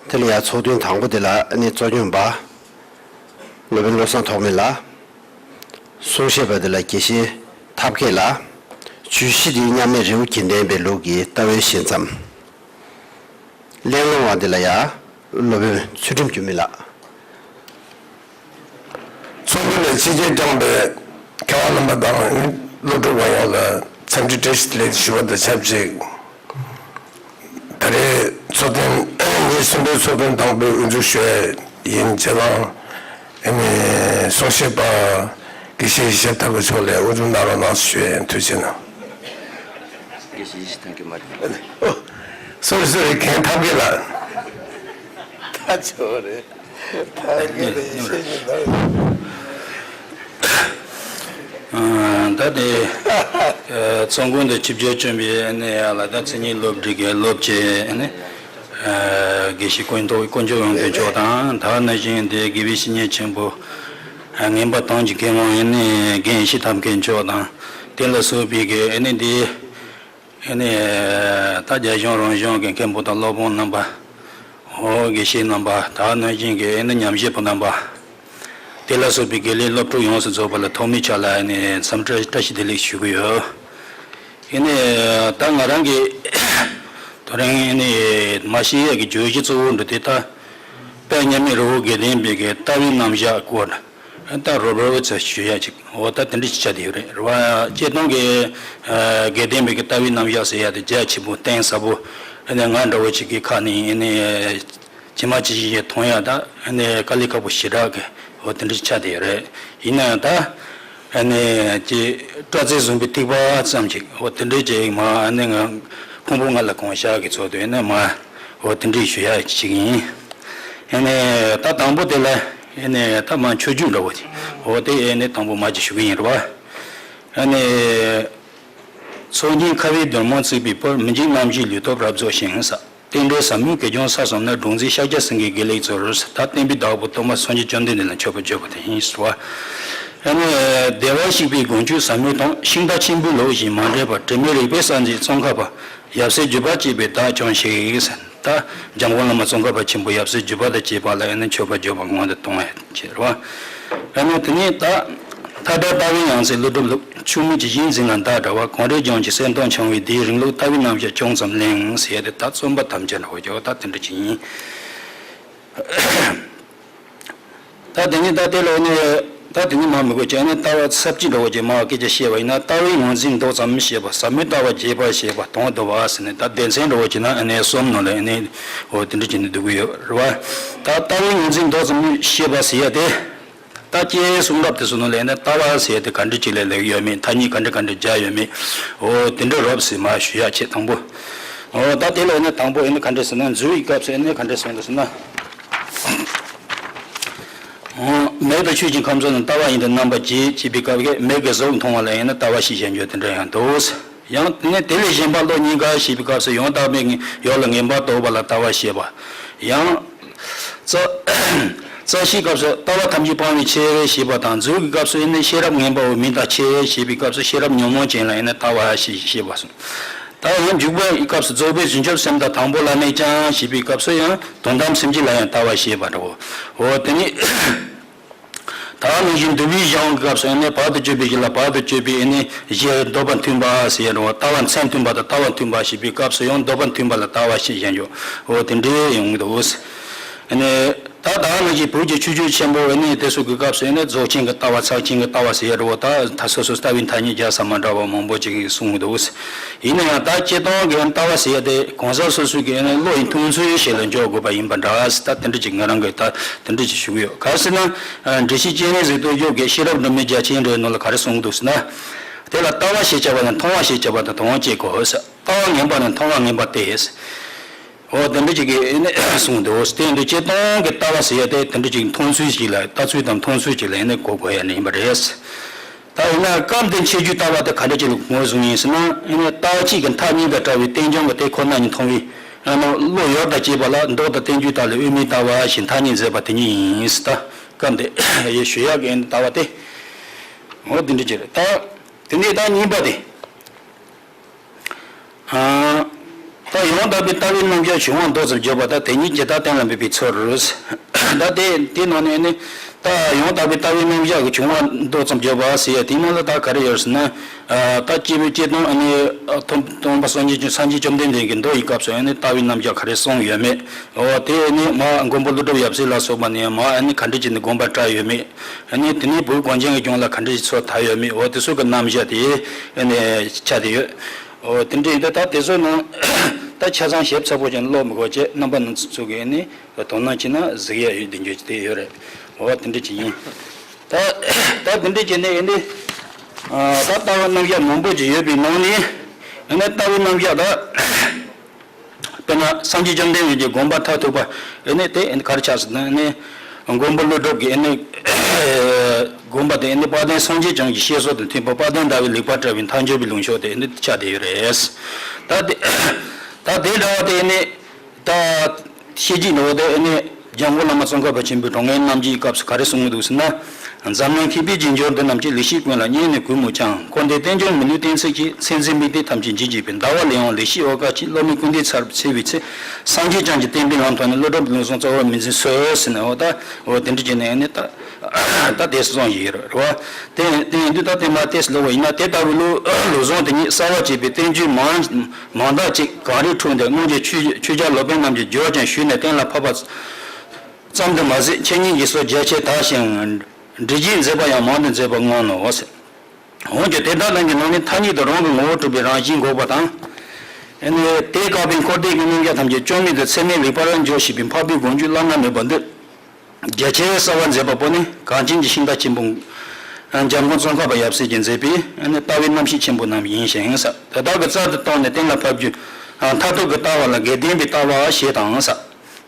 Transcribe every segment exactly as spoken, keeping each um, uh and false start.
དེ་ལ་ཡང་ཚོགས་ཐུན་དང་པོ་དེ་ལ་ཨ་ནི་གཙོ་སྐྱོང་པ་སློབ་དཔོན་བློ་བཟང་ཐོགས་མེད་ལགས། གསུང་བཤད་པ་དེ་ལ་དགེ་བཤེས་ཐབས་མཁས་ལགས། བརྗོད་གཞི་དེ་མཉམ་མེད་རི་བོ་དགེ་ལྡན་པའི་ལུགས་ཀྱི་ལྟ་བའི་ཞལ་མཚམས། གླེང་སློང་བ་དེ་ལ་ཡང་སློབ་དཔོན་ཚུལ་ཁྲིམས་འགྱུར་མེད་ལགས། ཚོགས་འདུ་ལ་ཆིབས་བསྒྱུར་བསྐྱངས་པའི་མཁས་དབང་རྣམ་པ་དང་སློབ་ཕྲུག་པ་ཡོངས་ལ་འཚམས་འདྲི་བཀྲ་ཤིས་བདེ་ལེགས་ཞུ་བ་དང་ཆབས་ཅིག་ད་རེས་ཚོགས་ཐེངས་ངེད་གསུམ་པའི་ཚོགས་ཐེངས་དང་པོའི་དབུ་འཛུགས་ཞུ་ཡས་ཡིན། རྗེས་ལ་ཨ་ནི་གསུང་བཤད་པ་དགེ་བཤེས་ཡེ་ཤེས་ཐར་པ་མཆོག་ལ་དབུ་འཛུགས་གནང་རོགས་གནང་ཞུ་ཡས་ཡིན། ཐུགས་རྗེ་གནང་། དགེ་བཤེས་ཡེ་ཤེས་ཐར་གྱི་མ་རེད། ཨོ། སོ་རི་སོ་རི། གན་ཐབས་མཁས་ལགས། ད་ཆོག་རེད། ད་ངས་ལས་བཤད་ཀྱི་འདུག་ད་དེ་ཚོགས་མགོན་དུ་ཆིབས་བསྒྱུར་བསྐྱངས་པའི་ནས་ཡ་ལ་ད་མཚན་ཉིད་སློབ་སྡེ་གི་སློབ་སྤྱི་ནས་དགེ་བཤེས་ཀུན་ཐོགས་དཀོན་མཆོག་དབང་ཕྱུག་མཆོག་དང་། ད་ནང་བཞིན་དེ་དགེ་བའི་བཤེས་གཉེན་ཆེན་པོ་ངན་པ་དོན་གྱི་མཁས་དབང་ནས་རྒན་ཡེ་ཤེས་ཐབས་མཁས་མཆོག་དང་། དེ་ལ་སོགས་པའི་གི་ནས་དེ་ཨེ་ནི། ད་རྒྱ་གཞུང་རང་གཞུང་གི་མཁན་པོ་དང་སློབ་དཔོན་རྣམ་པ། འོ་དགེ་བཤེས་རྣམ་པ། ད་ནང་བཞིན་གྱི་ཨེ་ནི་ཉམས་ཞིབ་པ་རྣམ་པ། དེ་ལ་སོགས་པའི་དགེ་ལས་སློབ་ཕྲུག་ཡོངས་སུ་རྫོགས་པ་ལ་ཐོག་མའི་ཆ་ལ་ཨེ་ནི་འཚམས་འདྲི་བཀྲ་ཤིས་བདེ་ལེགས་ཞུ་གི་ཡོད། ཨེ་ནི། ད་ང་རང་གི་དོ་རིང་ཨེ་ནི་མ་ཤེས་ཡས་ཀྱི་བརྗོད་གཞི་གཙོ་བོ་འདྲ་དེ་ད། དཔལ་མཉམ་མེད་རི་བོ་དགེ་ལྡན་པའི་གི་ལྟ་བའི་རྣམ་གཞག་སྐོར། ད་རོབ་རོབ་ཙམ་ཞུ་ཡ་ཅིག་འོ་ད་དེ་འདྲ་ཅིག་ཆགས་བསྡད་ཡོད་རེད། རེད་བ། སྤྱིར་བཏང་གི་དགེ་ལྡན་པའི་གི་ལྟ་བའི་རྣམ་གཞག་ཟེར་ཡ་དེ་རྒྱ་ཆེན་པོ་གཏིང་ཟབ་པོ། ཨ་ནི་ང་འདྲ་བོ་ཅིག་གི་ཁ་ནས་ཨ་ནི་ཇི་མ་ཇི་བཞིན་ཞིག་མཐོང་ཡ་ད་ཨ་ནི་དཀའ་ལས་ཁག་པོ་ཞེ་དྲག་གི་འོ་དེ་འདྲ་ཅིག་ཆགས་བསྡད་ཡོད་རེད། ཡིན་ན་ཡང་ད་ཨ་ནི་ཅིག་སྐྲ་རྩེ་བཟུང་པའི་ཐིགས་པ་ཙམ་ཅིག་འོ་དེ་འདྲ་ཅིག་མ་ཨ་ནི་ང་ཕུང་པོ་ལྔ་ལ་གང་ཤར་གི་ཚོད་དུ་ཨ་ནི་མ་འོ་དེ་འདྲ་ཞུ་ཡ་ཅིག་ཡིན། ཨ་ནི་ད་དང་པོ་དེ་ལ་ཨ་ནི་ད་མ་མཆོད་བརྗོད་འདྲ་བོ་དེ་འོ་དེ་ཨ་ནི་དང་པོ་མ་ཅིག་ཞུ་གི་ཡིན་རེད་བ། ཨ་ནི། ཚོགས་ཀྱི་ཁ་བའི་སྡེར་མོ་བརྩེགས་པའི་བར། མི་འཇིགས་རྣམ་བཞིའི་ལུས་སྟོབས་རབ་རྫོགས་ཤིང་། རྟེན་འབྲེལ་ཟབ་མོའི་གད་རྒྱངས་ས་གསུམ་ན། སྒྲོག་འཛིན་ཤཱཀྱ་སེང་གེའི་དགེ་ལེགས་སྩོལ། ད་བསྟན་པའི་བདག་པོ་སྟོན་པ་སངས་རྒྱས་བཅོམ་ལྡན་འདས་ལ་མཆོད་པར་བརྗོད་པ་དེ་ཡིན་ཟེར་བ། ཨ་ནི་བདེ་བར་གཤེགས་པའི་དགུང་སྐྱོད་ཟབ་མོའི་དོན། ཤིང་རྟ་ཆེན་པོའི་ལུགས་བཞིན་མ་འདྲེས་པ། དྲི་མེད་རིག་པའི་ས་འཛིན་ཙོང་ཁ་པ། ཡབ་སྲས་བརྒྱུད་པ་བཅས་པས་བདག་སྐྱོངས་ཤིག་ད་འཇམ་མགོན་བླ་མ་ཙོང་ཁ་པ་ཆེན་པོ་ཡབ་སྲས་བརྒྱུད་པ་དང་བཅས་པ་ལ་ཨ་ནི་མཆོད་པར་བརྗོད་པ་སྔོན་དུ་གཏོང་བ་བྱེད་རོ། ཨ་ནི་དེ་ནས་ད་མཐའ་བྲལ་ལྟ་བའི་ཡང་རྩེ་ཀླུ་སྒྲུབ་ལུགས། ཆུ་མིག་ཇི་བཞིན་འཛིན་ལ་བདག་འདྲ་བ། གངས་རིའི་ལྗོངས་ཀྱི་གསེར་མདོག་འཆང་བའི་དེའི་རིང་ལུགས་ལྟ་བའི་རྣམ་གཞག་ཅུང་ཙམ་གླེང་ཟེར་ཏེ་ད་རྩོམ་པ་ཐམས་ཅད་འདྲ་བོ་ཡོད་ད་དེ་འདྲ་ཅིག་ཡིན། ད་དེ་ནི་ད་དེ་ལོ་ནི་ད་དེ་ནི་མ་མི་དགོས་ཀྱང་ནི་ལྟ་བ་ཚབ་ཀྱི་འདྲ་བོ་ཅིག་མ་སྐད་ཆ་བཤད་པ་ཡིན་ན། ལྟ་བའི་ངོས་འཛིན་མདོ་ཙམ་བཤད་པ། ཟབ་མོའི་ལྟ་བ་རྒྱས་པར་བཤད་པ། དོན་བསྡུ་བ་ཟེར་ནས་ད་སྡེ་ཚན་འདྲ་བོ་ཅིག་ན་ཨ་ནི་གསུམ་ནང་ལ་ཨ་ནི་འོ་དེ་འདྲ་ཅིག་ནི་འདུག་གི་ཡོད་རེད་བ། ད་ལྟ་བའི་ངོས་འཛིན་མདོ་ཙམ་བཤད་པ་ཟེར་ཡ་དེ། ད་ཁྱེད་གསུང་རབ་དེ་ཚོ་ནང་ལ་ནི་ལྟ་བ་ཟེར་དེ་ག་འདྲ་ཅིག་ལ་ལེགས་ཡོད་མེད། ཐ་སྙད་ག་འདྲ་ག་འདྲ་སྦྱར་ཡོད་མེད། འོ་དེ་འདྲ་རོབ་ཟེར་མ་ཞུ་ཡ་ཆེད་དང་པོ། འོ་ད་དེ་ལ་ནི་དང་པོ་ཨེ་ནི་ག་འདྲ་ཟེར་ན། མཛོད་ཀྱི་སྐབས་སུ་ཨེ་ནི་ག་འདྲ་གསུངས་འདུག་ཟེར་ན། འོ་མེ་དང་ཆུ་བཞིན་ཁམས་གསུམ་ན། ལྟ་བ་ཡིན་ཏེ་རྣམ་པར་འབྱེད་ཅེས་པའི་སྐབས་ཀྱི་མིག་གིས་གཟུགས་མཐོང་བ་ལ་ཨེ་ནི་ལྟ་བ་ཞེས་བྱ་རྒྱུ་དེ་འདྲ་ཡང་འདུག་ཡང་དེ་ནས་དེ་ལས་གཞན་པ་བློ་གཉིས་ཀ་ཞེས་པའི་སྐབས་སུ་ཡང་དག་པའི་ངོ་བོ་ལ་ངེས་པར་རྟོགས་པ་ལ་ལྟ་བ་ཞེས་པ། ཡང་། རྩ། རྩ་ཤེའི་སྐབས་སུ་ལྟ་བ་ཐམས་ཅད་སྤང་བའི་ཕྱིར་ཞེས་པ་དང་། མཛོད་ཀྱི་སྐབས་སུ་ཨེ་ནི་ཤེས་རབ་ངན་པའོ་མིང་དང་བཅས་ཞེས་པའི་སྐབས་སུ་ཤེས་རབ་ཉོན་མོངས་ཅན་ལ་ཨེ་ནི་ལྟ་བ་ཞེས་ཞེས་པ་གསུངས། ད་ཡང་འཇུག་པའི་སྐབས་སུ་རྫོགས་པའི་བྱང་ཆུབ་སེམས་དང་དང་པོ་བླ་མེད་ཀྱང་ཞེས་པའི་སྐབས་སུ་ཡང་དོན་དམ་སེམས་བསྐྱེད་ལ་ཡང་ལྟ་བ་ཞེས་པ་འདྲའོ། འོ་དེ་ནི། ད་ནང་བཞིན་འདུལ་བའི་གཞུང་གི་སྐབས་སུ་ཨེ་ནི་བར་དུ་གཅོད་པའི་གཞི་ལ་བར་དུ་གཅོད་པའི་ཨེ་ནི་གཞི་འདོད་པ་མཐུན་པ་ཟེར་ཡ་འདྲ་བོ། ལྟ་བ་མཚན་མཐུན་པ་དང་ལྟ་བ་མཐུན་པ་ཞེས་པའི་སྐབས་སུ་ཡང་འདོད་པ་མཐུན་པ་ལ་ལྟ་བ་ཞེས་བྱ་རྒྱུ། འོ་དེ་འདྲའི་ཡོང་གི་འདུག་ཨེ་ནི་ད་ད་ནང་བཞིན་བོད་ཀྱི་ཆོས་བརྒྱུད་ཆེན་པོ་ཨེ་ནི་དེ་ཚོ་གི་སྐབས་སུ་ཨེ་ནི་རྫོགས་ཆེན་གྱི་ལྟ་བ་ཚར་ཆེན་གྱི་ལྟ་བ་ཟེར་ཡ་འདྲ་བོ། ད་ད་སོ་སོ་ལྟ་བའི་ཐ་སྙད་རྒྱག་ས་མ་འདྲ་བ་མང་པོ་ཅིག་གསུངས་འདུག་ཡིན་ན་ཡང་ད་སྤྱིར་བཏང་གི་ལྟ་བ་ཟེར་ཡ་དེ་གང་ཟག་སོ་སོའི་གི་ཨེ་ནི་བློ་ཡི་མཐོང་ཚུལ་ཞིག་ལ་འཇོག་དགོས་པ་ཡིན་པ་འདྲ། ད་དེ་འདྲ་ཅིག་ང་རང་གི་ད་དེ་འདྲ་ཅིག་ཞུ་གི་ཡོད། ག་རེ་ཟེར་ན། འགྲེལ་བཤད་སྤྱན་རས་གཟིགས་རྟོགས་བརྗོད་ཀྱི་ཤེས་རབ་སྒྲོན་མེའི་རྒྱ་ཆེན་འགྲེལ་ནང་ལ་ག་རེ་གསུངས་འདུག་ཟེར་ན། དེ་ལ་ལྟ་བ་ཞེས་བྱ་བ་ནི་མཐོང་བ་ཞེས་བྱ་བ་དང་དོན་གཅིག་གོ། ལྟ་བ་ངན་པ་ནི་མཐོང་བ་ངན་པ་སྟེ། འོ་དེ་འདྲ་ཅིག་གིས་ཨེ་ནི་གསུངས་འདུག་དེ་འདི་སྤྱིར་བཏང་གི་ལྟ་བ་ཟེར་ཡ་དེ་དེ་འདྲ་ཅིག་མཐོང་ཚུལ་ཅིག་ལ་ལྟ་ཚུལ་དང་མཐོང་ཚུལ་ཅིག་ལ་ཨེ་ནི་གོ་དགོས་ཡ་ནི་ཡིན་པ་རེད། ད་ཡིན་ན་སྐབས་འདིར་འཆད་རྒྱུའི་ལྟ་བ་དེ་ག་འདྲ་ཅིག་ལ་ངོས་བཟུང་ཡིན་ཟེར་ན། ཨེ་ནི་ལྟ་བ་གཅིག་གི་མཐའ་གཉིས་དང་བྲལ་བའི་རྟེན་འབྱུང་གི་དེ་ཁོ་ན་ཉིད་མཐོང་བའི་ཨ་ནི་བློ་ཡུལ་དང་བཅས་པ་ལ་མདོ་དང་བསྟན་བཅོས་དག་ལས་དབུ་མའི་ལྟ་བ་ཞེས་མཐའ་གཉིས་མཛད་པ་དེ་ཉིད་ཡིན་ཟེར། ད་སྐབས་འདིར་ཡེ་ཞུ་ཡག་གི་ཨེ་ནི་ལྟ་བ་དེ་འོ་འདི་འདྲ་ཅིག་རེད། ད་དེ་ནས་ད་གཉིས་པ་དེ། ཨ། ད་ཡང་དག་པའི་ལྟ་བའི་རྣམ་གཞག་བྱུང་བ་མདོ་ཙམ་བརྗོད་པ་དང་དེ་ཉིད་ཇི་ལྟར་གཏན་ལ་འབེབས་པའི་ཚུལ། ད་དེ་དེའི་ནང་ནས་ནི་ད་ཡང་དག་པའི་ལྟ་བའི་རྣམ་གཞག་གི་བྱུང་བ་མདོ་ཙམ་བརྗོད་པ་ཟེར་ཡ་དེའི་ནང་ལ་ད་ག་རེ་ཡོད་ཟེར་ན། ད་སྐྱེས་བུ་སྐྱེས་དོན་ཨ་ནི་སྟོང་པ་སངས་རྒྱས་བཅོམ་སངས་རྒྱས་བཅོམ་ལྡན་འདས་ཀྱི་མདོ་ཡི་སྐབས་སུ་ཨ་ནི་ལྟ་བའི་རྣམ་གཞག་ག་རེ་གསུངས་ཡོད་མེད། འོ་དེ་ནི་མ་མགོན་པོ་ཀླུ་སྒྲུབ་ཡབ་སྲས་ལ་སོགས་པ་ནས་མ་ཨ་ནི་ག་འདྲ་བྱས་ནས་དགོངས་པ་བཀྲལ་ཡོད་མེད། ཨ་ནི་དེ་ནས་བོད་གངས་ཅན་གྱི་ལྗོངས་ལ་ག་འདྲ་ཞིག་ཚུར་དར་ཡོད་མེད། འོ་དེ་ཚོ་གི་རྣམ་གཞག་དེ་ཨ་ནི་ཆགས་བསྡད་ཡོད། འོ་དེ་འདྲ་ཡིན་དུས་ད་དེ་ཚོ་ནང་ད་ཆ་ཚང་ཞིབ་ཚགས་པོ་ཅིག་ཀློག་མི་དགོས་བྱས་རྣམ་པ་སྣ་ཚོགས་ཀྱིས་ཨ་ནི་དོ་སྣང་བྱས་ན་གཟིགས་ཡ་ཡོད་བསྡད་རྒྱུ་དེ་ཡོད་རེད། འོ་དེ་འདྲ་ཅིག་ཡིན། ད་ད་དེ་འདྲ་བྱས་ནས་ཨ་ནི་ད་ལྟ་བ་རྣམ་གཞག་མང་པོ་ཅིག་ཡོད་པའི་ནང་ནས་ཨ་ནི་ལྟ་བའི་རྣམ་གཞག་ད། དཔེར་ན་སངས་རྒྱས་བཅོམ་ལྡན་འདས་ཀྱི་དགོངས་པ་མཐར་ཐུག་པ། ཨེ་ནི་དེ་ཨེ་ནི་ག་རེ་ཆགས་ཟེར་ན་ཨེ་ནི་མགོན་པོ་ཀླུ་སྒྲུབ་ཀྱི་ཨེ་ནི་དགོངས་པ་དེ་ཨེ་ནི་དཔལ་ལྡན་སངས་རྒྱས་བྱང་ཆུབ་ཀྱི་བཤད་སྲོལ་དང་མཐུན་པ་དཔལ་ལྡན་ཟླ་བའི་ལེགས་པར་བཀྲལ་བའི་མཐའ་འཁྱོལ་བའི་ལུང་ཕྱོགས་དེ་ཨེ་ནི་ཆགས་བསྡད་ཡོད་རེད། ད་དེ་ད་དེ་འདྲ་བ་དེ་ཨེ་ནི་ད་བཤད་རྒྱུ་འདྲ་བ་དེ་ཨེ་ནི་འཇམ་མགོན་བླ་མ་ཙོང་ཁ་པ་ཆེན་པོའི་དྲང་ངེས་རྣམ་འབྱེད་སྐབས་སུ་ག་རེ་གསུངས་འདུག་ཟེར་ན། འཛམ་གླིང་མཁས་པའི་རྗེས་འཇུག་འདི་རྣམས་ཀྱིས། ལེགས་བཤད་ཀུན་ལ་སྙན་ནས་གུས་མོད་ཀྱང་། འཁོར་འདས་རྟེན་འབྱུང་མི་ལུས་གཏན་ཚིགས་ཀྱི། ཚད་འཛིན་མིག་ལྟས་ཐམས་ཅད་འཇིག་བྱེད་པའི། ཟླ་བ་ལས་ཡང་ལེགས་བཤད་འོད་དཀར་གྱིས། བློ་མིག་ཀུན་བལྟས་ཚར་བའི་ཚེ། སངས་རྒྱས་བྱང་ཆུབ་བསྟན་པའི་ལམ་ཐོབ་ནས། ཀླུ་སྒྲུབ་ལུགས་བཟང་རྩ་བར་མི་འཛིན་སོ་ཟེར་ནས་འོ་ད་འོ་དེ་འདྲ་བྱས་ནས་ནི་ད་ད་དེ་གསུངས་ཡོད་རེད་བ། དེ་དེ་ཡིན་དུས་ད་དེ་མ་དེ་ལོག་པ་ཡིན་ན་དེ་ལྟ་བུའི་ལུགས་ལུགས་བཟང་དེ་ཉིད་གསལ་བར་བྱེད་པའི་བསྟན་བཅོས་མང་མང་དག་ཅིག་གངས་རིའི་ཕྲུ་འདི་སྔོན་གྱི་ཆོས་ཆོས་རྒྱལ་སློབ་དཔོན་རྣམས་ཀྱིས་བརྗོད་ཅིང་ཞུས་ནས་གཏན་ལ་ཕབ་པ་ཙམ་དུ་མ་ཟད། འཆད་ཉན་གྱི་སྲོལ་རྒྱ་ཆེར་དར་ཞིང་། འགྲེལ་བརྗོད་མཛད་པ་ཡང་མང་དུ་མཛད་པར་མངོན་ནོ། འོན་ཀྱང་དེ་དག་རྣམས་ཀྱི་ནང་ནས་ཐ་སྙད་དུ་རང་གི་ངོ་བོར་གྲུབ་པའི་རང་བཞིན་འགོག་པ་དང་། ཨེ་ནི་དེས་བཀག་པའི་འཁོར་འདས་ཀྱི་རྣམ་གཞག་ཐམས་ཅད་བཅོམ་མིན་དུ་ཚད་མས་ལེགས་པར་འཇོག་ཤེས་པའི་འཕགས་པའི་དགོངས་རྒྱུད་བླ་ན་མེད་པ་འདི། རྒྱ་ཆེར་གསལ་བར་མཛད་པ་པོ་ནི་གངས་ཅན་གྱི་ཤིང་རྟ་ཆེན་པོ་འཇམ་མགོན་ཙོང་ཁ་པ་ཡབ་སྲས་ཀྱིས་མཛད་པའི་ལྟ་བའི་རྣམ་བཤད་ཆེན་པོ་རྣམས་ཡིན་ཞིང་། དེ་དག་གི་རྩལ་དུ་བཏང་ནས་གཏན་ལ་ཕབ་རྒྱུ་མཐར་ཐུག་གི་ལྟ་བ་ལ་དགེ་ལྡན་པའི་ལྟ་བ་ཞེས་དང་།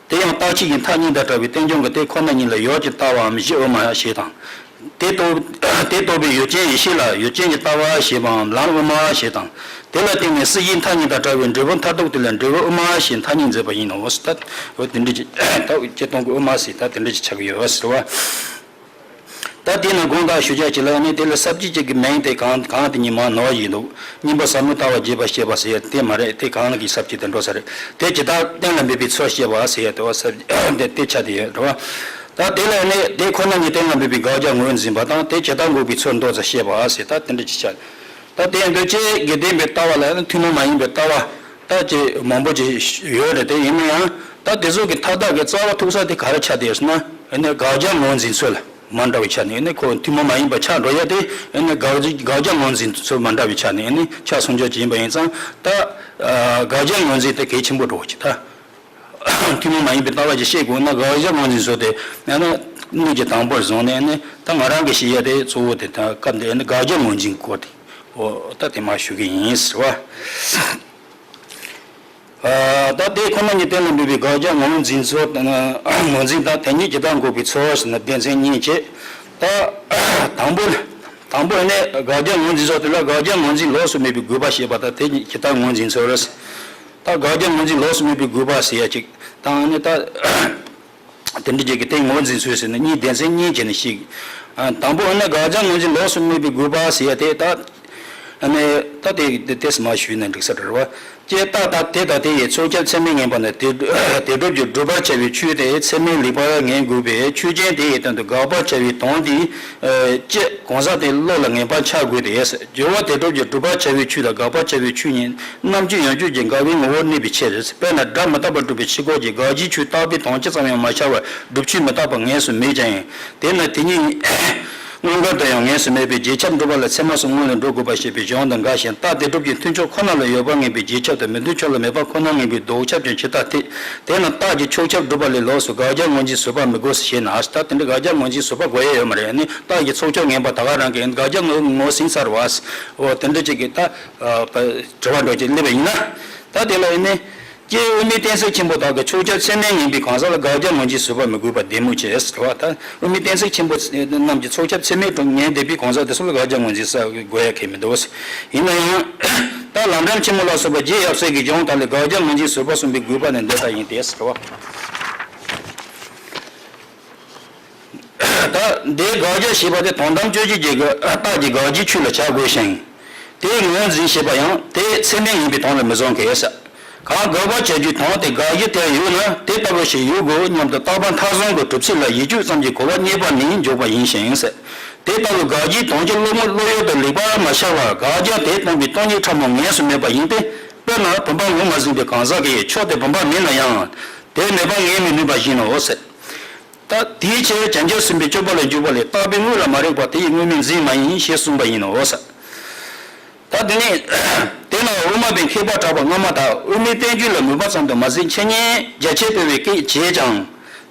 དེ་ཡང་རྟག་ཆད་ཀྱི་མཐའ་གཉིས་དང་བྲལ་བའི་རྟེན་འབྱུང་གི་དེ་ཁོ་ན་ཉིད་ལ་ཡོད་ཅེས་ལྟ་བའམ་གཞི་དབུ་མ་ཞེས་དང་། དེ་རྟོགས་དེ་རྟོགས་པའི་ཡུལ་ཅན་ཡེ་ཤེས་ལ་ཡུལ་ཅན་གྱི་ལྟ་བ་ཞེས་པའམ་ལམ་དབུ་མ་ཞེས་དང་། དེ་ལ་བརྟེན་ནས་སྲིད་ཞིའི་མཐའ་གཉིས་དང་བྲལ་བའི་འབྲས་བུ་མཐར་ཐུག་དེ་ལ་འབྲས་བུ་དབུ་མ་ཞེས་མཐའ་གཉིས་མཛད་པ་ཡིན་ནོ། ད་འོ་དེ་འདྲ་ཅིག་ད་སྤྱིར་བཏང་གི་དབུ་མ་ཟེར་ད་དེ་འདྲ་ཅིག་ཆགས་ཀྱི་ཡོད་ཟེར་བ། ད་དེ་ནི་དགོངས་དག་ཞུ་བྱ་ཅིག་ལ་ནི་དེ་ལ་ས་བཅད་ཅིག་གི་མིང་དེ་གང་གང་དེ་ཉིད་མ་ནོར་བཞིན་འདུག། སྙིང་པོ་ཟབ་མོའི་ལྟ་བ་རྒྱས་པར་བཤད་པ་ཟེར་ཡ་དེ་མ་རེད། དེ་གང་གི་ས་བཅད་དུ་འགྲོ་ས་རེད། དེ་ཇི་ལྟར་གཏན་ལ་འབེབས་པའི་ཚུལ་བཤད་པ་ཟེར་ཡ་དེ་བ་ས་བཅད་དེ་དེ་ཆ་དེ་ཡོད་རེད་བ། ད་དེ་ལ་ནི་དེ་ཁོ་ན་ཉིད་གཏན་ལ་འབེབས་པའི་དགག་བྱ་ངོས་འཛིན་པ་དང་དེ་ཇི་ལྟར་འགོག་པའི་ཚུལ་མདོ་ཙམ་བཤད་པ་ཟེར་ད་དེ་འདྲ་ཅིག་ཆགས། ད་དེ་ཡང་འདོད་བྱེད་དགེ་ལྡན་པའི་ལྟ་བ་ལ་ནི་ཐུན་མོང་མ་ཡིན་པའི་ལྟ་བ་ད་ཅིག་མང་པོ་ཅིག་ཡོད་རེད། དེ་ཡིན་ན་ཡང་ད་དེ་ཚོ་གི་མཐའ་དག་གི་རྩ་བ་ཐུག་ས་དེ་ག་རེ་ཆགས་བསྡད་ཟེར་ན་ཨ་ནི་དགག་བྱ་ངོས་འཛིན་ཚུལ་མ་འདྲ་བའི་ཆ་ནས་ཨ་ནི་ཁོ་ཐུན་མོང་མ་ཡིན་པ་ཆགས་འགྲོ་ཡ་དེ་ཨ་ནི་དགག་དགག་བྱ་ངོས་འཛིན་ཚུལ་མ་འདྲ་བའི་ཆ་ནས་ཨ་ནི་ཆགས་སོང་ཆོག་ཅིག་ཡིན་པ་ཡིན་ཙང་ད་དགག་བྱ་ངོས་འཛིན་དེ་གལ་ཆེན་པོ་འགྲོ་གི་ད། ཐུན་མོང་མ་ཡིན་པའི་ལྟ་བ་ཅིག་བཤད་དགོས་ན་དགག་བྱ་ངོས་འཛིན་བཟོ་སྟེ་ཡང་ན་གནད་ཀྱི་དང་པོར་བཟུང་ནས་ནི་ད་ང་རང་གི་བཤད་ཡ་དེ་གཙོ་བོ་དེ་ད་སྐབས་འདི་ནི་དགག་བྱ་ངོས་འཛིན་སྐོར་དེ་འོ་ད་དེ་མ་ཞུ་གི་ཡིན་ཟེར་བ། ད་དེ་ཁོ་ན་ཉིད་གཏན་ལ་འབེབས་པའི་དགག་བྱ་ངོས་འཛིན་ཚུལ་ངོས་འཛིན་དང་དེ་ཉིད་ཇི་ལྟར་འགོག་པའི་ཚུལ་ཟེར་ན་སྡེ་ཚན་གཉིས་བྱས། ད་དང་པོ་དང་པོ་ནི་དགག་བྱ་ངོས་འཛིན་ཚུལ་དེ་ལ་དགག་བྱ་ངོས་འཛིན་ལོགས་སུ་མེད་པའི་དགོས་པ་བཤད་པ་དང་དེ་ཉིད་ཇི་ལྟར་ངོས་འཛིན་ཚུལ། ད་དགག་བྱ་ངོས་འཛིན་ལོགས་སུ་མེད་པའི་དགོས་པ་ཟེར་ཡ་གཅིག་དང་ནི་ད་དེ་འདྲ་ཅིག་གི་དེ་ངོས་འཛིན་ཚུལ་ཟེར་ན་གཉིས་སྡེ་ཚན་གཉིས་བྱས་ནས་ཤིག་དང་པོ་ནི་དགག་བྱ་ངོས་འཛིན་ལོགས་སུ་མེད་པའི་དགོས་པ་ཟེར་ཡ་དེ་ད་ནི་ད་དེ་དེ་དེས་མ་ཞུས་ན་འགྲིག་ས་རེད་བ། ཅེས་རྟགས་དང་དེ་དང་དེ་ཡི་ཚོགས་ཁྱབ་ཚད་མས་ངེས་པ་ནི་དེ་དེ་སྒྲུབ་ཀྱི་སྒྲུབ་པར་བྱ་བའི་ཆོས་དེ་ཚད་མས་ལེགས་པར་ངེས་དགོས་པས་ཆོས་ཅན་དེ་ཡི་སྟེང་དུ་དགག་པར་བྱ་བའི་དོན་དེ། ཅེས་གང་ཟག་དེའི་བློ་ལ་ངེས་པར་འཆར་དགོས་ཏེ། སྦྱོར་བ་དེ་སྒྲུབ་ཀྱི་སྒྲུབ་པར་བྱ་བའི་ཆོས་དང་དགག་པར་བྱ་བའི་ཆོས་གཉིས་རྣམ་དཔྱོད་ཡོངས་གཅོད་ཀྱི་འགལ་བའི་ངོ་བོར་གནས་པའི་ཕྱིར། དཔེར་ན་སྒྲ་མི་རྟག་པར་སྒྲུབ་པའི་ཕྱིར་རྒོལ་གྱི་དགག་བྱའི་ཆོས་རྟག་པའི་དོན་སྤྱི་ཙམ་ཡང་མ་འཆར་བར་སྒྲུབ་ཆོས་མི་རྟག་པ་ངེས་སུ་མེད་ཀྱང་། དེས་ན་དེ་གཉིས་དངོས་འགལ་དུ་ཡང་ངེས་སུ་མེད་པས་རྗེས་ཁྱབ་སྒྲུབ་པ་ལ་ཚད་མ་སོགས་སྔོན་ལ་འགྲོ་དགོས་པ་ཞེས་པའི་གཞུང་དང་འགལ་ཞིང་རྟགས་དེ་སྒྲུབ་ཀྱི་མཐུན་ཕྱོགས་ཁོ་ན་ལ་ཡོད་པར་ངེས་པའི་རྗེས་ཁྱབ་དང་མི་མཐུན་ཕྱོགས་ལ་མེད་པ་ཁོ་ན་ངེས་པའི་ལྡོག་ཁྱབ་ཀྱང་ཇི་ལྟར་འཐད། དེས་ན་རྟགས་ཀྱི་ཕྱོགས་ཁྱབ་སྒྲུབ་པ་ལས་ལོགས་སུ་དགག་བྱ་ངོས་འཛིན་བཟོད་པ་མི་དགོས་ཟེར་ཞེ་ན། ད་དེ་འདྲ་དགག་བྱ་ངོས་འཛིན་བཟོད་པ་དགོས་ཡ་ཡོད་མ་རེད། ནི་རྟགས་ཀྱི་ཚོགས་ཆོས་ངེས་པ་ད་ག་རང་གིས་དགག་བྱ་ངོས་ངོས་ཟིན་ཚར་བ། འོ་དེ་འདྲ་ཅིག་གིས་ད་དྲི་བ་འདྲ་ཅིག་སླེབས་པ་ཡིན་ན། ད་དེ་ལ་ཡིན་ནི། ཀྱེ་དབུ་མའི་གཏན་ཚིགས་ཆེན་པོ་དག་གི་ཕྱོགས་ཁྱབ་ཚད་མས་ངེས་པའི་གང་ཟག་ལ་དགག་བྱ་ངོས་འཛིན་བཟོད་པ་མི་དགོས་པ་བདེན་མོ་ཆེ་ཟེར་བ་དང་། དབུ་མའི་གཏན་ཚིགས་ཆེན་པོ་རྣམས་ཀྱི་ཚོགས་ཁྱབ་ཚད་མས་ངེས་བསྡད་པའི་གང་ཟག་དེ་ཚོ་ལ་དགག་བྱ་ངོས་འཛིན་ས་དགོས་ཡ་གང་ཡང་མི་འདུག། ཡིན་ན་ཡང་། ད་ལམ་རིམ་ཆེན་མོ་ལ་སོགས་པ་རྗེ་ཡབ་སྲས་ཀྱི་གཞུང་དག་ལས་དགག་བྱ་ངོས་འཛིན་བཟོད་པ་གསུངས་པའི་དགོས་པ་ནི་འདི་ལྟར་ཡིན་ཏེ་ཟེར་བ། ད་འདིའི་དགག་བྱ་ཞེས་པ་དེ་དོན་དམ་དཔྱོད་བྱེད་ཀྱི་རྟགས་ཀྱི་དགག་བྱའི་ཆོས་ལ་བྱ་དགོས་ཤིང་། དེའི་ངོས་འཛིན་ཞེས་པ་ཡང་དེ་ཚད་མས་ངེས་པའི་དོན་ལ་མི་བཟུང་གི་ཟེར། གང་དགག་པ་བྱ་རྒྱུའི་དོན་དེ་དགག་གཞི་དེར་ཡོད་ན་དེ་ལྟ་བུ་ཞིག་ཡོད་དགོས་སྙམ་དུ་རྟག་པ་མཐའ་བཟུང་གི་གྲུབ་ཚུལ་ལ་ཡིད་དཔྱོད་ཙམ་གྱིས་གོ་བ་རྙེད་པ་ནི་འཇོག་པ་ཡིན་ཞིང་ཟེར། དེ་ལྟ་བུའི་དགག་གཞིའི་དོན་གྱི་བློ་ངོར་བློ་ཡུལ་དུ་ལེགས་པར་མ་ཤར་བར་དགག་བྱ་དེ་སྟོང་པའི་སྟོང་ཉིད་ཕྲ་མོ་ངེས་སུ་མེད་པ་ཡིན་ཏེ། དཔེར་ན་བུམ་པ་ངོས་མ་ཟིན་པའི་གང་ཟག་གིས་ཆོས་དེ་བུམ་པ་མིན་ན་ཡང་དེ་མེད་པ་ངེས་མི་ནུས་པ་བཞིན་ནོ་ཟེར། ད་དེའི་ཕྱིར་བྱང་ཆུབ་སེམས་དཔའི་སྤྱོད་པ་ལ་འཇུག་པ་ལས་བཏགས་པའི་དངོས་ལ་མ་རིག་པ་དེ་ཡི་དངོས་མིང་འཛིན་མ་ཡིན་ཞེས་གསུངས་པ་ཡིན་ནོ། ད་དེ་ནས་དེ་ལ་དབུ་མ་པའི་མཁས་པ་གྲགས་པ་སྔ་མ་དག་དབུ་མའི་བསྟན་བཅོས་ལ་མོས་པ་ཙམ་དུ་མ་ཟད་འཆད་ཉན་རྒྱ་ཆེར་སྤེལ་བའི་སྐད་བྱས་ཀྱང་།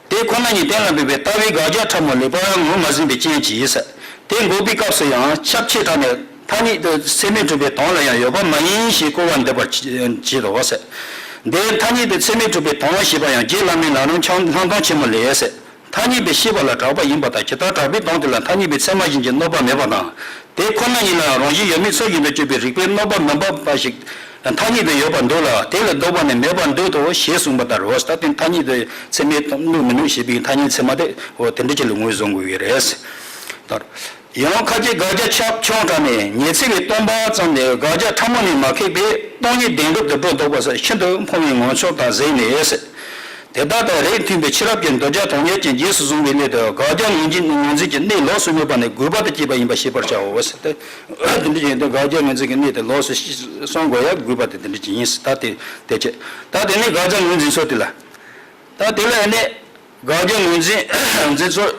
དེ་ཁོ་ན་ཉིད་གཏན་ལ་འབེབས་པའི་ལྟ་བའི་དགག་བྱ་ཕྲ་མོ་ལེགས་པར་ངོས་མ་ཟིན་པའི་རྐྱེན་གྱིས། དེ་འགོག་པའི་སྐབས་སུ་ཡང་ཁྱབ་ཆེ་དྲགས་ནས་ཐ་སྙད་དུ་ཚད་མས་གྲུབ་པའི་དོན་ལ་ཡང་ཡོད་པ་མ་ཡིན་ཞེས་གོ་བ་འདེབས་པར་བྱེད་དོ། འདིར་ཐ་སྙད་དུ་ཚད་མས་གྲུབ་པའི་དོན་ཞེས་པ་ཡང་རྗེ་བླ་མའི་ལམ་རིམ་ཆང་ལྷག་མཐོང་ཆེན་མོ་ལས། ཐ་སྙད་པའི་ཤེས་པ་ལ་གྲགས་པ་ཡིན་པ་དང་ཇི་ལྟར་གྲགས་པའི་དོན་དེ་ལ་ཐ་སྙད་པའི་ཚད་མ་གཞན་གྱི་གནོད་པ་མེད་པ་དང་། དེ་ཁོ་ན་ཉིད་ལ་ཡང་རང་བཞིན་ཡོད་མེད་ཚུལ་བཞིན་དུ་དཔྱོད་པའི་རིགས་པས་གནོད་པ་མི་འབབ་པ་ཞིག་ཐ་སྙད་དུ་ཡོད་པར་འདོད་ལ་དེ་ལས་ལྡོག་པ་ནི་མེད་པར་འདོད་དོ་ཞེས་གསུངས་པ་ལྟར་རོ། ད་དེ་ཐ་སྙད་དུ་ཚད་མས་གནོད་མི་ནུས་ཞེས་པའི་ཐ་སྙད་ཚད་མ་དེ་འོ་དེ་འདྲ་ཅིག་ལ་ངོས་བཟུང་དགོས་ཀྱི་རེད། ད་ཡང་ཁ་ཅིག་དགག་བྱ་ཁྱབ་ཆུང་དྲགས་ནས་ཉི་ཚེ་བའི་སྟོང་པ་ཙམ་ལས་དགག་བྱ་ཕྲ་མོ་ནི་མ་ཁེགས་པས་སྟོང་ཉིད་བདེན་གྲུབ་ཏུ་སྒྲོ་འདོགས་པ་སོགས་ཤིན་ཏུ་ཕོ་མོའི་ངོ་ཕྱོགས་དང་ཟེར་ནས། དེ་དག་དང་རིགས་མཐུན་པའི་ཕྱི་རབས་ཀྱི་གདུལ་བྱ་དོན་གཉེར་གྱིས་རྗེས་སུ་བཟུང་བའི་སླད་དུ་དགག་བྱ་ངོས་འཛིན་ངོས་འཛིན་གྱི་གནས་ལོགས་སུ་སྨོས་པ་ནི་དགོས་པ་དང་བཅས་པ་ཡིན་པ་ཤེས་པར་བྱའོ་ཟེར་ཏེ། དེ་འདྲ་ཡིན་ཏེ་དགག་བྱ་ངོས་འཛིན་གྱི་གནས་དེ་ལོགས་སུ་གསུང་དགོས་ཡ་དགོས་པ་དེ་དེ་འདྲ་ཅིག་ཡིན་ཟེར་ད་དེ་དེ་བྱས། ད་དེ་ནས་དགག་བྱ་ངོས་འཛིན་ཚུལ་དེ་ལ། ད་དེ་ལ་ཨེ་ནས་དགག་བྱ་ངོས་འཛིན་འཛིན་ཚུལ་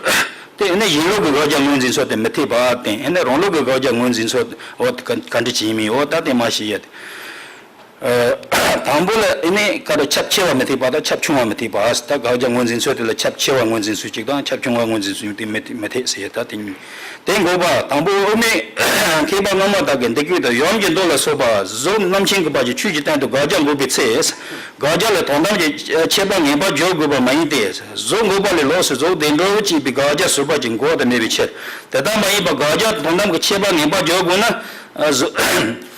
དེ་ཨེ་ནས་གཞན་ལུགས་ཀྱི་དགག་བྱ་ངོས་འཛིན་ཚུལ་དེ་མི་འཐད་པ་དང་ཨེ་ནས་རང་ལུགས་ཀྱི་དགག་བྱ་ངོས་འཛིན་ཚུལ་འོ་དེ་ག་ག་འདྲ་ཅིག་ཡིན་མིན་འོ་ད་དེ་མ་ཤེས་ཡ་དེ། དང་པོ་ལ་ཨེ་ནས་ཀ་ར་ཁྱབ་ཆེ་བ་མི་འཐད་པ་དང་ཁྱབ་ཆུང་བ་མི་འཐད་པ། ད་དགག་བྱ་ངོས་འཛིན་ཚུལ་དེ་ལ་ཁྱབ་ཆེ་བ་ངོས་འཛིན་ཚུལ་གཅིག་དང་ཁྱབ་ཆུང་བ་ངོས་འཛིན་ཚུལ་དེ་མི་མི་འཐད་ཟེར་ཡ་ད་དེ་གཉིས། དེ་འགོག་པ་དང་པོ་དབུ་མའི་མཁས་པ་སྔ་མ་དག་གིས་འདི་སྐད་དུ་ཡུམ་གྱི་མདོ་ལ་སོགས་པ་གཟུགས་རྣམ་མཁྱེན་གྱི་བར་གྱི་ཆོས་ཀྱི་སྟེང་དུ་དགག་བྱ་འགོག་པའི་ཚེ། དགག་བྱ་ལ་དོན་དམ་གྱི་ཁྱད་པར་ངེས་པར་འཇོག་དགོས་པ་མ་ཡིན་ཏེ། གཟུགས་འགོག་པ་ལས་ལོགས་སུ་གཟུགས་བདེན་གྲུབ་ཅེས་པའི་དགག་བྱ་ཟུར་པ་ཅིག་འགོག་ཏུ་མེད་པའི་ཕྱིར། དེ་ལྟར་མ་ཡིན་པར་དགག་བྱ་དོན་དམ་གྱི་ཁྱད་པར་ངེས་པར་འཇོག་དགོས་ན། གཟུགས།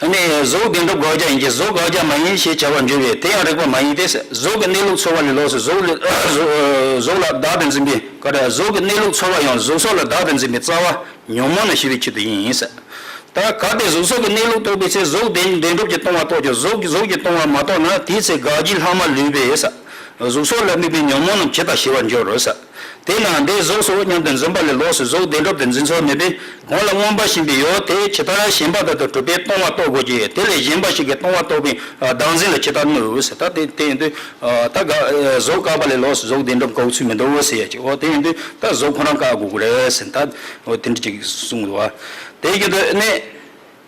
ཨ་ནི་གཟུགས་བདེན་གྲུབ་དགག་བྱ་ཡིན་གྱི་གཟུགས་དགག་བྱ་མ་ཡིན་ཞེས་བྱ་བར་འགྱུར་བས་དེ་ཡང་རིགས་པ་མ་ཡིན་ཏེ། གཟུགས་ཀྱི་གནས་ལུགས་ཚོར་བ་ལས་ལོགས་སུ་གཟུགས་ལ་གཟུགས་ལ་བདག་ཏུ་འཛིན་པའི་ག་རེ་གཟུགས་ཀྱི་གནས་ལུགས་ཚོར་བ་ཡང་གཟུགས་སོགས་ལ་བདག་ཏུ་འཛིན་པའི་རྩ་བ་ཉོན་མོངས་ནི་ཞི་བའི་ཆེད་དུ་ཡིན། ད་གལ་ཏེ་གཟུགས་སོགས་ཀྱི་གནས་ལུགས་རྟོགས་པའི་ཚེ་གཟུགས་བདེན་བདེན་གྲུབ་ཀྱིས་སྟོང་པ་རྟོགས་ཀྱང་གཟུགས་ཀྱིས་གཟུགས་ཀྱིས་སྟོང་པ་མ་རྟོགས་ན་དེའི་ཚེ་དགག་བྱའི་ལྷག་མ་ལུས་པས། གཟུགས་སོགས་ལ་དམིགས་པའི་ཉོན་མོངས་རྣམས་ཇི་ལྟར་ཞི་བར་འགྱུར་རོ། དེས་ན་འདི་གཟུགས་སོ་སྙམ་དུ་འཛིན་པ་ལས་ལོགས་སུ་གཟུགས་བདེན་གྲུབ་ཏུ་འཛིན་ཚུལ་མེད་པས་གོང་ལ་མངོན་པར་ཞེན་པའི་ཡུལ་དེ་ཇི་ལྟར་ཞེན་པ་ལྟར་དུ་གྲུབ་པས་སྟོང་པ་རྟོགས་དགོས་ཀྱི། དེ་ལས་གཞན་པ་ཞིག་གིས་སྟོང་པ་རྟོགས་པའི་བདག་འཛིན་ལ་ཇི་ལྟར་གནོད་ཟེར། ད་དེ་དེ་ཡིན་དུས་ད་ག་གཟུགས་བཀག་པ་ལས་ལོགས་སུ་གཟུགས་བདེན་གྲུབ་འགོག་ཚུལ་མི་འདུག་ཟེར་ཡ་ཅིག་འོ་དེ་ཡིན་དུས་ད་གཟུགས་ཁོ་རང་བཀག་དགོས་ཀྱི་རེད་ཟེར། ད་འོ་དེ་འདྲ་ཅིག་གསུངས་འདུག་བ། དེ་ཡིན་དུས་ནི།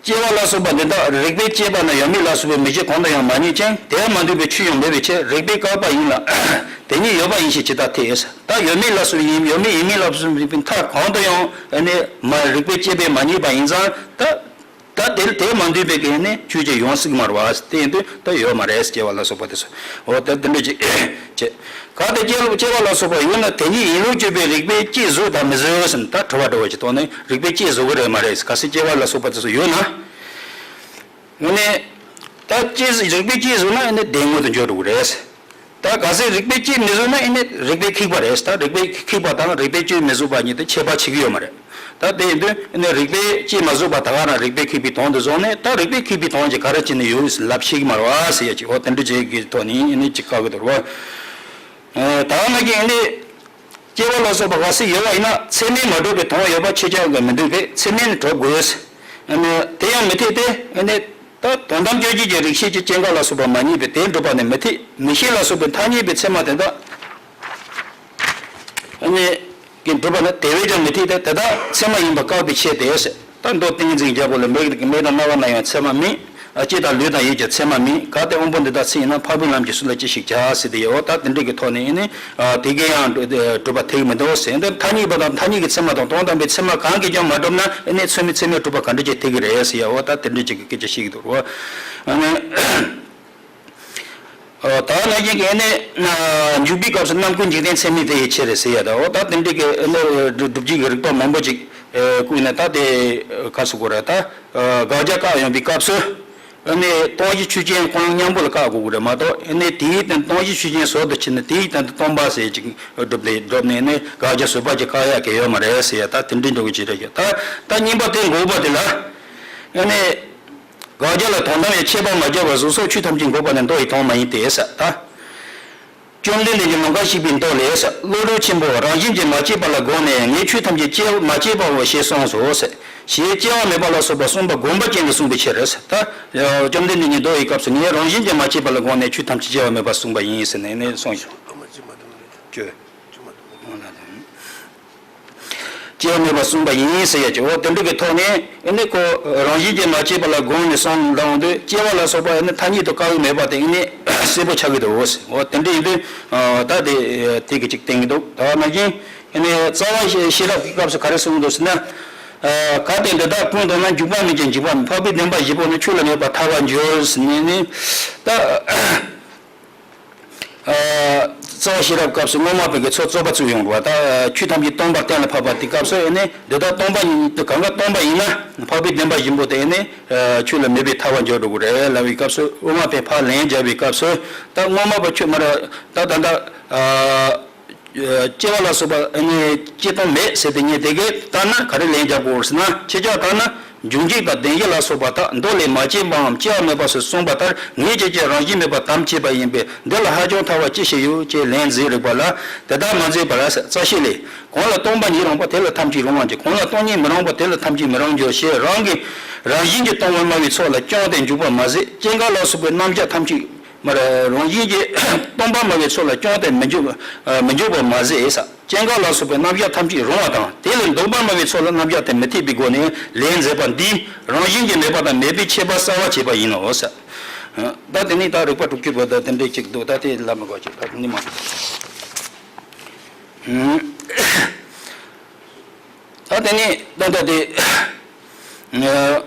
སྐྱེ་བ་ལ་སོགས་པ་འདི་དག་རིགས་པས་དཔྱད་པ་ན་ཡོད་མེད་ལ་སོགས་པའི་མིག་ཤེས་གང་དུ་ཡང་མ་རྙེད་ཅིང་དེར་མ་འདུས་པའི་ཆོས་ཡང་མེད་པའི་ཕྱིར་རིགས་པས་བཀག་པ་ཡིན་ལ། དེ་ཉིད་ཡོད་པ་ཡིན་ཞེས་ཇི་ལྟར་ཐལ། ད་ཡོད་མེད་ལ་སོགས་ཡིན་ཡོད་མེད་ཡིན་མིན་ལ་སོགས་པའི་མཐའ་གང་དུ་ཡང་ནི་མ་རིགས་པས་དཔྱད་པས་མ་རྙེད་པ་ཡིན་ཙང་ད། ད་དེ་དེར་མ་འདུས་པའི་གི་ནི་ཆོས་ཅིག་ཡོང་སྲིད་མ་རེད་བ། དེ་ཡིན་དུས་ད་ཡོད་མ་རེད་སྐྱེ་བ་ལ་སོགས་པ་དེ་ཚོ། འོ་ད་དེ་འདྲ་ཅིག་བྱེད། གལ་ཏེ་སྐྱེ་སྐྱེ་བ་ལ་སོགས་པ་ཡོད་ན་དེ་ཉིད་ཡིན་ལུགས་དཔྱོད་པའི་རིགས་པས་དཔྱད་བཟོད་དམ་མི་བཟོད་ཟེར་ན་ད་དྲི་བ་འདྲ་བོ་ཅིག་བཏང་ནས་རིགས་པས་དཔྱད་བཟོད་ཀྱི་རེད་མ་རེད། གལ་སྲིད་སྐྱེ་བ་ལ་སོགས་པ་དེ་ཚོ་ཡོད་ན། དངོས་གནས་ད་དཔྱད་རིགས་པས་དཔྱད་བཟོད་ན་ཨེ་ནི་བདེན་དངོས་དུ་འགྱུར་འགྲོ་གི་རེད། ད་གལ་སྲིད་རིགས་པས་དཔྱད་མི་བཟོད་ན་ཨེ་ནི་རིགས་པས་ཁེགས་པ་རེད། ད་རིགས་པས་ཁེགས་པ་དང་རིགས་པས་དཔྱད་མི་བཟོད་པ་གཉིས་དེ་ཁྱད་པར་ཕྱེ་གི་ཡོད་མ་རེད། ད་དེ་ཡིན་དུས་ཨེ་ནི་རིགས་པས་དཔྱད་མ་བཟོད་པ་ད་ག་རང་རིགས་པས་ཁེགས་པའི་དོན་དུ་བཟུང་ནས་ད་རིགས་པས་ཁེགས་པའི་དོན་གྱི་ག་རེ་བྱས་ནས་ཡོད་ལབ་ཤེས་ཀྱི་མ་རེད་བ་ཟེར་ཡ་ཅིག་འོ་དེ་འདྲ་བྱེད་ཀྱི་ཐོག་ནས་ཨེ་ནི་ཅིག་བཀག་གི་འདུག་རེད་བ། ད་ང་གིས་ཨེ་ནི། སྐྱེ་བ་ལ་སོགས་པ་གལ་སྲིད་ཡོད་པ་ཡིན་ན་ཚད་མས་མ་གྲུབ་པའི་དོན་ཡོད་པ་ཁྱེད་ཅག་གིས་མི་འདོད་པས་ཚད་མས་ནི་གྲུབ་དགོས། ཨ་ནི་དེ་ཡང་མི་འཐད་དེ། ཨ་ནི་ད་དོན་དམ་དཔྱོད་བྱེད་ཀྱི་རིགས་ཤེས་ཀྱི་སྐྱེ་འགག་ལ་སོགས་པ་མ་རྙེད་པས་དེ་འགྲུབ་པ་ནི་མི་འཐད། མིག་ཤེས་ལ་སོགས་པའི་ཐ་སྙད་པའི་ཚད་མ་དེ་དག་ཨ་ནི་གིས་གྲུབ་པ་ནི་དེ་བས་ཀྱང་མི་འཐད་དེ། དེ་དག་ཚད་མ་ཡིན་པ་བཀག་པའི་ཕྱིར་ཏེ། ད་མདོ་ཏིང་འཛིན་རྒྱལ་པོ་ལས་མིག་མིག་དང་རྣ་བ་ན་ཡང་ཚད་མ་མེད། ལྕེ་དང་ལུས་དང་ཡིད་ཀྱི་ཚད་མ་མེད། གལ་ཏེ་དབང་པོ་འདི་དག་ཚད་ཡིན་ན་འཕགས་པའི་ལམ་གྱིས་སུ་ལ་ཅི་ཞིག་བྱ་ཟེར་ཏེ་ཡོད། ད་དེ་འདྲ་གི་ཐོག་ནས་ཨེ་ནི་དེ་གས་ཡང་གྲུབ་པ་ཐེག་མི་འདུག་ཟེར། འདི་ཐ་སྙད་པ་དང་ཐ་སྙད་ཀྱི་ཚད་མ་དང་དོན་དམ་པའི་ཚད་མ་གང་གིས་ཀྱང་མ་གྲུབ་ན་ཨེ་ནི་ཚད་མས་ཚད་མས་གྲུབ་པ་ག་འདྲ་ཅིག་ཐེག་གི་རེད་ཟེར་ཡ། འོ་ད་དེ་འདྲ་ཅིག་གི་སྐད་ཆ་བཤད་ཀྱི་འདུག་རོ། ཨ་ནི། ད་ནང་བཞིན་གྱི་ཨེ་ནི་འཇུག་པའི་སྐབས་སུ་རྣམ་ཀུན་འཇིག་རྟེན་ཚད་མས་དེ་ཡི་ཕྱིར་ཟེར་ཡ་ད། འོ་ད་དེ་འདྲ་གི་ཨེ་ནི་སྒྲུབ་བྱེད་ཀྱི་རིགས་པ་མང་པོ་ཅིག་བཀོད་ནས་ད་དེ་ག་སུ་གོ་ར་ད་དགག་བྱ་བཀག་ཡོང་པའི་སྐབས་སུ། ཨ་ནི་སྟོང་གཞི་ཆོས་ཅན་ཁོ་རང་མཉམ་པོ་ལ་བཀག་དགོས་ཀྱི་རེད་མ་གཏོགས། ཨ་ནི་དེའི་སྟེང་སྟོང་གཞི་ཆོས་ཅན་ཟུར་དུ་ཕྱེ་ནས་དེའི་སྟེང་དུ་སྟོང་པ་ཟེར་ཅིག་སྒྲུབ་ནས་སྒྲུབ་ནས་ནི་དགག་བྱ་ཟུར་པ་ཅིག་བཀག་ཡག་གི་ཡོད་མ་རེད་ཟེར་ཡ། ད་དེ་འདྲའི་འགྲོ་གི་ཅིག་རེད་ཀྱི། ད་ད་གཉིས་པ་དེ་འགོག་པ་དེ་ལ་ཨ་ནི་ དགག་བྱ་ལ་དོན་དམ་ཡང་ཆད་པ་མ་བྱས་པར་གཟུགས་སོགས་ཆོས་ཐམས་ཅད་འགོག་པ་ནི་མདོ་ཡི་དོན་མ་ཡིན་ཏེ་ཟེར་ད། བཅོམ་ལྡན་འདས་ཀྱིས་ནམ་མཁའ་གཤེགས་པའི་མདོ་ལས་ཟེར། བློ་གྲོས་ཆེན་པོ་རང་བཞིན་གྱིས་མ་སྐྱེས་པ་ལ་དགོངས་ནས་ངས་ཆོས་ཐམས་ཅད་སྐྱེ་མ་སྐྱེས་པའོ་ཞེས་གསུངས་སོ་ཟེར། ཞེས་སྐྱེ་བ་མེད་པ་ལ་སོགས་པ་གསུངས་པ་དགོངས་པ་ཅན་གྱིས་གསུངས་པའི་ཕྱིར་ཟེར་ད། བཅོམ་ལྡན་འདས་ཀྱིས་མདོ་ཡི་སྐབས་སུ་ངས་རང་བཞིན་གྱིས་མ་སྐྱེས་པ་ལ་དགོངས་ནས་ཆོས་ཐམས་ཅད་སྐྱེ་བ་མེད་པར་གསུངས་པ་ཡིན་ཟེར་ནས་ནས་གསུངས་ཡོད། སྐྱེ་བ་མེད་པར་གསུངས་པ་ཡིན་ཟེར་ཡ་ཅིག་འོ་དེ་འདྲ་གི་ཐོག་ནས་ཨེ་ནི་ཁོ་རང་བཞིན་གྱིས་མ་སྐྱེས་པ་ལ་དགོངས་ནས་གསུངས་འདུག་དུས་སྐྱེ་བ་ལ་སོགས་པ་ཨེ་ནི་ཐ་སྙད་དུ་དཀར་པོ་མེད་པ་དེ་ཨེ་ནི་གསལ་པོ་ཆགས་ཀྱི་འདུག་འོ་དེ་འདྲ་ཡིན་དུས་ད་དེ་དེ་གི་ཅིག་བསྟན་གྱི་འདུག་ད་ནང་བཞིན་ཨེ་ནི་རྩ་བ་ཤེས་ཤེས་རབ་ཀྱི་སྐབས་སུ་ག་རེ་གསུངས་འདུག་ཟེར་ན། གལ་ཏེ་འདི་དག་ཀུན་བཏང་ན། འཇུག་པ་མེད་ཀྱང་འཇུག་པ་མེད། འཕགས་པའི་བདེན་པ་བཞི་པོ་ནི། ཆོས་ལ་མེད་པར་ཐལ་བར་འགྱུར་ཟེར་ནས་ནི། ད། རྩ་བ་ཤེས་རབ་སྐབས་སུ་སྔོན་མ་པའི་གི་ཚོ་རྩོད་པ་ཚུགས་ཡོང་བ་ད་ཆོས་ཐམས་ཅད་སྟོང་པར་གཏན་ལ་ཕབ་པ་དེ་སྐབས་སུ་ཨེ་ནི་འདི་དག་སྟོང་པ་ཡིན་གང་ག་སྟོང་པ་ཡིན་ན་འཕགས་པའི་བདེན་པ་བཞི་པོ་དེ་ཨེ་ནི་ཆོས་ལ་མེད་པའི་ཐལ་བ་འཇོག་འགྲོ་གི་རེད་ལབ་པའི་སྐབས་སུ་དབུ་མ་པས་ཕར་ལན་བརྒྱབ་པའི་སྐབས་སུ་ད་སྔོན་མ་པ་ཆོས་མ་རེད་ད་ད་ད། སྐྱེ་བ་ལ་སོགས་པ་ནི་སྐྱེ་སྟངས་མེད་ཟེར་དེ་ཉིད་དེ་གས་ལྟར་ན་ག་རེ་ལན་རྒྱག་དགོས་ཟེར་ན་ཁྱེད་ཅག་ལྟར་ན་འབྱུང་འཇིག་དང་བདེན་བཞི་ལ་སོགས་པ་དག་མདོ་ལས་མ་སྐྱེས་པའམ་སྐྱེ་བ་མེད་པ་སོགས་གསུངས་པ་ལྟར་ངེས་བྱེད་ཀྱི་རང་བཞིན་མེད་པ་དམ་བཅས་པ་ཡིན་པས་འདི་ལ་ཧ་ཅང་ཐལ་བ་ཅི་ཞིག་ཡོད་ཅེས་ལན་ཟེར་རིགས་པ་ལ་དེ་ལྟར་མ་མཛད་པར་རྩ་ཤེ་ལས། གང་ལ་སྟོང་པ་ཉིད་རུང་བ་དེ་ལ་ཐམས་ཅད་རུང་བར་འགྱུར། གང་ལ་སྟོང་ཉིད་མི་རུང་བ་དེ་ལ་ཐམས་ཅད་མི་རུང་འགྱུར་ཞེས་རང་གི་རང་བཞིན་གྱིས་སྟོང་པར་སྨྲ་བའི་ཚོགས་ལ་སྐྱོན་དེ་འཇུག་པར་མ་ཟད་སྐྱེ་འགག་ལ་སོགས་པའི་རྣམ་གཞག་ཐམས་ཅད། མར་རང་བཞིན་གྱིས་སྟོང་པར་སྨྲ་བའི་ཚོགས་ལ་སྐྱོན་དེ་མི་འཇུག་མི་འཇུག་པར་མ་ཟད་ས། སྐྱེ་འགག་ལ་སོགས་པའི་རྣམ་གཞག་ཐམས་ཅད་རུང་བ་དང་དེ་ལས་ལྡོག་པར་སྨྲ་བའི་ཚོགས་ལ་རྣམ་གཞག་དེ་མི་འཐད་པའི་སྒོ་ནས་ལན་མཛད་པ་འདིས་རང་བཞིན་གྱིས་མེད་པ་དང་མེད་པའི་ཁྱད་པར་གསལ་བར་བྱེད་པ་ཡིན་ནོ་ས། ད་དེ་ནས་ད་རིགས་པ་དྲུག་ཅུ་པོ་ད་དེ་འདྲའི་གཅིག་འདུག་ད་དེ་ལ་མི་དགོས་ཅིག་ད་དེ་ནས་མ་ད་དེ་ནས་ད་ད་དེ།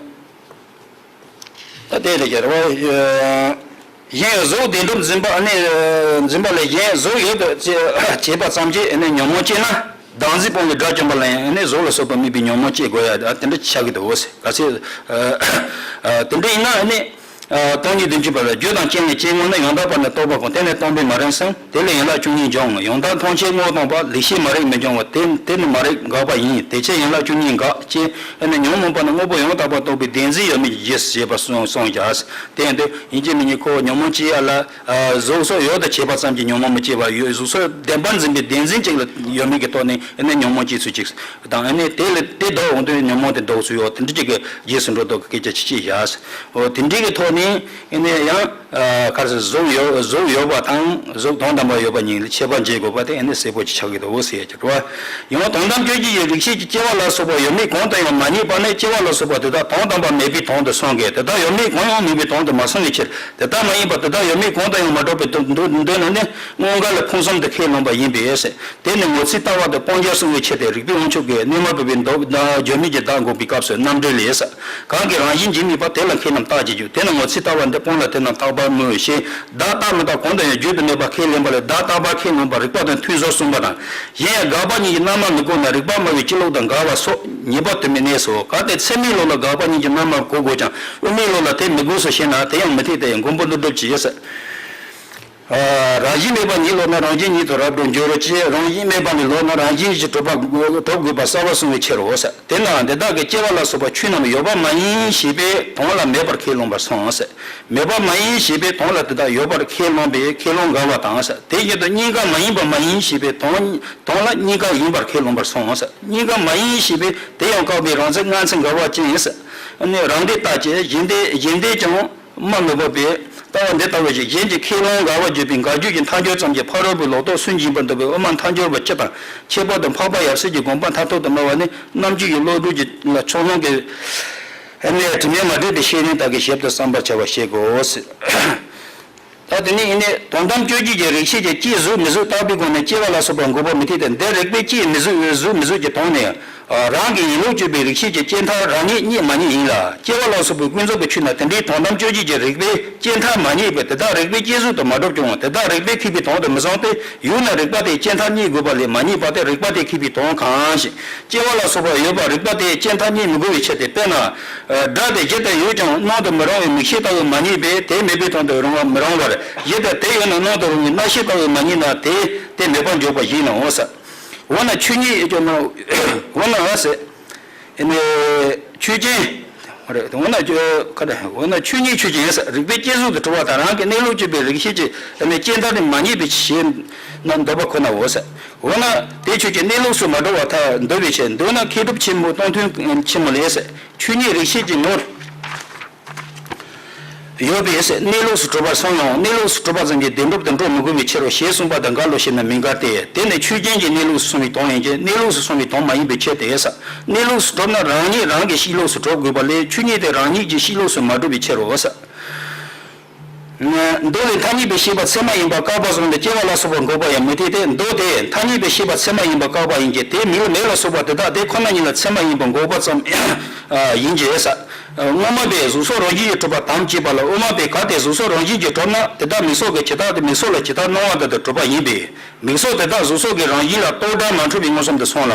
ད་དེ་ལས་ཀྱི་རེ་བ། གཞན་གཟུགས་བདེན་གྲུབ་འཛིན་པ་ནི་འཛིན་པ་ལས་གཞན་གཟུགས་ཡོད་དུ་བྱེད་པ་ཙམ་གྱིས་ནི་ཉོན་མོངས་སྐྱེས་ན་བདག་འཛིན་སྤོང་བའི་དགྲ་བཅོམ་པ་ལ་ཡང་ནི་གཟུགས་ལ་སོགས་པ་དམིགས་པའི་ཉོན་མོངས་སྐྱེ་དགོས་ཡ་དེ་འདྲ་ཆགས་ཀྱི་འདུག་ཟེར་ག་ཚོད། དེ་འདྲ་ཡིན་ན་ནི། སྟོང་ཉིད་བདེན་བཞིའི་བར་ལ་རྒྱུ་དང་རྐྱེན་ལས་སྐྱེས་དངོས་ན་ཡང་དག་པར་ནི་རྟོགས་པ་དགོས། དེ་ནི་སྟོང་པས་མ་རིག་ཟིན། དེ་ལས་ཡན་ལག་བཅུ་གཉིས་འབྱུང་། ཡང་དག་མཐོང་ཆོས་དངོས་སྟོང་པ། ལེགས་ཤེས་མ་རིག་མི་འབྱུང་བ། དེ་དེ་ནི་མ་རིག་འགག་པ་ཡིན། དེ་ཕྱིར་ཡན་ལག་བཅུ་གཉིས་འགག་ཅེས་ཨ་ནི་ཉོན་མོངས་པ་ནི་དངོས་པོ་ཡང་དག་པར་རྟོགས་པའི་བདེན་འཛིན་ཡོད་མེད་ཀྱི་རྗེས་སུ་བྱེད་པ་གསུངས་གསུངས་བཞག་དེ་ཡིན་དུས་ཡིན་གཅིག་མིན་གཉིས་ཁོ་ཉོན་མོངས་སྐྱེ་ཡ་ལ་གཟུགས་སོགས་ཡོད་དུ་བྱེད་པ་ཙམ་གྱིས་ཉོན་མོངས་མི་སྐྱེ་བར་ཡོད་གཟུགས་སོགས་བདེན་པར་འཛིན་པའི་བདེན་འཛིན་གཅིག་ལ་ཡོད་མེད་ཀྱི་ཐོག་ནས་ཨ་ནི་ཉོན་མོངས་སྐྱེ་ཚུལ་གཅིག་དང་ཨ་ནི་དེ་ལ་དེ་ལྡོག་འོང་དུས་ཉོན་མོངས་དེ་ལྡོག་ཚུལ་ཡོད་དེ་འདྲ་གཅིག་གི་རྗེས་སུ་འགྲོ་ལྡོག་གི་སྐད་ཆ་ཅིག་བཤད་བཞག་འོ་དེ་འདྲའི་གི་ཐོག་ནས་ཨ་ནི་ཡང་། གར་སོགས་གཟུགས་ཡོད་གཟུགས་ཡོད་པ་དང་གཟུགས་དོན་དམ་པར་ཡོད་པ་གཉིས་ལ་ཁྱད་པར་འབྱེད་དགོས་པ་དེ་ཨ་ནི་གསལ་པོ་ཅིག་ཆགས་ཀྱི་འདུག་ཟེར་ཡ་གྱི་རེད་བ། ཡང་དོན་དམ་དཔྱོད་བྱེད་ཀྱི་རིགས་ཤེས་ཀྱིས་སྐྱེ་བ་ལ་སོགས་པ་ཡོད་མེད་གང་དུ་ཡང་མ་རྙེད་པ་ནི་སྐྱེ་བ་ལ་སོགས་པ་དེ་དག་དོན་དམ་པར་མེད་པའི་དོན་དུ་སོང་གི་དེ་དག་ཡོད་མེད་གང་ཡང་མེད་པའི་དོན་དུ་མ་སོང་བའི་ཕྱིར་དེ་ལྟར་མ་ཡིན་པར་དེ་དག་ཡོད་མེད་གང་དུ་ཡང་མ་གྲུབ་པའི་དོན་དུ་འདོད་ན་ནི་དངོས་འགལ་ལ་ཕུང་གསུམ་དུ་ཁས་ལོངས་པ་ཡིན་པས་ཟེར། དེ་ནི་ངོ་ཚའི་ལྟ་བ་དང་སྤང་བྱར་གསུངས་པའི་ཕྱིར་ཏེ། རིགས་པའི་དབང་ཕྱུག་གིས་གནས་མལ་བབས་པའི་མདོ་བརྗོད་མེད་ཀྱི་བདག་འགོག་པའི་སྐབས་སུ་རྣམ་འགྲེལ་ལས། གང་གིས་རང་བཞིན་གྱིས་དམིགས་པ་དེ་ལ་ཁས་རྣམས་བཏགས་བྱེད་རྒྱུ། དེ་ནི་ངོ་ཚའི་ལྟ་བ་འདི་སྤོང་ལ་དེ་རྣམས་བཏགས་པར་མོས་ཞེས་བདག་ལྟ་མི་རྟག་གང་དུ་ཡང་བརྗོད་དུ་མེད་པར་ཁས་ལེན་པ་ལས་བདག་རྟག་པར་ཁས་ལེན་པ་རིགས་པ་དང་མཐུན་ཟེར་གསུངས་པ་དང་། གཞན་ཡང་དགག་པ་གཉིས་ཀྱི་རྣམ་པར་མི་གོ་ན་རིགས་པ་སྨྲ་བའི་སྤྱི་བློ་དང་འགལ་བ་སོགས་ཉེས་པ་དུ་མའི་གནས་སོ། གལ་ཏེ་ཚད་མའི་བློ་ལ་དགག་པ་གཉིས་ཀྱི་རྣམ་པར་གོ་དགོས་ཀྱང་དབུ་མའི་བློ་ལ་དེ་མི་དགོས་སོ་ཞེ་ན་དེ་ཡང་མི་འཐད་དེ་མགོན་པོ་ཀླུ་སྒྲུབ་ཀྱིས། རང་བཞིན་མེད་པ་ཉིད་ལོག་ན་རང་བཞིན་ཉིད་དུ་རབ་ཏུ་འགྱུར་རོ་ཅེས་རང་བཞིན་མེད་པ་ནི་ལོག་ན་རང་བཞིན་གྱིས་གྲུབ་པ་གྲུབ་དགོས་པ་གསལ་བར་གསུངས་པའི་ཕྱིར་རོ། དེས་ན་འདི་དག་གི་སྐྱེ་བ་ལ་སོགས་པ་ཆོས་རྣམས་ཡོད་པ་མ་ཡིན་ཞེས་པའི་དོན་ལ་མེད་པར་ཁས་ལོངས་པར་སོང་། མེད་པ་མ་ཡིན་ཞེས་པའི་དོན་ལ་དེ་དག་ཡོད་པར་ཁས་ལོངས་པའི་ཁས་ལོངས་འགལ་བ་དང་། དེ་བཞིན་དུ་གཉིས་ཀ་མ་ཡིན་པ་མ་ཡིན་ཞེས་པའི་དོན་དོན་ལ་གཉིས་ཀ་ཡིན་པར་ཁས་ལོངས་པར་སོང་། གཉིས་ཀ་མ་ཡིན་ཞེས་པའི་དེ་ཡང་བཀག་པའི་རང་ཚིག་སྔ་ཚིག་འགལ་བ་ཅན། རང་འགྲེལ་ལྟ་ཅི། གཞན་དེ་གཞན་དེས་ཀྱང་། སྨྲ་མི་འབབ་པས། ལྟ་བ་འདི་ལྟ་བུ་ཞིག་གཞན་གྱི་ཁས་བླངས་འགལ་བར་བརྗོད་པའི་འགལ་རྒྱུ་གྱི་མཐའ་སྦྱོར་ཙམ་གྱིས་ཕ་རོལ་པོའི་ལོག་རྟོག་སུན་འབྱིན་པར་འདོད་པའི་དབུ་མ་མཐའ་སྦྱོར་བ་སྤྱི་དང་ཁྱད་པར་དུ་འཕགས་པ་ཡབ་སྲས་ཀྱི་དགོངས་པ་མཐར་ཐུག་ཏུ་སྨྲ་བ་ནི་རྣམ་འགྱུར་གྱི་བློ་གྲོས་ཀྱི་ལ་ཕྱོགས་ལྷུང་གི་གནས་དྲི་མས་མ་དྲིས་ཏེ་ཤེས་ལྡན་དག་གིས་ཞིབ་ཏུ་བསམ་པར་བྱ་བ་ཞེས་གོ། ད་དེ་ནི་ཡིན་ནས་དོན་དམ་དཔྱོད་བྱེད་ཀྱི་རིགས་ཤེས་ཀྱིས་སྐྱེ་གཟུགས་མི་གཟུགས་བརྟག་པའི་སྒོ་ནས་སྐྱེ་བ་ལ་སོགས་པ་འགོག་པ་མི་འཐད་དེ་འདི་རིགས་པས་སྐྱེ་མི་གཟུགས་གཟུགས་མི་གཟུགས་ཀྱི་དོན་ནི། རང་གི་ཡིན་ལུགས་དཔྱོད་པའི་རིགས་ཤེས་ཀྱི་སྐྱེ་མཐར་རང་ཉིད་རྙེད་མ་རྙེད་ཡིན་ལ། སྐྱེ་བ་ལ་སོགས་པའི་ཀུན་རྫོབ་ཀྱི་ཆོས་ན་དེ་འདྲའི་དོན་དམ་དཔྱོད་བྱེད་ཀྱི་རིགས་པས་སྐྱེ་མཐར་མ་རྙེད་པས་དེ་དག་རིགས་པས་སྐྱེ་གཟུགས་དུ་མ་གྲུབ་ཀྱང་དེ་དག་རིགས་པས་ཁེགས་པའི་དོན་དུ་མི་བཟུང་སྟེ་ཡོད་ན་རིགས་པ་དེས་སྐྱེ་མཐར་རྙེད་དགོས་པ་ལས་མ་རྙེད་པ་སྟེ་རིགས་པ་དེས་ཁེགས་པའི་དོན་གང་ཞིག་སྐྱེ་བ་ལ་སོགས་པ་ཡོད་པ་རིགས་པ་དེས་སྐྱེ་མཐར་རྙེད་མི་དགོས་པའི་ཕྱིར་ཏེ། དཔེར་ན། སྒྲ་དེ་གཞི་དེར་ཡོད་ཀྱང་སྣང་དུ་མི་རུང་བའི་མིག་ཤེས་ལྟ་བུ་མ་རྙེད་པས་དེ་མེད་པའི་དོན་དུ་རུང་བ་མི་རུང་བར་གཞི་དེར་དེ་ཡོད་ན་སྣང་དུ་རུང་བའི་རྣ་ཤེས་ལྟ་བུ་མ་རྙེད་ན་དེ་དེ་མེད་པར་འཇོག་པ་ཡིན་ནོ་ཟེར། འོ་ན་ཆོས་ཉིད་ཀྱང་ན་འོ་ན་ཟེར། ཨེ་ནས་ཆོས་ཅན། རེད། འོ་ན་ཁ་རེད། འོ་ན་ཆོས་ཉིད་ཆོས་ཅན་ཟེར། རིགས་པའི་དཔྱད་བཟོད་དུ་གྲུབ་པ་དང་རང་གི་གནས་ལུགས་དཔྱད་པའི་རིགས་ཤེས་ཀྱི་གནས་སྐྱེ་མཐའ་དེ་མ་རྙེད་པའི་ཕྱིར་ན་འདོད་པ་ཁོ་ནའོ་ཟེར། འོ་ན་དེ་ཆོས་ཅན་གནས་ལུགས་སུ་མ་གྲུབ་པར་ཐལ། འདོད་པའི་ཕྱིར། འདོད་ན་མཁས་གྲུབ་ཆེན་པོ་སྟོང་ཐུན་ཆེན་མོ་ལས་ཟེར། ཆོས་ཉིད་རིགས་ཤེས་ཀྱི་ངོར་ཡོད་པས་གནས་ལུགས་སུ་གྲུབ་པར་སོང་ཡང་། གནས་ལུགས་སུ་གྲུབ་པ་ཙམ་གྱིས་བདེན་གྲུབ་ཏུ་འགྲོ་མི་དགོས་པའི་ཕྱིར་རོ་ཞེས་གསུངས་པ་དང་འགལ་ལོ་ཞེ་ན་མི་འགལ་ཏེ། དེ་ནི་ཆོས་ཅན་གྱི་གནས་ལུགས་སུ་སོང་བའི་དོན་ཡིན་གྱི། གནས་ལུགས་སུ་སོང་བའི་དོན་མ་ཡིན་པའི་ཕྱིར་ཏེ་ཟེར། གནས་ལུགས་སུ་གྲུབ་ན་རང་ཉིད་རང་གི་གཤིས་ལུགས་སུ་གྲུབ་དགོས་པ་ལས། ཆོས་ཉིད་དེ་རང་ཉིད་ཀྱི་གཤིས་ལུགས་སུ་མ་གྲུབ་པའི་ཕྱིར་རོ་ཟེར། མདོ་ལས་མཐའ་གཉིས་པའི་ཤེས་པ་ཚད་མ་ཡིན་པ་བཀག་པ་བཟུང་སྟེ་སྐྱེ་བ་ལ་སོགས་པ་འགོག་པ་ཡང་མི་འཐད་དེ། མདོ་དེ་མཐའ་གཉིས་པའི་ཤེས་པ་ཚད་མ་ཡིན་པ་བཀག་པ་ཡིན་གྱི། དེ་མིག་ལ་མེ་ལ་སོགས་པ་དེ་དག་དེ་ཁོ་ན་ཉིད་ལ་ཚད་མ་ཡིན་པ་འགོག་པ་ཙམ་ཡིན་གྱི་ཟེར། སྔོན་མ་པས་གཟུགས་སོགས་རང་བཞིན་གྱིས་གྲུབ་པ་དམ་བཅས་པ་ལ། དབུ་མ་པས་གལ་ཏེ་གཟུགས་སོགས་རང་བཞིན་གྱིས་གྲུབ་ན་དེ་དག་མིག་སོགས་ཀྱིས་ཇི་ལྟར་དེ་མིག་སོགས་ལ་ཇི་ལྟར་སྣང་བ་དེ་ལྟར་གྲུབ་པ་ཡིན་པས། མིག་སོགས་དེ་དག་གཟུགས་སོགས་ཀྱི་རང་བཞིན་ལ་རྟོག་བྲལ་མ་འཕྲོད་པའི་མངོན་སུམ་དུ་སོང་ལ།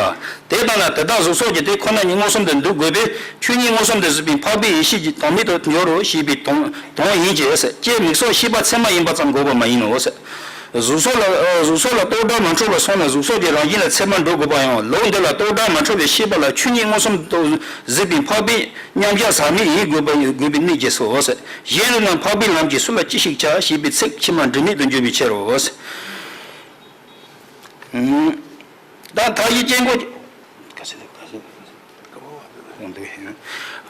དེ་ལྟ་ན་དེ་དག་གཟུགས་སོགས་ཀྱི་དེ་ཁོ་ན་ཉིད་མངོན་སུམ་དུ་འདུ་དགོས་པས། ཆོས་ཉིད་མངོན་སུམ་དུ་གཟིགས་པའི་འཕགས་པའི་ཡེ་ཤེས་ཀྱི་དོན་མེད་དུ་འགྱུར་རོ་ཞེས་པའི་དོན་དོན་ཡིན་གྱི་ཟེར། ཀྱེ་མིག་སོགས་ཤེས་པ་ཚད་མ་ཡིན་པ་ཙམ་འགོག་པ་མ་ཡིན་ནོ་ཟེར། གཟུགས་སོགས་ལ་གཟུགས་སོགས་ལ་རྟོག་བྲལ་མ་འཕྲོད་པར་སོང་ན་གཟུགས་སོགས་ཀྱི་རང་བཞིན་ལ་ཚད་མ་འགྲོ་དགོས་པ་ཡང་ལུགས་འདི་ལ་རྟོག་བྲལ་མ་འཕྲོད་པའི་ཤེས་པ་ལ་ཆོས་ཉིད་མངོན་སུམ་དུ་གཟིགས་པའི་འཕགས་པའི་མཉམ་གཞག་ཟག་མེད་ཡིན་དགོས་པ་དགོས་པའི་གནད་ཀྱིས་སོ་ཟེར། གཞན་རེ་ན་འཕགས་པའི་ལམ་གྱིས་སུ་ལ་ཅི་ཞིག་བྱ་ཞེས་པའི་ཚིག་ཕྱི་མ་འབྲེལ་མེད་དུ་འགྱུར་བའི་ཕྱིར་རོ་ཟེར། ད་མཐའ་བཞི་དཔྱད་འགོག་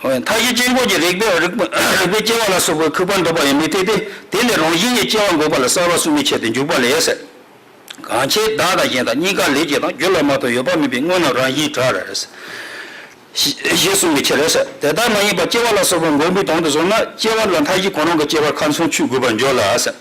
མཐའ་བཞི་དཔྱད་འགོག་གི་རིགས་པས་རིགས་པས་རིགས་པས་སྐྱེ་བ་ལ་སོགས་པའི་ཁུག་པ་འདོད་པ་ཡང་མི་འཐད་དེ། དེ་ནི་རང་བཞིན་གྱིས་སྐྱེ་བ་འགོག་པ་ལ་གསལ་བར་གསུངས་པའི་ཕྱིར་ཏེ། འཇུག་པ་ལས་ཟེར། གང་ཕྱིར་བདག་དང་གཞན་དང་གཉིས་ཀ་ལས་སྐྱེ་དང་། རྒྱུ་ལ་མ་ལྟོས་ཡོད་པ་མིན་པས། དངོས་རྣམས་རང་བཞིན་བྲལ་ཟེར། ཞེས་གསུངས་པའི་ཕྱིར་ཟེར། དེ་ལྟར་མ་ཡིན་པར་སྐྱེ་བ་ལ་སོགས་པ་འགོག་པའི་དོན་དུ་བཟུང་ན། སྐྱེ་བ་ལ་མཐའ་བཞི་གང་རུང་གི་སྐྱེ་བར་ཁ་ཚོན་གཅོད་དགོས་པར་འགྱུར་ལ་ཟེར།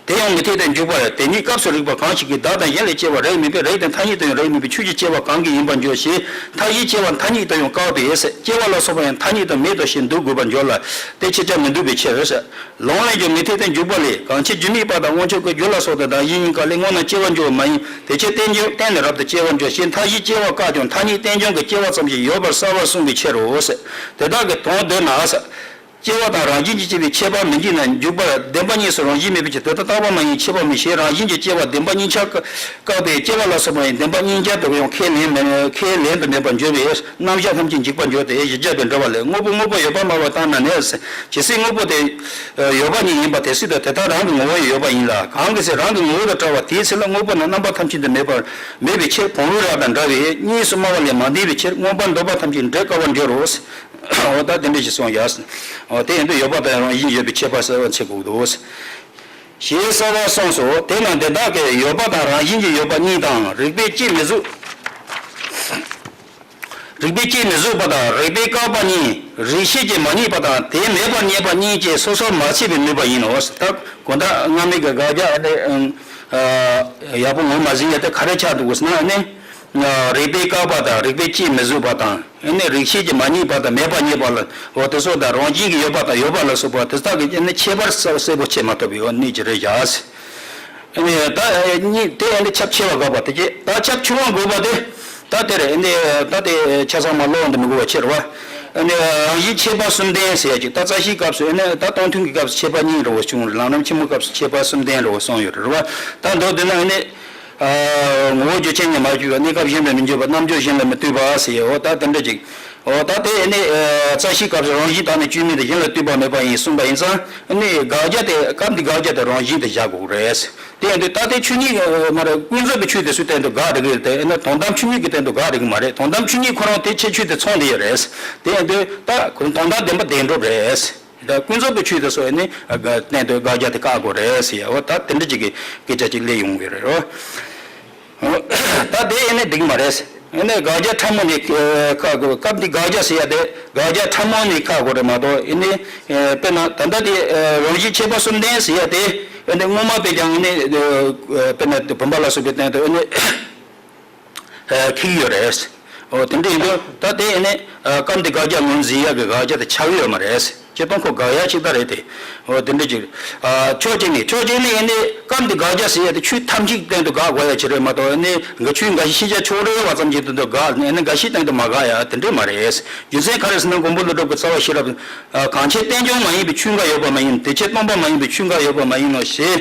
དེ་ཡང་མི་འཐད་དེ། འཇུག་པ་ལས། དེ་གཉིས་སྐབས་སུ་རིགས་པ་གང་ཞིག་གིས་བདག་དང་གཞན་ལས་སྐྱེ་བ་རིགས་མིན་པས། རིགས་དེ་མཐའ་གཉིས་དུ་ཡང་རིགས་མིན་པའི་ཆོས་ཀྱི་སྐྱེ་བ་གང་གིས་ཡིན་པར་འགྱུར་ཞེས་མཐའ་བཞིའི་སྐྱེ་བ་མཐའ་གཉིས་དུ་ཡང་བཀག་པས་ཟེར། སྐྱེ་བ་ལ་སོགས་པ་ཡང་མཐའ་གཉིས་དུ་མེད་དོ་ཞེས་འདོད་དགོས་པར་འགྱུར་ལ། དེ་ཕྱིར་ཀྱང་མི་འདོད་པའི་ཕྱིར་ཟེར། ལུང་ལས་ཀྱང་མི་འཐད་དེ། འཇུག་པ་ལས། གང་ཕྱིར་རྒྱུ་དམིགས་པ་དང་དབང་ཕྱུག་གི་རྒྱུ་ལ་སོགས་དང་བདག་གཞན་གཉིས་ཀ་ལས་སྔོ་ནག་སྐྱེ་བར་འགྱུར་བ་མ་ཡིན། དེ་ཕྱིར་རྟེན་འབྱུང་རྟེན་ནི་རབ་ཏུ་སྐྱེ་བར་འགྱུར་ཞེས་མཐའ་བཞིའི་སྐྱེ་བ་བཀག་ཀྱང་མཐའ་གཉིས་རྟེན་འབྱུང་གི་སྐྱེ་བ་ཙམ་ཞིག་ཡོད་པར་གསལ་བར་གསུངས་པའི་ཕྱིར་རོ་ཟེར། དེ་དག་གི་དོན་བསྡུ་ན་ཟེར། སྐྱེ་བ་དང་རང་བཞིན་གྱིས་སྐྱེ་བའི་ཁྱད་པར་མི་འབྱེད་ན། འཇུག་པ་བདེན་པ་གཉིས་སུ་རང་བཞིན་མེད་པའི་ཕྱིར། དེ་ལྟར་བཏགས་པ་མ་ཡིན། ཁྱད་པར་མིན་ཞེས་རང་བཞིན་གྱིས་སྐྱེ་བ་བདེན་པ་གཉིས་ཆར་བཀག་པས། སྐྱེ་བ་ལ་སོགས་པ་ཡང་བདེན་པ་གཉིས་ཆར་དུ་ཡང་ཁས་ལེན་མེད་ཁས་ལེན་དུ་མེད་པར་འགྱུར་བས། རྣམ་གཞག་ཐམས་ཅད་འཇིག་པར་འགྱུར་ཏེ། བཞི་བརྒྱ་པའི་འགྲེལ་པ་ལས། དངོས་པོ་དངོས་པོ་ཡོད་པར་སྨྲ་བ་ལྟར་ན་ནི་ཟེར། ཇི་སྲིད་དངོས་པོ་དེ་ཡོད་པ་ཉིད་ཡིན་པ་དེ་སྲིད་དུ་དེ་ལྟར་རང་གི་ངོ་བོ་ཡང་ཡོད་པ་ཡིན་ལ། གང་གི་ཚེ་རང་གི་ངོ་བོ་དང་བྲལ་བ་དེའི་ཚེ་ལ་དངོས་པོ་རྣམས་རྣམ་པ་ཐམས་ཅད་དུ་མེད་པར་མེད་པའི་ཕྱིར་བོང་བུའི་རྭ་དང་འདྲ་བས་གཉིས་སུ་སྨྲ་བ་ལས་མ་འདས་པའི་ཕྱིར། མངོན་པར་འདོད་པ་ཐམས་ཅད་འདྲེ་དཀའ་བར་འགྱུར་རོ། འོ་ད་དེ་འདྲ་ཞིག་གསུངས་ཡ། འོ་དེ་ཡིན་དུས་ཡོད་པ་དང་རང་བཞིན་ཡོད་པའི་ཁྱད་པར་གསལ་བར་འཆད་དགོས་འདུག། ཞེས་གསལ་བར་གསུངས་སོ། དེས་ན་འདི་དག་གི་ཡོད་པ་དང་རང་བཞིན་གྱིས་ཡོད་པ་གཉིས་དང་། རིགས་པས་དཔྱད་མི་བཟོད། རིགས་པས་དཔྱད་མི་བཟོད་པ་དང་རིགས་པས་བཀག་པ་གཉིས། རིགས་ཤེས་ཀྱིས་མ་རྙེད་པ་དང་དེ་མེད་པར་རྙེད་པ་གཉིས་ཀྱིས་སོ་སོར་མ་ཕྱེ་བའི་ནུས་པ་ཡིན་ནོ། ད་གོ་བརྡ་སྔ་མའི་གི་དགག་བྱ་ཨ་ནི་ཡག་པོ་ངོ་མ་ཟིན་ཡ་དེ་ག་རེ་ཆགས་འདུག་ཟེར་ན། ཨ་ནི། རིགས་པས་བཀག་པ་དང་རིགས་པས་དཔྱད་མི་བཟོད་པ་དང་། ཨ་ནི་རིགས་ཤེས་ཀྱིས་མ་རྙེད་པ་དང་མེད་པར་རྙེད་པ་ལ། འོ་དེ་སོགས་དང་རང་བཞིན་གྱིས་ཡོད་པ་དང་ཡོད་པ་ལ་སོགས་པ་དེ་དག་གི་ཨ་ནི་ཁྱད་པར་གསལ་གསལ་པོ་ཕྱེ་མ་ཐུབ་པའི་འོ་གནད་ཀྱི་རེད་བཞག། ཨ་ནི་ད་གཉིས་དེ་ཨ་ནི་ཁྱབ་ཆེ་བ་དགག་པ་དེ་གྱིས། ད་ཁྱབ་ཆུང་བ་དགོས་པ་དེ། ད་དེ་རེད། ཨ་ནི་ད་དེ་ཆ་ཚང་མ་ཀློག་འདི་མི་དགོས་པ་ཕྱིར་བ། ཨ་ནི་རང་བཞིན་ཁྱད་པར་གསུམ་ལྡན་ཟེར་ཡ་ཅིག། ད་རྩ་ཤེའི་སྐབས་སུ་ཨ་ནི་ད་སྟོང་ཐུན་གྱི་སྐབས་སུ་ཁྱད་པར་གཉིས་འདྲ་བོ་བྱུང་རེད། ལམ་རིམ་ཆེན་མོའི་སྐབས་སུ་ཁྱད་པར་གསུམ་ལྡན་འདྲ་བོ་གསུངས་ཡོད་རེད་བ། ད་མདོར་བསྡུས་ན་ཨ་ནི། ངོ་བོ་རྒྱུ་ཅན་ཉིད་མ་གྱུར་པ། གནས་སྐབས་གཞན་ལ་མི་འཇུག་པ། རྣམ་འཇོག་གཞན་ལ་མི་ལྟོས་པ་ཟེར་ཡ། འོ་ད་དེ་འདྲ་ཅིག། འོ་ད་དེ་ཨ་ནི་རྩ་ཤེའི་སྐབས་སུ་རང་བཞིན་དག་ནི་སྐྱོན་མེད་དེ་གཞན་ལ་ལྟོས་པ་མེད་པ་ཡིན་གསུངས་པ་ཡིན་ཙང་། ཨ་ནི་དགག་བྱ་དེ་སྐབས་འདིའི་དགག་བྱ་དེ་རང་བཞིན་དུ་བཞག་དགོས་རེད། དེ་ཡིན་དུས་ད་དེ་ཆོས་ཉིད་མ་རེད། ཀུན་རྫོབ་ཀྱི་ཆོས་དེ་ཚོའི་སྟེང་དུ་དགག་རིགས་རེད་དེ། ཨ་ནི་དོན་དམ་ཆོས་ཉིད་ཀྱི་སྟེང་དུ་དགག་རིགས་མ་རེད། དོན་དམ་ཆོས་ཉིད་ཁོ་རང་དེ་ཁྱད་ཆོས་དེ་ཚང་བསྡད་ཡོད་རེད། དེ་ཡིན་དུས་ད་དོན་དམ་བདེན་གྲུབ་རེད། ད་ཀུན་རྫོབ་ཀྱི་ཆོས་དེ་ཚོ་ནི་སྟེང་དུ་དགག་བྱ་དེ་བཀག་དགོས་རེད་ཟེར་ཡ། འོ་ད་དེ་འདྲ་ཅིག་གི་སྐད་ཆ་ཅིག་སླེབས་ཡོང་གི་རེད་རོ། ད་དེ་ཨེ་ནི་འགྲིག་མ་རེད། ཨེ་ནི་དགག་བྱ་ཕྲ་མོ་ནས་བཀག་དགོས། སྐབས་འདི་དགག་བྱ་ཟེར་ཡ་དེ་དགག་བྱ་ཕྲ་མོ་ནས་བཀག་དགོས་རེད་མ་གཏོགས། ཨེ་ནི་དཔེར་ན་ད་ལྟ་དེ་རང་བཞིན་ཁྱད་པར་གསུམ་ལྡན་ཟེར་ཡ་དེ་ཨེ་ནི་སྔོན་མ་དཔེ་ཀྱང་ཨེ་ནི་དཔེར་ན་བུམ་པ་ལ་སོགས་པའི་སྟེང་དུ་ཨེ་ནི། ཁེགས་ཡོད་རེད། འོ་དེ་འདྲ་ཡིན་དུས་ད་དེ་ནི་སྐབས་འདི་དགག་བྱ་ངོས་འཛིན་ཡག་གི་དགག་བྱ་དེ་ཆགས་ཡོད་མ་རེད། སྤྱིར་བཏང་ཁོ་དགག་ཡག་ཅིག་ད་རེད་དེ། འོ་དེ་འདྲ་ཅིག། ཕྱོགས་གཅིག་ནས་ཕྱོགས་གཅིག་ནས་ཡིན་ནི་སྐབས་འདི་དགག་བྱ་ཟེར་ཡག་དེ་ཆོས་ཐམས་ཅད་སྟེང་དུ་དགག་དགོས་ཡག་ཅིག་རེད་མ་གཏོགས། ནི་འགའ་ཆོས་འགའ་ཤེས་བྱ་ཕྱོགས་རེ་བ་ཙམ་གྱི་སྟེང་དུ་དགག་ནས་ནི་འགའ་ཤས་སྟེང་དུ་མ་དགག་ཡག་དེ་འདྲ་མ་རེད། རྒྱུ་མཚན་ག་རེ་ཟེར་ན་མགོན་པོ་ཀླུ་སྒྲུབ་ཀྱི་རྩ་བ་ཤེས་རབ། གང་ཕྱིར་རྟེན་འབྱུང་མ་ཡིན་པའི་ཆོས་འགའ་ཡོད་པ་མ་ཡིན། དེ་ཕྱིར་སྟོང་པ་མ་ཡིན་པའི་ཆོས་འགའ་ཡོད་པ་མ་ཡིན་ནོ་ཞེས།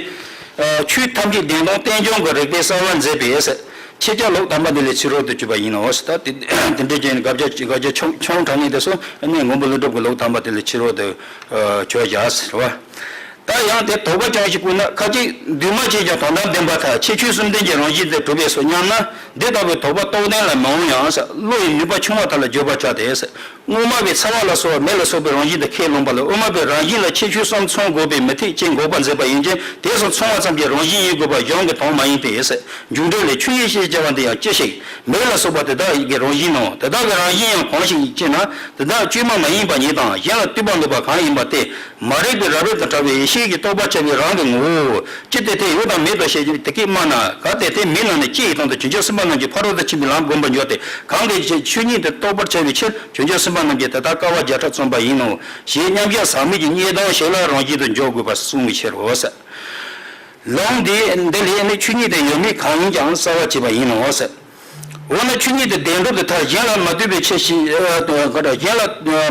ཆོས་ཐམས་ཅད་བདེན་སྟོང་རྟེན་འབྱུང་གི་རིགས་པས་གསལ་བར་མཛད་པས། ཕྱི་རྒྱལ་ལུགས་དམ་པ་འདི་ལས་ཕྱི་རོལ་དུ་གྱུར་པ་ཡིན་ནོ། ད་དེ་དེ་འདྲའི་རྐྱེན་དགག་བྱ་དགག་བྱ་ཆུང་ཆུང་དྲགས་ནས་དེ་ཚོ་ནི་མགོན་པོ་ཀླུ་སྒྲུབ་ཀྱི་ལུགས་དམ་པ་དེ་ལས་ཕྱི་རོལ་དུ་གྱུར་བཞག་ཟེར་བ། ད་ཡང་དེ་དོགས་པ་ཅུང་ཞིག་བཀོད་ན། ཁ་ཅིག་འདུས་མ་བྱས་ཀྱང་དོན་དམ་བདེན་པར་ཐལ། ཕྱི་ཆོས་གསུམ་ལྡན་གྱི་རང་བཞིན་དེ་གྲུབ་པས་སོ་སྙམ་ན། འདི་ལྟ་བུའི་དོགས་པ་རྟོགས་ལྡན་ལ་མི་འོང་ཡང་། བློ་ཡི་ནུས་པ་ཆུང་བ་དག་ལ་བརྗོད་པར་བྱ་སྟེ། སྔོན་མ་བའི་ཚ་བ་ལ་སོགས་པ་མེ་ལ་སོགས་པའི་རང་བཞིན་དུ་ཁས་བླངས་པ་ལ། དབུ་མ་པའི་རང་བཞིན་ལ་ཕྱི་ཆོས་གསུམ་མཚོན་དགོས་པའི་མུ་སྟེགས་ཅན་འགོག་པར་མཛད་པ་ཡིན་ཀྱང་། དེ་སོགས་མཚུངས་པ་ཙམ་གྱིས་རང་བཞིན་ཡིན་དགོས་པ་གཞུང་གི་དོན་མ་ཡིན་ཏེ། མཇུག་འབྲས་ལས། ཆོས་ཡིན་ཞེས་བྱ་བ་འདི་ཡང་ཅི་ཞིག་མེ་ལ་སོགས་པ་དེ་དག་གི་རང་བཞིན་ནོ། དེ་དག་གི་རང་བཞིན་ཡང་གང་ཞིག་ཅེ་ན། དེ་དག་བཅོས་མ་མ་ཡིན་པ་ཉིད་དང་། གཞན་ལ་ལྟོས་པ་འདོད་པ་གང་ཡིན་པ་སྟེ། མ་རིག་པའི་རབ་རིབ་དང་བྲལ་བའི་ཡེ་ཤེས་ཀྱིས་རྟོགས་པར་བྱ་བའི་རང་གི་ངོ་བོའོ། ཅི་སྟེ་དེ་ཡོད་དམ་མེད་དོ་ཞེས་དེ་སྐད་སྨྲ་ན། གལ་ཏེ་དེ་མེད་ན་ནི་ཅི་ཡི་དོན་དུ་བྱང་ཆུབ་སེམས་དཔའ་རྣམས་ཀྱིས་ཕ་རོལ་ཏུ་ཕྱིན་པའི་ལམ་བསྒོམ་པར་འགྱུར་ཏེ། གང་གིས་ཆོས་ཉིད་དེ་རྟོགས་པར་བྱ་བའི་ཕྱིར་བྱང་ཆུབ་སེམས་དཔའ་རྣམས་ཀྱིས་དེ་ལྟར་དཀའ་བ་བརྒྱ་ཕྲག་བརྩམས་པ་ཡིན་ནོ། ཞེས་མཉམ་གཞག་ཟག་མེད་ཀྱི་གཉིས་སྟོང་ཞིག་ལ་རང་བཞིན་དུ་འཇོག་དགོས་པར་གསུངས་པའི་ཕྱིར་རོ། ལུང་འདི་འདི་ལས་ནི་ཆོས་ཉིད་དེ་ཡོད་མེད་གང་ཡིན་ཀྱང་རྩ་བ་བྱས་པ་ཡིན་ནོ། འོ་ན་ཆོས་ཉིད་དེ་བདེན་གྲུབ་ཏུ་ཐལ། གཞན་ལ་མ་ལྟོས་པའི་ཕྱིར་ཞེས། ཨ། ག་འདྲ། གཞན་ལ་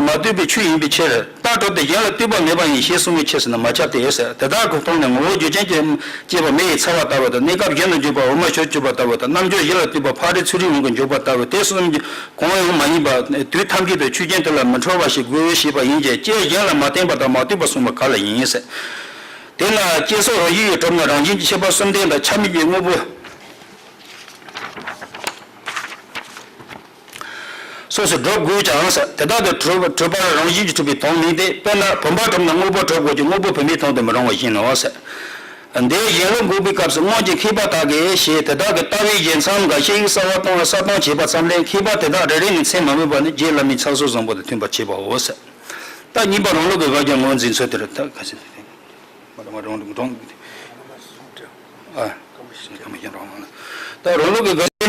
མ་ལྟོས་པའི་ཆོས་ཡིན་པའི་ཕྱིར། རྟག་གྲུབ་སྟེ་གཞན་ལ་ལྟོས་པ་མེད་པ་ཡིན་ཞེས་གསུངས་པའི་ཕྱིར་ཟེར་ན་མ་ཁྱབ་སྟེ། དེ་དག་གི་སྟེང་ནས་ངོ་བོ་རྒྱུ་རྐྱེན་གྱིས་སྐྱེས་པ་མེ་ཡི་ཚ་བ་ལྟ་བུ་དང་། གནས་སྐབས་གཞན་དུ་འཇུག་པ་འོ་མ་ཞོ་གཅོད་པ་ལྟ་བུ་དང་། རྣམ་འགྱུར་གཞན་ལ་ལྟོས་པ་ཕག་རི་ཚུ་རིའི་དབང་གིས་འཇོག་པ་ལྟ་བུ་དེ་གསུམ་གྱི་གང་ཡང་མ་ཡིན་པ། དུས་ཐམས་ཅད་དུ་ཆོས་ཅན་དེ་ལ་མི་འཕྲོ་བ་ཞིག་དགོས་ཞེས་པ་ཡིན་གྱི། ཅེས་གཞན་ལ་མ་བརྟེན་པ་དང་མ་ལྟོས་པར་གསུངས་པ་ག་ལ་ཡིན། དེས་ན་སྐྱེ་སོགས་རང་བཞིན་གྱིས་གྲུབ་ན་རང་བཞིན་གྱི་ཁྱད་པར་གསུམ་ལྡན་དང་ཆ་མེད་ཀྱི་དངོས་པོ་སོ་སོར་གྲུབ་དགོས་ཀྱང་། དེ་དག་ཏུ་གྲུབ་གྲུབ་པ་རང་བཞིན་གྱིས་གྲུབ་པའི་དོན་མིན་ཏེ། དཔེར་ན་བུམ་པ་གྲུབ་ན་དངོས་པོ་གྲུབ་དགོས་ཀྱང་དངོས་པོ་བུད་མེད་དོན་དུ་མི་རུང་བ་བཞིན་ནོ། འདིར་གཞན་ལུགས་འགོག་པའི་སྐབས་སུ་སྔོན་གྱི་མཁས་པ་དག་གིས་ཞེས་དེ་དག་གི་ལྟ་བའི་བཞེད་མཚམས་འགའ་ཞིག་གསལ་བ་གཏོང་གསལ་གཏོང་བྱས་པ་ཙམ་ལས། མཁས་པ་དེ་དག་རེ་རེ་ནས་མཚན་མ་སྨོས་པ་ནི་རྗེ་བླ་མའི་ཚར་གསུམ་བཟང་པོ་དང་མཐུན་པར་བྱེད་པའོ། ད་གཉིས་པ་རང་ལུགས་ཀྱི་དགག་བྱ་ངོས་འཛིན་ཚུལ་དེར་ད་ག་ཚོད། མ་རང་མ་རང་རང་། ཨ། ད་རང་ལུགས་ཀྱི་དགག་བྱ་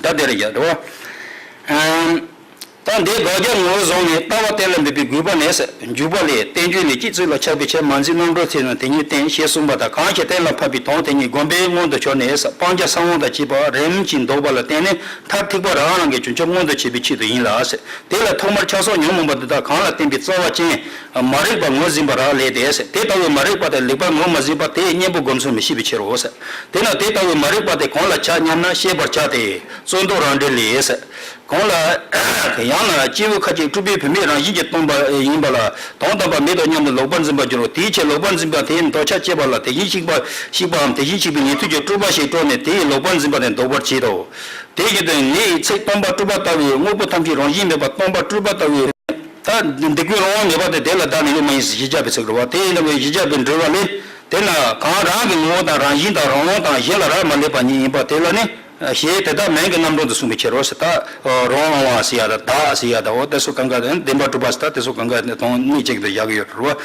ད་དེ་རེད་ཀྱང་རེད་བ། ཨམ། ད་འདི་དགག་བྱ་ངོས་བཟུང་ནས་ལྟ་བ་གཏན་ལ་འབེབས་པའི་དགོས་པ་ནི། འཇུག་པ་ལས། བསྟན་བཅོས་ལས། སྤྱི་གཙུག་ལ་ཆགས་པའི་ཕྱིར། མ་འཛིན་རྣམ་གྲོལ་ཐེབས་ན་དེ་ཉིད་བསྟན་ཞེས་གསུངས་པ་དང་། གང་ཞིག་གཏན་ལ་ཕབ་པའི་དོན་དེ་ཉིད་བསྒོམ་པས་མངོན་དུ་གྱུར་ནས། སྤང་བྱ་ས་བོན་དང་བཅས་པ་རིམ་གྱིས་ལྡོག་པ་ལ་བརྟེན་ནས་མཐར་ཐུག་པ་རང་རང་གིས་བྱང་ཆུབ་མངོན་དུ་བྱེད་པའི་ཆེད་དུ་ཡིན་ལ། དེ་ལ་ཐོག་མར་ཆགས་སོགས་ཉོན་མོངས་པ་འདི་དག་གང་ལ་བརྟེན་པའི་རྩ་བ་ཅན་མ་རིག་པ་ངོས་ཟིན་པ་རག་ལས་ཏེ། དེ་ལྟ་བུའི་མ་རིག་པ་དེ་ལེགས་པར་ངོས་མ་ཟིན་པ་དེས་གཉེན་པོ་སྒོམ་ཚུལ་མི་ཤེས་པའི་ཕྱིར་རོ། དེས་ན་དེ་ལྟ་བུའི་མ་རིག་པ་དེ་གང་ལ་བྱ་སྙམ་ན་ཤེས་པར་བྱ་སྟེ། རྩོད་ཟློག་རང་འགྲེལ་ལས། གང་ལ། ཡང་ན་སྐྱེས་བུ་ཁ་ཅིག་སྤྲུལ་པའི་བུད་མེད་རང་བཞིན་གྱིས་སྟོང་པ་ཡིན་པ་ལ་དོན་དམ་པ་མེད་དོ་སྙམ་དུ་ལོག་པར་འཛིན་པར་འགྱུར་རོ། དེའི་ཕྱིར་ལོག་པར་འཛིན་པ་དེས་འདོད་ཆགས་སྐྱེས་པ་ལ་དེ་བཞིན་གཤེགས་པ་གཤེགས་པའམ་དེ་བཞིན་གཤེགས་པའི་ཉན་ཐོས་ཀྱི་སྤྲུལ་པ་ཞིག་སྤྲུལ་ནས་དེ་ཡི་ལོག་པར་འཛིན་པ་དེ་ལྡོག་པར་བྱེད་དོ། དེ་བཞིན་དུ་ངེད་ཡིག་ཚིག་སྟོང་པ་སྤྲུལ་པ་ལྟ་བུའི་དངོས་པོ་ཐམས་ཅད་རང་བཞིན་མེད་པ་སྟོང་པ་སྤྲུལ་པ་ལྟ་བུའི། ད་འདི་ཀུན་རང་དབང་མེད་པ་དེ་དེ་ལ་བདག་ནི་ཡོད་མ་ཡིན་ཟེར་གཞི་བཅའ་བའི་ཚིག་རེད་བ། དེ་ཡིན་ན་བའི་གཞི་བཅའ་བའི་འགྲེལ་བ་ལས། དེས་ན་གང་རང་གི་ངོ་བོ་དང་རང་བཞིན་དང་རང་དབང་དང་གཞན་ལ་རག་མ་ལས་པ་ཉིད་ཡིན་པ་དེ་ལ་ནི། ཞེས་དེ་དག་མིང་གི་རྣམ་གྲངས་དུ་གསུངས་པའི་ཕྱིར་རོ། ཟེར་ད་རང་དབང་བ་ཟེར་ཡ་དང་བདག་ཟེར་ཡ་དང་འོ་དེ་ཚོ་གང་ག་དེ་བདེན་པར་གྲུབ་པ་ཟེར་ད་དེ་ཚོ་གང་ག་དེ་དོན་གནད་གཅིག་ཏུ་བཞག་གི་ཡོད་རེད་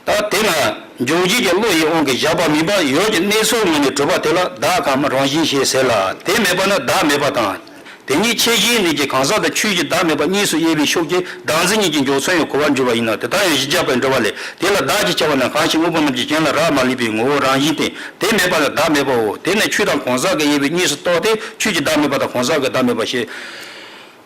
བ། ད་དེ་ན་འཇོག་བྱེད་ཀྱི་བློ་ཡི་དབང་གིས་བཞག་པ་མིན་པ་ཡོད་ཀྱི་གནས་ཚུལ་ངོས་ནས་གྲུབ་པ་དེ་ལ་བདག་གམ་རང་བཞིན་ཞེས་ཟེར་ལ། དེ་མེད་པ་ན་བདག་མེད་པ་དང་། དེ་ཉིད་ཁྱད་གཞིའི་གནས་ཀྱི་གང་ཟག་དང་ཆོས་ཀྱི་བདག་མེད་པ་གཉིས་སུ་དབྱེ་བའི་ཕྱོགས་ཀྱི་བདག་འཛིན་གཉིས་ཀྱི་འཇོག་ཚུལ་ཡང་གོ་བར་འགྱུར་བ་ཡིན་ན། དེ་ལྟར་ཡང་གཞི་བཅའ་བའི་འགྲེལ་བ་ལས། དེ་ལ་བདག་ཅེས་བྱ་བ་ན་གང་ཞིག་དངོས་པོ་རྣམས་ཀྱི་གཞན་ལ་རག་མ་ལུས་པའི་ངོ་བོ་རང་བཞིན་ཏེ། དེ་མེད་པ་ལ་བདག་མེད་པའོ། དེ་ནི་ཆོས་དང་གང་ཟག་གི་དབྱེ་བས་གཉིས་སུ་རྟོགས་ཏེ་ཆོས་ཀྱི་བདག་མེད་པ་དང་གང་ཟག་གི་བདག་མེད་པ་ཞེས།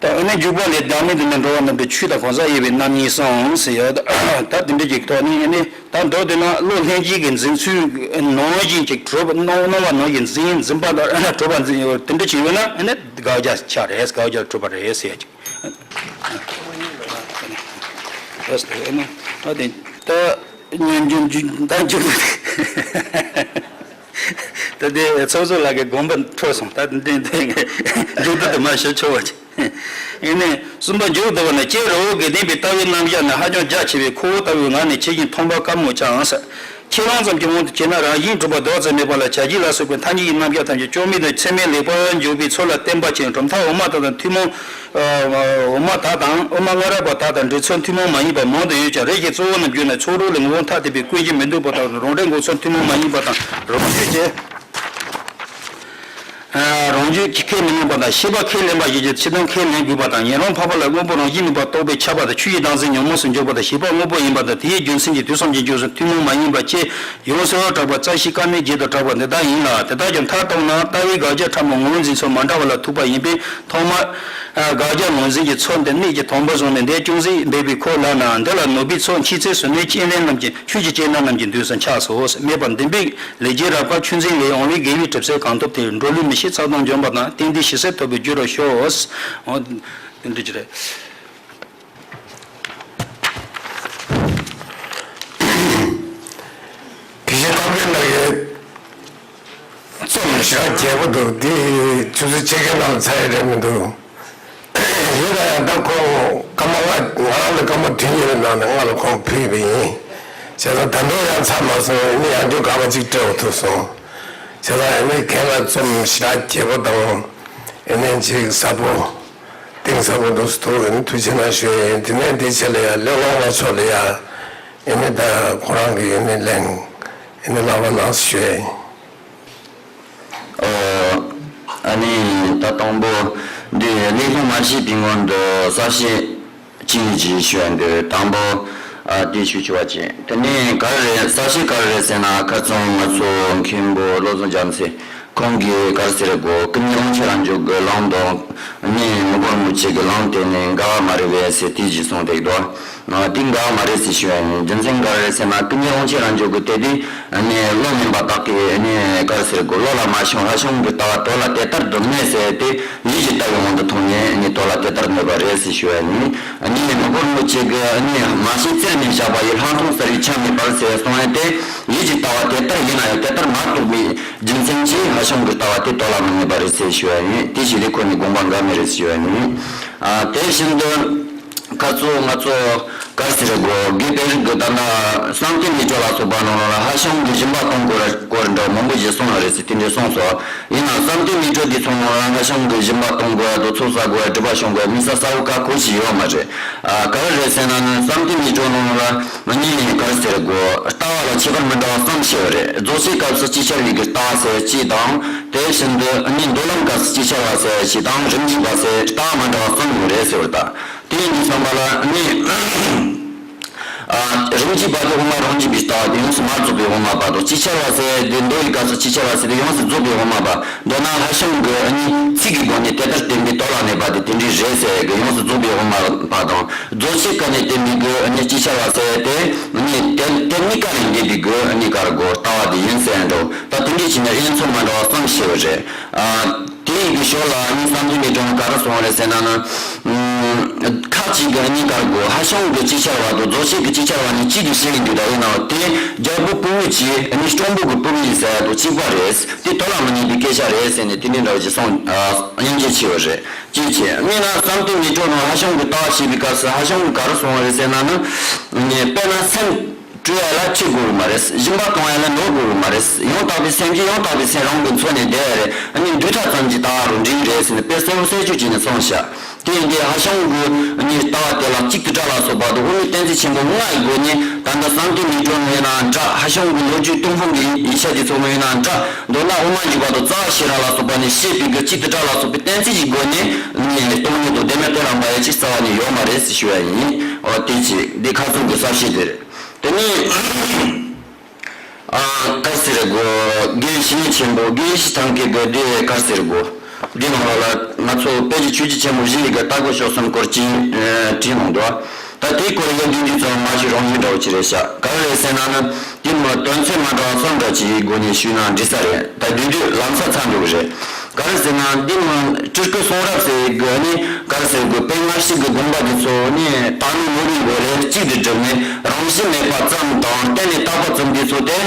ད་ཨ་ནི་འཇུག་པ་ལས་བདག་མེད་དུ་ནི་འགྲོ་བ་རྣམས་ཀྱི་ཆོས་དང་གང་ཟག་དབྱེ་བའི་རྣམ་གཉིས་སོ་ཟེར་ཡ། ད་དེ་འདྲ་ཅིག་ཐོག་ནས་ཨ་ནི། ད་མདོར་བསྡུས་ན་བློ་ལྷན་སྐྱེས་ཀྱི་འཛིན་ཚུལ་ནང་བཞིན་ཅིག་གྲུབ་སྣང་སྣང་བ་ནང་བཞིན་འཛིན་འཛིན་པ་དང་གྲུབ་པ་འཛིན་དེ་འདྲ་ཅིག་ཡོད་ན་ཨ་ནི་དགག་བྱ་ཆགས་རེད། དགག་བྱ་གྲུབ་པ་རེད་ཟེར་ཡ་ཅིག་ཨ་ནི་ད་དེ་ད་ཉན་རྒྱུ་ད་རྒྱུ་ད་དེ་ཚོགས་གཙོ་ལགས་ཀྱི་དགོངས་པ་འཕྲོད་སོང་། ད་དེ་འདྲ་མཇུག་བསྡུ་དུ་མ་ཞུ་ཆོག་པ་ཅིག་ཨེ་ནས་གསུམ་པ་མཇུག་བསྡུ་བ་ནི། སྐྱེས་རི་བོ་དགེ་ལྡན་པའི་ལྟ་བའི་རྣམ་གཞག་ནི་ཧ་ཅང་རྒྱ་ཆེ་བས་ཁོ་བོ་ལྟ་བུའི་ངག་ནས་ཁྱེད་ཀྱིས་མཐོང་བ་དཀའ་མོ་ཆགས་ཨང་། ཁས་བླངས་ཙམ་གྱི་དབང་དུ་བྱས་ན་རང་བཞིན་གྲུབ་པ་ལྡོག་ཙམ་མེད་པ་ལ་བྱ་བྱེད་ལ་སོགས་པའི་མཐའ་གཉིས་ཀྱི་རྣམ་གཞག་ཐམས་ཅད་ལྕོགས་མིན་དང་ཚད་མས་ལེགས་པར་འཇོག་པའི་ཚུལ་ལ་བརྟེན་པ་ཅན་གྲུབ་མཐའ་འོག་མ་དག་དང་ཐུན་མོང་འོག་མ་དག་དང་དབུ་མ་སྔ་རབས་པ་དག་དང་འགྲེལ་ཚུལ་ཐུན་མོང་མ་ཡིན་པ་མང་དུ་ཡོད་ཀྱང་རེ་ཞིག་གཙོ་བོ་རྣམས་བརྗོད་ན་ཚོགས་དྲུག་ལས་ངོ་བོ་ཐ་དད་པའི་ཀུན་གཞི་མི་འདུག་པ་དང་རང་འགྲེལ་འགོག་ཚུལ་ཐུན་མོང་མ་ཡིན་པ་དང་རང་རྒྱུད་ཀྱི། རང་རྒྱུད་ཀྱིས་ཁས་མི་ལེན་པ་དང་ཤེས་པ་ཁས་ལེན་པ་ཞིག་གི་ཕྱིར་དོན་ཁས་ལེན་དགོས་པ་དང་ཡུན་རིང་འཕགས་པ་ལ་དངོས་པོ་རང་བཞིན་མེད་པར་རྟོགས་པས་ཁྱབ་པ་དང་ཆོས་ཀྱི་བདག་འཛིན་ཉོན་མོངས་སུ་འཇོག་པ་དང་བྱིས་པ་དངོས་པོ་ཡིན་པ་དང་དེའི་རྒྱུ་མཚན་གྱིས་དུས་གསུམ་གྱི་འཇོག་ཚུལ་ཐུན་མོང་མ་ཡིན་པ་བཅས་ཡོངས་སུ་གྲགས་པ་རྩ་ཤེས་དཀར་མེ་བརྒྱད་དུ་གྲགས་པ་འདི་དག་ཡིན་ལ། དེ་དག་ཀྱང་མཐར་གཏུགས་ན་ལྟ་བའི་དགག་བྱ་ཕྲ་མོ་ངོས་འཛིན་ཚུལ་མ་འདྲ་བ་ལ་ཐུག་པ་ཡིན་པས་ཐོག་མར་དགག་བྱ་ངོས་འཛིན་གྱི་ཚུལ་འདི་གནད་ཀྱི་དང་པོ་བཟུང་ནས་འདིར་ཅུང་ཟད་འབད་པས་ཁོ་ལགས་ན་འདི་ལ་ནོར་བུའི་ཚོགས་མཆིས་ཚེ་བསོད་ནམས་ཅན་རྣམས་ཀྱི་ཆོས་ཀྱི་སྤྱན་སྔར་རྣམས་ཀྱི་མདུན་སུ་འཆགས་སོ། མེད་པར་འདུན་པའི་ལས་ཀྱི་རབ་དཀར་ཆུ་འཛིན་ལས་འོང་བའི་དགེ་བའི་གྲིབ་སེལ་གང་ཐུབ་སྟེ་འགྲོ་ལུས་མི་ ཕྱིར་ཚགས་དང་འཇོམས་པ་དང་། གཏན་བདེའི་ཞི་བསིལ་ཐོབ་པར་འགྱུར་རོ་ཤོག། འོ། དེ་འདྲ་ཅིག་རེད། དགེ་བཤེས་ཐབས་མཁས་ལགས་ཀྱིས་རྩོམ་ཞེ་དྲག་རྒྱས་པོ་འདུག། འདི་ཆུ་ཚོད་ཕྱེད་ཀའི་ནང་ཚར་ཡ་རེད་མི་འདུག། ཡིན་ན་ཡང་ད་ཁོང་སྐར་མ་ལྔ་ང་རང་ལ་སྐར་མ་བདུན་ཡོད་པའི་ནང་ནས་ལྔ་ལ་ཁོང་ཕུལ་བ་ཡིན། བྱས་ཙང་ད་དུང་ཡང་ཚར་མ་སོང་། ཨ་ནི་ཡང་བསྐྱར་ག་པ་གཅིག་སྤྲད་འོ་ཐུབ་སོང་། བྱས་ཙང་ཨ་ནི་རྒན་ལགས་རྩོམ་ཞེ་དྲག་རྒྱས་པོ་དང་། ཨ་ནི་ཅིག་ཟབ་པོ། གཏིང་ཟབ་པོ་འདུག་འདུག། ཨ་ནི་ཐུགས་རྗེ་གནང་ཞུ་ཡ་ཡིན། དེ་ནས་དེ་ཆེད་ལ་ཡང་གླེང་སློང་ལ་ཕྱོགས་ལ་ཡང་། ཨ་ནི་ད་ཁོ་རང་གི་ཨ་ནི་གླེང་། ཨ་ནི་བསླབ་པ་གནང་ཞུ་ཡ་ཡིན། ཨོ། ཨ་ནི་ད་དང་པོ་འདི་གླེང་སློང་མ་བྱས་པའི་སྔོན་དུ་གསལ་བཤད་ཅིག་ཅིག་ཞུ་ཡ་འདི་དང་པོ། ཨ། དེ་ཞུ་ཆོག་པ་བྱས། དེ་ནས་ག་རེ་རེད། གསལ་བཤད་ག་རེ་རེད་ཟེར་ན། ཁ་སང་ང་ཚོ་མཁན་པོ་བློ་བཟང་རྒྱ་མཚོ་ཁོང་གིས་ག་རེ་ཟེར་དགོས། ཀུན་མཁྱེན་དབང་ཆེན་རབ་འབྱམས་ཀྱི་ལམ་དང་ནི་མི་ཕམ་རིན་པོ་ཆེ་གི་ལམ་དེ་ནི་འགལ་བ་མ་རེད་པས་ཟེར་དེ་ཞིག་གསུངས་བསྡད་འདུག། ང་དེ་འགལ་བ་མ་རེད་ཟེར་ཞུ་ཡ་ཡིན། རྒྱུ་མཚན་ག་རེ་རེད་ཟེར་ན། ཀུན་མཁྱེན་དབང་ཆེན་རབ་འབྱམས་ཀྱི་དེ་དེ་ནི་བློ་མིན་པ་དག་གིས་ནི་ག་རེ་ཟེར་དགོས། བློ་ལ་མ་ཤོང་། ལྷ་ཤོང་གི་ལྟ་བ་དོན་ལ་དེ་ལྟར་དུ་གནས་ཟེར་དེ། ཡིད་ཀྱིས་ལྟ་བའི་དབང་དུ་བཏང་ནས་ནི་དོན་ལ་དེ་ལྟར་གནས་པ་རེད་ཟེར་ཞུ་ཡ་ཡིན། ནི་མི་ཕམ་རིན་པོ་ཆེ་གིས་ནི་མ་ཤེས་རྩད་ནས་བཞག་པ་ཡི། ལྷག་མཐོང་གསལ་བའི་ཆ་མེད་པར་ཟེར་གསུངས་ཡ་དེ། ཡིད་ཀྱི་ལྟ་བ་དེ་ལྟར་ཡིན་ན་ཡང་དེ་ལྟར་མ་རྟོགས་པའི་རྒྱུ་མཚན་གྱིས་ལྷ་ཤོང་གི་ལྟ་བ་དེ་དོན་ལ་མི་གནས་པ་རེད་ཟེར་ཞུ་ཡ་ཡིན། དེ་བཞིན་དུ་ཁོ་ནི་དགོངས་པ་འགལ་མེད་རེད་ཟེར་ཞུ་ཡ་ཡིན། ཨ། དེ་བཞིན་དུ། ཁ་སང་ང་ཚོ་ག་རེ་ཟེར་དགོས། དགེ་འཕེལ་རིགས་ཀྱི་ད་ལྟ་བསམ་གཏན་མི་སྐྱོ་ལ་སོགས་པ་ནང་ལ་ལྷ་ཤོང་གི་སྦྱིན་པ་གཏོང་དགོས་སྐོར་འདྲ་མང་པོ་ཞིག་གསུངས་ཡོད་རེད་ཟེར་དེ་འདྲ་གསུངས་སོང་། ཡིན་ནའང་བསམ་གཏན་མི་སྐྱོ་དེ་ཚོ་ནང་ལ་ལྷ་ཤོང་གི་སྦྱིན་པ་གཏོང་དགོས་ཡ་དང་ཚོགས་བསགས་དགོས་ཡ་སྒྲུབ་པ་སྐྱོང་དགོས་ཡ་དམིགས་བསལ་གསལ་པོ་ག་གོ་ཞིག་ཡོད་མ་རེད། ཨ། ག་རེ་རེད་ཟེར་ན་ནི་བསམ་གཏན་མི་སྐྱོ་ནང་ལ་གཉིས་ནས་ག་རེ་ཟེར་དགོས། ལྟ་བ་ལ་ཁྱད་པར་མི་འདྲ་བ་གསུམ་ཞིག་ཡོད་རེད། རྫོགས་ཆེན་སྐབས་སུ་ཅིག་ཅར་བའི་གི་ལྟ་བ་ཟེར་གཅིག་དང་། དེ་བཞིན་དུ་གཉིས་མདོ་ལམ་སྐབས་སུ་ཅིག་ཅར་བ་ཟེར་གཅིག་དང་། རིམ་གྱིས་པ་ཟེར་ལྟ་བ་མི་འདྲ་བ་གསུམ་ཡོད་རེད་ཟེར་བ་དང་། དེ་ཡིན་དུས་ཙམ་པ་ལ་ནི། ཨ། རིམ་གྱིས་པ་དེ་དབུ་མ་རང་རྒྱུད་པའི་ལྟ་བ་དེ་ཡོངས་སུ་མ་རྫོགས་པའི་དབུ་མ་པ་དང་། ཅིག་ཅར་བ་ཟེར་དེ་མདོ་ཡི་སྐབས་སུ་ཅིག་ཅར་བ་ཟེར་དེ་ཡོངས་སུ་རྫོགས་པའི་དབུ་མ་པ། མདོར་ན་ལྷ་ཤོང་གི་ཨ་ནི་ཚིག་གི་སྒོ་ནས་དེ་ལྟར་བསྟན་པའི་དོན་ལ་གནས་པ་དེ་དེ་འདྲའི་རེད་ཟེར་གི་ཡོངས་སུ་རྫོགས་པའི་དབུ་མ་པ་དང་། རྫོགས་ཆེན་སྐབས་ནས་བསྟན་པའི་གི་ཨ་ནི་ཅིག་ཅར་བ་ཟེར་དེ་ཨ་ནི་དེ་དེ་གཉིས་ཀ་ནས་འདས་པའི་གི་ཨ་ནི་ག་རེ་དགོས། ལྟ་བ་དེ་ཡིན་ཟེར་འགྲོ། ད་དེ་འདྲའི་ཕྱིར་ན་དབྱེ་མཚམས་མ་འདྲ་བ་གསུམ་ཞིག་རེད། ཨ། དེ་ཡི་གི་ཞོར་ལ་ཨ་ནི་བསམ་གཏན་མི་སྐྱོ་ག་རེ་གསུངས་རེད་ཟེར་ན་ནི། ཨ། ཁ་ཅིག་གིས་ཨ་ནི་ག་རེ་དགོས། ལྷ་ཤོང་གི་ཅིག་ཅར་བ་དང་རྫོགས་ཆེན་གྱི་ཅིག་ཅར་བ་གཉིས་གཅིག་ཏུ་བཤད་ཀྱི་འདུག། ད་ཡིན་ནའང་དེ་རྒྱལ་པོ་པུས་མོ་ཆེ་ཨ་ནི་སྤྲང་པོ་གི་པུས་མོ་ཡིན་ཟེར་ཡ་དང་གཅིག་པ་རེད། དེ་དོན་ལ་མི་གནས་པའི་སྐད་ཆ་རེད་ཟེར་ནས་དེ་འདྲའི་འདྲ་བ་ཅིག་གསུངས། ཨ། སྙིང་རྗེ་ཆེ་བ་རེད། གཅིག་བྱས། གཉིས་ན་བསམ་གཏན་མི་སྐྱོ་ནང་ལྷ་ཤོང་གི་ལྟ་བ་བཤད་པའི་སྐབས་སུ་ལྷ་ཤོང་གིས་ག་རེ་གསུངས་པ་རེད་ཟེར་ན་ནི། དཔེར་ན་སེམས་སྤྲོ་ཡ་ལ་ཆས་དགོས་ཀྱི་མ་རེད། སྦྱིན་པ་གཏོང་ཡ་ལ་ནོར་དགོས་ཀྱི་མ་རེད། ཡང་དག་པའི་སེམས་ཀྱིས་ཡང་དག་པའི་སེམས་རང་གི་མཚོན་ནས་བསྡད་ཡ་རེད། ཨ་ནི་འདུག་ད་ཙམ་གྱི་ལྟ་བ་རུ་འགྲིག་རེད་ཟེར་ནས་དཔེ་གསལ་པོ་གསལ་ཆོད་བྱས་ནས་གསུངས་ཤག། དེ་ཡིན་དུས་ལྷ་ཤོང་གི་ཨ་ནི་ལྟ་བ་དེ་ལ་གཅིག་ཏུ་བཀྲལ་ལ་སོགས་པ་དང་དབུ་མའི་གཏན་ཚིགས་ཆེན་པོ་ལྔ་ཡི་སྒོ་ནས། ད་ལྟ་བསམ་གཏན་མི་སྐྱོ་ནང་ཡིན་ན་འདྲ། ལྷ་ཤོང་གི་ལོ་རྒྱུས་ཏུན་ཧོང་གི་ཡིག་ཆ་དེ་ཚོ་ནང་ཡིན་ན་འདྲ། མདོར་ན་དབུ་མ་འཇུག་པ་དང་རྩ་བ་ཤེས་རབ་ལ་སོགས་པ་ནས་བཤད་པའི་གི་གཅིག་ཏུ་བཀྲལ་ལ་སོགས་པའི་གཏན་ཚིགས་ཀྱི་སྒོ་ནས་ནི་སྟོང་ཉིད་དང་བདེན་མེད་གཏན་ལ་འབེབས་ཡ་ཅིག་རྩ་བ་ནས་ཡོད་མ་རེད་ཟེར་ཞུ་ཡ་ཡིན། འོ། དེ་གཅིག། འདི་ཁ་སང་གི་གསལ་བཤད་དེ་རེད། དེ་ནས། ཨ། ག་རེ་ཟེར་དགོས། དགེ་བཤེས་ཆེན་པོ་དགེ་བཤེས་ཐང་གི་གི་དེ་ག་རེ་ཟེར་དགོས། འདི་ནང་ལ་ང་ཚོ་དཔལ་གྱི་ཆོས་བརྒྱུད་ཆེན་མོ་བཞི་ཡི་གི་ལྟ་སྒོ་ཕྱོགས་གསུམ་སྐོར་ཅིག་བྲིས་གནང་འདུག། ད་དེའི་སྐོར་ཡང་འདི་འདི་ཙམ་མ་ཞིག་རང་བཞིན་འདྲ་བོ་ཅིག་རེད་ཤག། ག་རེ་རེད་ཟེར་ན་ནི། འདི་མོ་དོན་ཚན་མ་འདྲ་བ་གསུམ་འདྲ་ཅིག་གི་སྒོ་ནས་ཞུས་ན་འགྲིག་ས་རེད། ད་དུས་དུས་ལམ་སང་ཚར་འགྲོ་གི་རེད། ག་རེ་ཟེར་ན་འདི་མོ་སྤྲུལ་སྐུ་གསུང་རབ་ཟེར་དགོས་ནི། ག་རེ་ཟེར་དགོས། དཔེ་སྔ་ཕྱི་གི་དགོངས་པ་འདི་ཚོ་ནི་དག་མིན་ནོར་བུའི་སྒོ་ལས་གཅིག་ཏུ་བསྒྲུབས་ནས་རང་བཞིན་མེད་པ་ཙམ་དང་གཏན་ནས་དག་པ་ཙམ་འདི་ཚོ་དེ་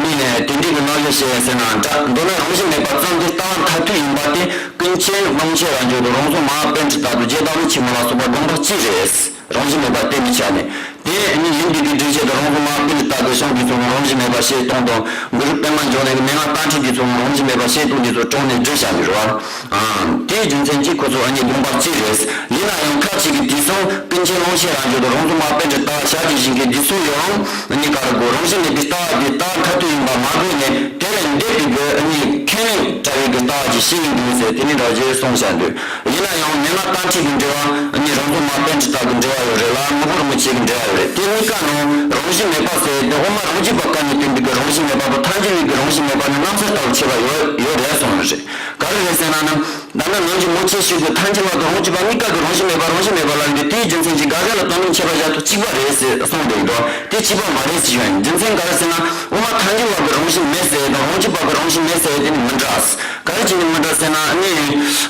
ནི་དེ་འདྲའི་གི་རྣམ་གཞག་བཤད་ཡ་ཟེར་ན་འདྲ། མདོར་ན་རང་བཞིན་མེད་པ་ཙམ་དེ་ལྟ་བ་མཐར་ཐུག་ཡིན་པ་དེ་ཀུན་མཁྱེན་དབང་ཆེན་རབ་འབྱམས་དང་རང་གཟུགས་མ་ཧཱ་པཎྜི་ཏ་དང་རྗེ་བདག་ཉིད་ཆེན་པོ་ལ་སོགས་པ་དགོངས་པ་གཅིག་རེད། རང་བཞིན་མེད་པ་གཏན་ནས་ཆགས་ནས། དེ་ནི་ཡིན་པའི་གི་འགྲེལ་བཤད་དུ་རང་གཟུགས་མ་ཧཱ་པཎྜི་ཏ་གི་ཤོང་གི་ཚུལ་རང་བཞིན་མེད་པ་ཞེས་སྟོང་དང་། གུ་རུ་པདྨ་འབྱུང་གནས་ཀྱི་མན་ངག་རྟགས་ཁྲིད་ཀྱི་ཚུལ་རང་བཞིན་མེད་པ་ཞེས་སྟོང་འདི་ཚོ་དྲངས་ནས་བསྒྲིགས་བཞག་ནི་རེད་བ། ཨང་། དེའི་རྒྱུ་མཚན་གྱིས་ཁོ་ཚོ་ཨ་ནི་དགོངས་པ་གཅིག་རེད། ཡིན་ན་ཡང་ཁ་ཅིག་གིས་དེ་གསུང་ཀུན་མཁྱེན་དབང་ཆེན་རབ་འབྱམས་དང་རང་གཟུགས་མ་ཧཱ་པཎྜི་ཏ་ཞལ་གྱིས་བཞེངས་མཁན་འདི་ཚོ་ཡང་ཨ་ནི་ག་རེ་དགོས། རང་བཞིན་མེད་པའི་ལྟ་བ་དེ་ལྟ་བ་མཐར་ཐུག་ཡིན་པ་མ་དགོས་ནས་དེ་ལས་འདས་པའི་གི་ཨ་ནི་ཁས་ལེན་བྲལ་བའི་གི་ལྟ་བ་ཅིག་བཤད་ཀྱི་འདུག་ཟེར་དེ་ནི་འདྲ་ཞིག་གསུངས་བཞག་འདུག། ཡིན་ན་ཡང་མན་ངག་རྟགས་ཁྲིད་ཀྱི་འགྲེལ་བ་ནི་རང་གཟུགས་མ་ཧཱ་པཎྜི་ཏ་གི་འགྲེལ་བ་ཡོད་རེད་ལ། མི་ཕམ་རིན་པོ་ཆེ་གི་འགྲེལ་བ་ཡོད་རེད། དེ་གཉིས་ཀ་ནང་རང་བཞིན་མེད་པ་ཟེར་དེ་དབུ་མ་རང་རྒྱུད་པ་ཀུན་ནས་བསྟན་པའི་གི་རང་བཞིན་མེད་པ་དང་ཐལ་འགྱུར་བའི་གི་རང་བཞིན་མེད་པ་ནི་རྣམ་གསལ་ལྟ་བུ་ཁྱད་པར་ཡོད་ཡོད་རེད་གསུངས་ རེད། ག་རེ་རེད་ཟེར་ན་ནི། ད་ནི་ནང་གི་མོ་ཆེ་ཤོས་ཀྱི་ཐལ་འགྱུར་བ་དང་རང་རྒྱུད་པ་གཉིས་ཀ་གི་རང་བཞིན་མེད་པ་རང་བཞིན་མེད་པ་ལབ་ཡོད་དེ། དེའི་རྒྱུ་མཚན་གྱིས་དགག་བྱ་ལ་དོན་དམ་ཁྱད་པར་བཞག་ཐུབ་གཅིག་པ་རེད་ཟེར་གསུངས་འདུག་དོ། དེ་གཅིག་པ་མ་རེད་ཟེར་ཞུ་ཡ་ཡིན། རྒྱུ་མཚན་ག་རེ་ཟེར་ན། དབུ་མ་ཐལ་འགྱུར་བ་གི་རང་བཞིན་མེད་ཟེར་དང་རང་རྒྱུད་པ་གི་རང་བཞིན་མེད་ཟེར་དེ་ནི་མི་འདྲ། ག་རེ་བྱས་ནས་མི་འདྲ་ཟེར་ན་ནི།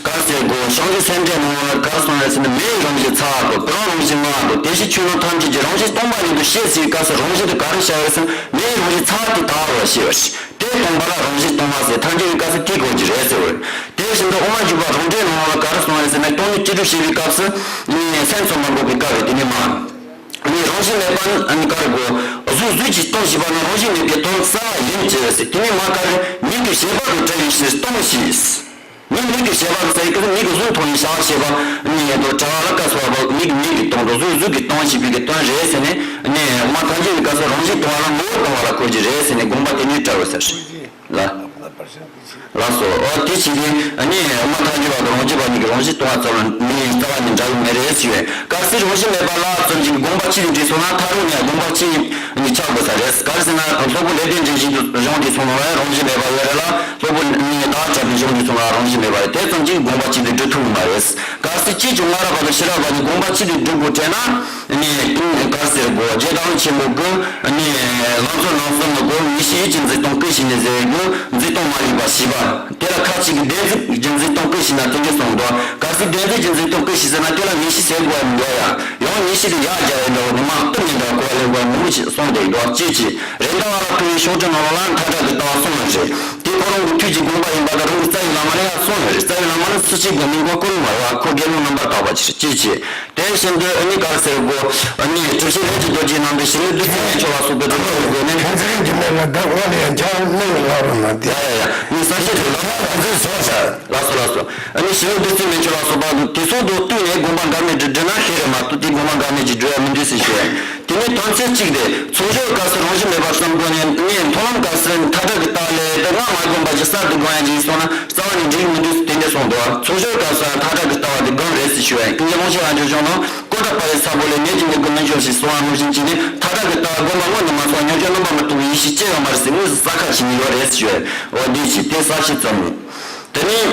ག་རེ་ཟེར་དགོས། བྱང་ཆུབ་སེམས་འགྲེལ་ནང་ལ་ག་རེ་གསུངས་རེད་ཟེར་ན། མེའི་རང་བཞིན་ཚ་བ་དང་། དུ་རང་རང་བཞིན་མངར་བ་དང་། དེ་བཞིན་ཆོས་རྣམས་ཐམས་ཅད་ཀྱི་རང་བཞིན་སྟོང་པ་ཉིད་དུ་ཤེས་ཟེར་བའི་སྐབས་སུ་རང་བཞིན་དེ་ག་རེ་བྱ་བ་རེད་ཟེར་ན། མེའི་རང་བཞིན་ཚ་བ་དེ་དག་པར་བྱེད་པ་རེད། དེ་སྟོང་པ་ལ་རང་བཞིན་སྟོང་པ་ཟེར། ཐལ་འགྱུར་བའི་སྐབས་སུ་དེ་དགོས་ཀྱི་རེད་ཟེར་བ་རེད། དེ་བཞིན་དུ་དབུ་མ་འཇུག་པ་རང་འགྲེལ་ནང་ལ་ག་རེ་གསུངས་རེད་ཟེར་ན། སྟོང་ཉིད་སྤྱི་སྒྲུབ་བྱེད་པའི་སྐབས་སུ་ནི་སེམས་ཚོགས་མ་འགོག་པའི་སྐབས་རེད། དེ་ནི་མ། ནི་རང་བཞིན་མེད་པ་ནི་ག་རེ་དགོས། གཟུགས་གཟུགས་ཀྱིས་སྟོང་ཞེས་པ་ནི་རང་བཞིན་མེད་པའི་དོན་རྩ་བ་ཡིན་ཅེས་ཟེར། དེ་ནི་མ་ག་རེ། མིག་གི་བྱེད་པ་དང་བྲལ་བའི་ཕྱིར་སྟོང་ཞེས། ནི་མིག་གི་བྱེད་པ་ཟེར་གི་མིག་གི་གཟུགས་མཐོང་བའི་བྱ་བ་བྱེད་པ་ནི་ཡོད་དོ། བྲལ་བ་ལ་སྐབས་སུ་བབ་པ་མིག་མིག་གིས་སྟོང་དང་གཟུགས་གཟུགས་ཀྱིས་སྟོང་ཞེས་པའི་གི་དོན་རེད་ཟེར་ནས། ནི་དབུ་མ་ཐལ་འགྱུར་བའི་སྐབས་སུ་རང་བཞིན་སྟོང་བ་ལ་ངོ་བོ་སྟོང་བ་ལ་གོ་རྒྱུ་རེད་ཟེར་ནས་དགོངས་པ་དེ་ནས་བཀྲལ་བ་ཟེར། ལ། ལགས་སོ། འོ་དེ་བྱས་ཏེ་ནི་དབུ་མ་ཐལ་འགྱུར་བ་དང་རང་རྒྱུད་པ་གཉིས་ཀྱི་རང་བཞིན་སྟོང་བ་ཙམ་ལ་ནི་རྩ་བ་ནས་འདྲ་གི་མེད་རེད་ཟེར་བས། གལ་སྲིད་རང་བཞིན་མེད་པ་ལ་ཙམ་གྱི་དགོངས་པ་གཅིག་ཏུ་འགྲིལ་སོང་ན། མཐར་ཐུག་ནས་དགོངས་པ་གཅིག་ནི་ཆགས་དགོས་ས་རེད། ག་རེ་ཟེར་ན། སློབ་དཔོན་ལེགས་ལྡན་འབྱེད་བཞིན་དུ་གཞུང་འདི་ཚོ་ནང་ལ་རང་བཞིན་མེད་པ་ཡོད་རེད་ལ། སློབ་དཔོན་ནི་ད་ཆ་པའི་གཞུང་འདི་ཚོ་ནང་རང་བཞིན་མེད་པ་རེད། དེ་ཙམ་གྱིས་དགོངས་པ་གཅིག་ཏུ་འགྲིལ་ཐུབ་ཀྱི་མ་རེད། གལ་སྲིད་སྐྱེ་བཅུ་སྔ་རབས་པ་དང་ཕྱི་རབས་པ་གཉིས་དགོངས་པ་གཅིག་ཏུ་འགྲིལ་དགོས་དྲན་ན། ནི་ག་རེ་ཟེར་དགོས། རྗེ་བདག་ཉིད་ཆེན་པོ་གིས་ནི་ལམ་གཙོ་རྣམ་གསུམ་ནི་གོ་ངེས་ཤེས་ཡིད་ཀྱི་འཛིན་སྟངས་ཀུན་ཞིག་ནས་ཟེར་རྒྱུ་འཛིན་སྟངས་མ་ལུས་པ་ཞེས་པ། དེ་ལ་ཁ་ཅིག་གིས་བདེན་འཛིན་གྱི་འཛིན་སྟངས་ཀུན་ཞིག་ན་དེ་འདྲ་གསུངས་འདུག་གལ་སྲིད་བདེན་འཛིན་གྱི་འཛིན་སྟངས་ཀུན་ཞིག་ཟེར་ན། དེ་ལ་ངེས་ཤེས་ཟེར་དགོས་པ་མི་འདུག་ཡ། ཡང་ངེས་ཤེས་དེ་ཡར་རྒྱག་ཡ་འདྲ་བོ་དེ་མ་གཏུབ་ནས་འདྲ་གོ་བ་ལེན་དགོས་མང་པོ་ཞིག་གསུངས་བསྡད་འདུག་ཅེས་བྱས། རེད་མདའ་བ་ལ་ཕུལ་བའི་ཤོག་དྲིལ་ནང་ལ་མཐའ་དག་གི་ལྟ་བ་གསུངས་ཡོད་རེད། དེ་ཁོ་རང་གི་ཐུགས་ཀྱི་དགོངས་པ་ཡིན་པ་དང་། རང་གི་རྩ་བའི་བླ་མ་ལ་ཡང་གསུངས་ཡོད་རེད། རྩ་བའི་བླ་མ་ནི་སུ་གཅིག་གི་མིང་པོ་ཀུན་མ་རེད་བ། ཁོ་དགེ་སློང་རྣམ་པར་དག་པ་ཅིག་རེད། ཅེས་བྱས། དེ་བཞིན་དུ་ཨ་ནི་ག་རེ་ཟེར་དགོས། ཨ་ནི་གྲུབ་ཆེན་ལས་ཀྱི་རྡོ་རྗེ་རྣམ་པའི་ཞི་ལུ་བདུད་རྩི་མན་ཆོད་ལ་སོགས་པའི་སྒྲུབ་པ་ཡི་སྒོ་ནས། ཁྱེད་ཚོའི་རྒྱུད་ལས་ལ་བདག་དབང་ལ་ཡང་འཆར་གནས་ལ་རོ་ན་དེ། ཡ་ཡ་ཡ། ནི་གསལ་བཤད་དེ་ལ་ལ་ཚིག་ཟོ་ས། ལགས་སོ་ལགས་སོ། ཨ་ནི་ཞི་ལུ་བདུད་རྩི་མན་ཆོད་ལ་སོགས་པ་དེ་ཚོ་དང་བསྟུན་ནས་དགོངས་པ་འགལ་མེད་དུ་བསྒྲིལ་ན་ཤེས་རེད་མ་གཏོགས། དེ་དགོངས་པ་འགལ་མེད་ཀྱི་སྒྲུབ་ཡ་མི་འདུག་ཟེར་ཞུ་ཡ་ཡིན། དེ་ནས་དོན་ཚན་གཅིག་དེ། ཚོགས་སྦྱོར་སྐབས་སུ་རང་བཞིན་མེད་པར་བསམ་དགོས་ནས། ནི་མཐོང་ལམ་སྐབས་སུ་མཐའ་དག་གི་ལྟ་བ་ལས་དེ་སྔ་མ་བསྒོམས་པ་ཞིག་གསར་དུ་བསྒོམ་ཡ་ཅིག་སོང་ན་རྩ་བ་ནས་འགྲིག་མི་འདུག་ཟེར་དེ་འདྲ་གསུངས་འདུག་ཚོགས་སྦྱོར་སྐབས་སུ་མཐའ་དག་གི་ལྟ་བ་དེ་སྒོམ་རེད་ཟེར་ཞུ་ཡ་ཡིན། ཀུན་མཁྱེན་དབང་ཕྱུག་རབ་འབྱམས་ཀྱི་ཞལ་སྔ་ནས། བསྐོར་དང་འཕགས་པའི་ས་བོན་ལས། ནད་ཀྱི་ནད་ཀུན་ལན་ཆོག་ཞེས་གསུངས་པ་ནང་བཞིན་བྱས་ནས། མཐའ་དག་གི་ལྟ་བ་བསྒོམས་པ་སྔོན་དུ་མ་སོང་། མྱོང་བྱང་རྣམ་པར་མི་རྟོག་པའི་ཡེ་ཤེས་སྐྱེ་ཡོད་མ་རེད་ཟེར། དངོས་སུ་གསལ་ཁ་ཕྱེ་ནས་ཡོད་རེད་ཟེར་ཞུ་ཡ་ཡིན། འོ་དེ་བྱས་དེ་གསལ་བཤད་ཙམ་ཡིན། དེ་ནས།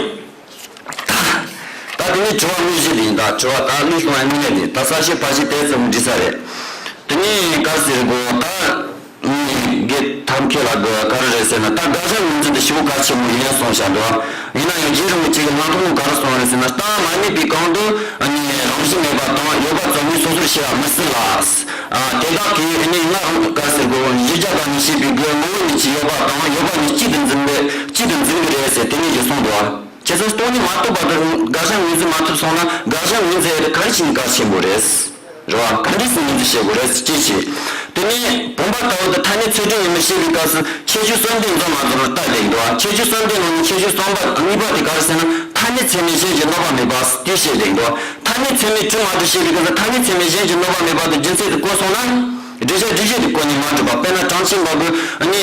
ད་དེ་ནས་དྲི་བ་དངོས་གཞི་དེ་ཡིན། ད་དྲི་བ་ད་དངོས་བྱུང་བའི་དངོས་གནས་དེ། ད་གསལ་བཤད་ཕལ་ཆེར་དེ་ཙམ་འགྲིག་ས་རེད། དེ་ནས་ག་རེ་ཟེར་དགོས། ད་ངས་ཐབས་མཁས་ལ་གི་ག་རེ་རེད་ཟེར་ན། ད་དགག་བྱ་ངོས་འཛིན་དེ་ཞེ་པོ་གལ་ཆེན་པོ་ཡིན་གསུངས་བཞག་འདུག་ཡིན་ན་ཡང་རྗེ་རིན་པོ་ཆེ་གིས་ལྷག་མཐོང་ག་རེ་གསུངས་རེད་ཟེར་ན། རྟགས་མ་རྙེད་པའི་གོང་དུ་ནི་རང་བཞིན་མེད་པ་དང་ཡོད་པ་ཙམ་ཉིད་སོ་སོར་ཤེས་པ་མི་སྲིད་ལ། ཨ་དེ་དག་གིས་ནི་ང་རང་ག་རེ་ཟེར་དགོས། གཞི་རྒྱ་དང་ནི་ཤེས་པའི་སྒོས་ངོ་བོ་ཉིད་ཀྱིས་ཡོད་པ་དང་ཡོད་པ་ཉིད་གཅིག་ཏུ་འཛིན་པའི་གཅིག་ཏུ་འཛིན་གྱི་རེད་ཟེར། དེ་ནས་ཀྱི་གསུངས་འདུག་ཁྱེད་ཚོས་སྟོང་ཉིད་མ་རྟོགས་པ་དང་དགག་བྱ་ངོས་འཛིན་མ་ཐུབ་སོང་ན། དགག་བྱ་ངོས་འཛིན་ཡ་དེ་ག་རེ་བྱས་ནས་གལ་ཆེན་པོ་རེད། རེད་བ། ག་འདྲས་སེ་ངོས་འཛིན་བྱེད་དགོས་རེད་ཅེས་བྱས། དེ་ནས་བུམ་པ་ལྟ་བུ་དེ་ཐ་སྙད་ཚད་གྲུབ་ཡིན་མིན་བཤད་པའི་སྐབས་སུ་ཁྱད་ཆོས་གསུམ་ལྡན་འཛོམས་མ་འཛོམས་ལ་བལྟ་བསྡད་འདུག་ཁྱད་ཆོས་གསུམ་ལྡན་ནང་ནས་ཁྱད་ཆོས་གསུམ་པ་གཉིས་པ་དེ་ག་རེ་ཟེར་ན། ཐ་སྙད་ཚད་མས་གཞན་གྱི་གནོད་པ་མེད་པ་དེ་བཤད་བསྡད་འདུག་ཐ་སྙད་ཚད་མས་གྲུབ་མ་གྲུབ་བཤད་པའི་སྐབས་སུ། ཐ་སྙད་ཚད་མས་གཞན་གྱི་གནོད་པ་མེད་པ་དེ་རྒྱུ་མཚན་དེ་བཀོད་སོང་ན། བསྒྲུབ་བྱ་སྒྲུབ་བྱེད་དེ་བཀོད་ནས་མ་གྲུབ་པ། དཔེར་ན་གྲངས་ཅན་པ་གིས་ནི།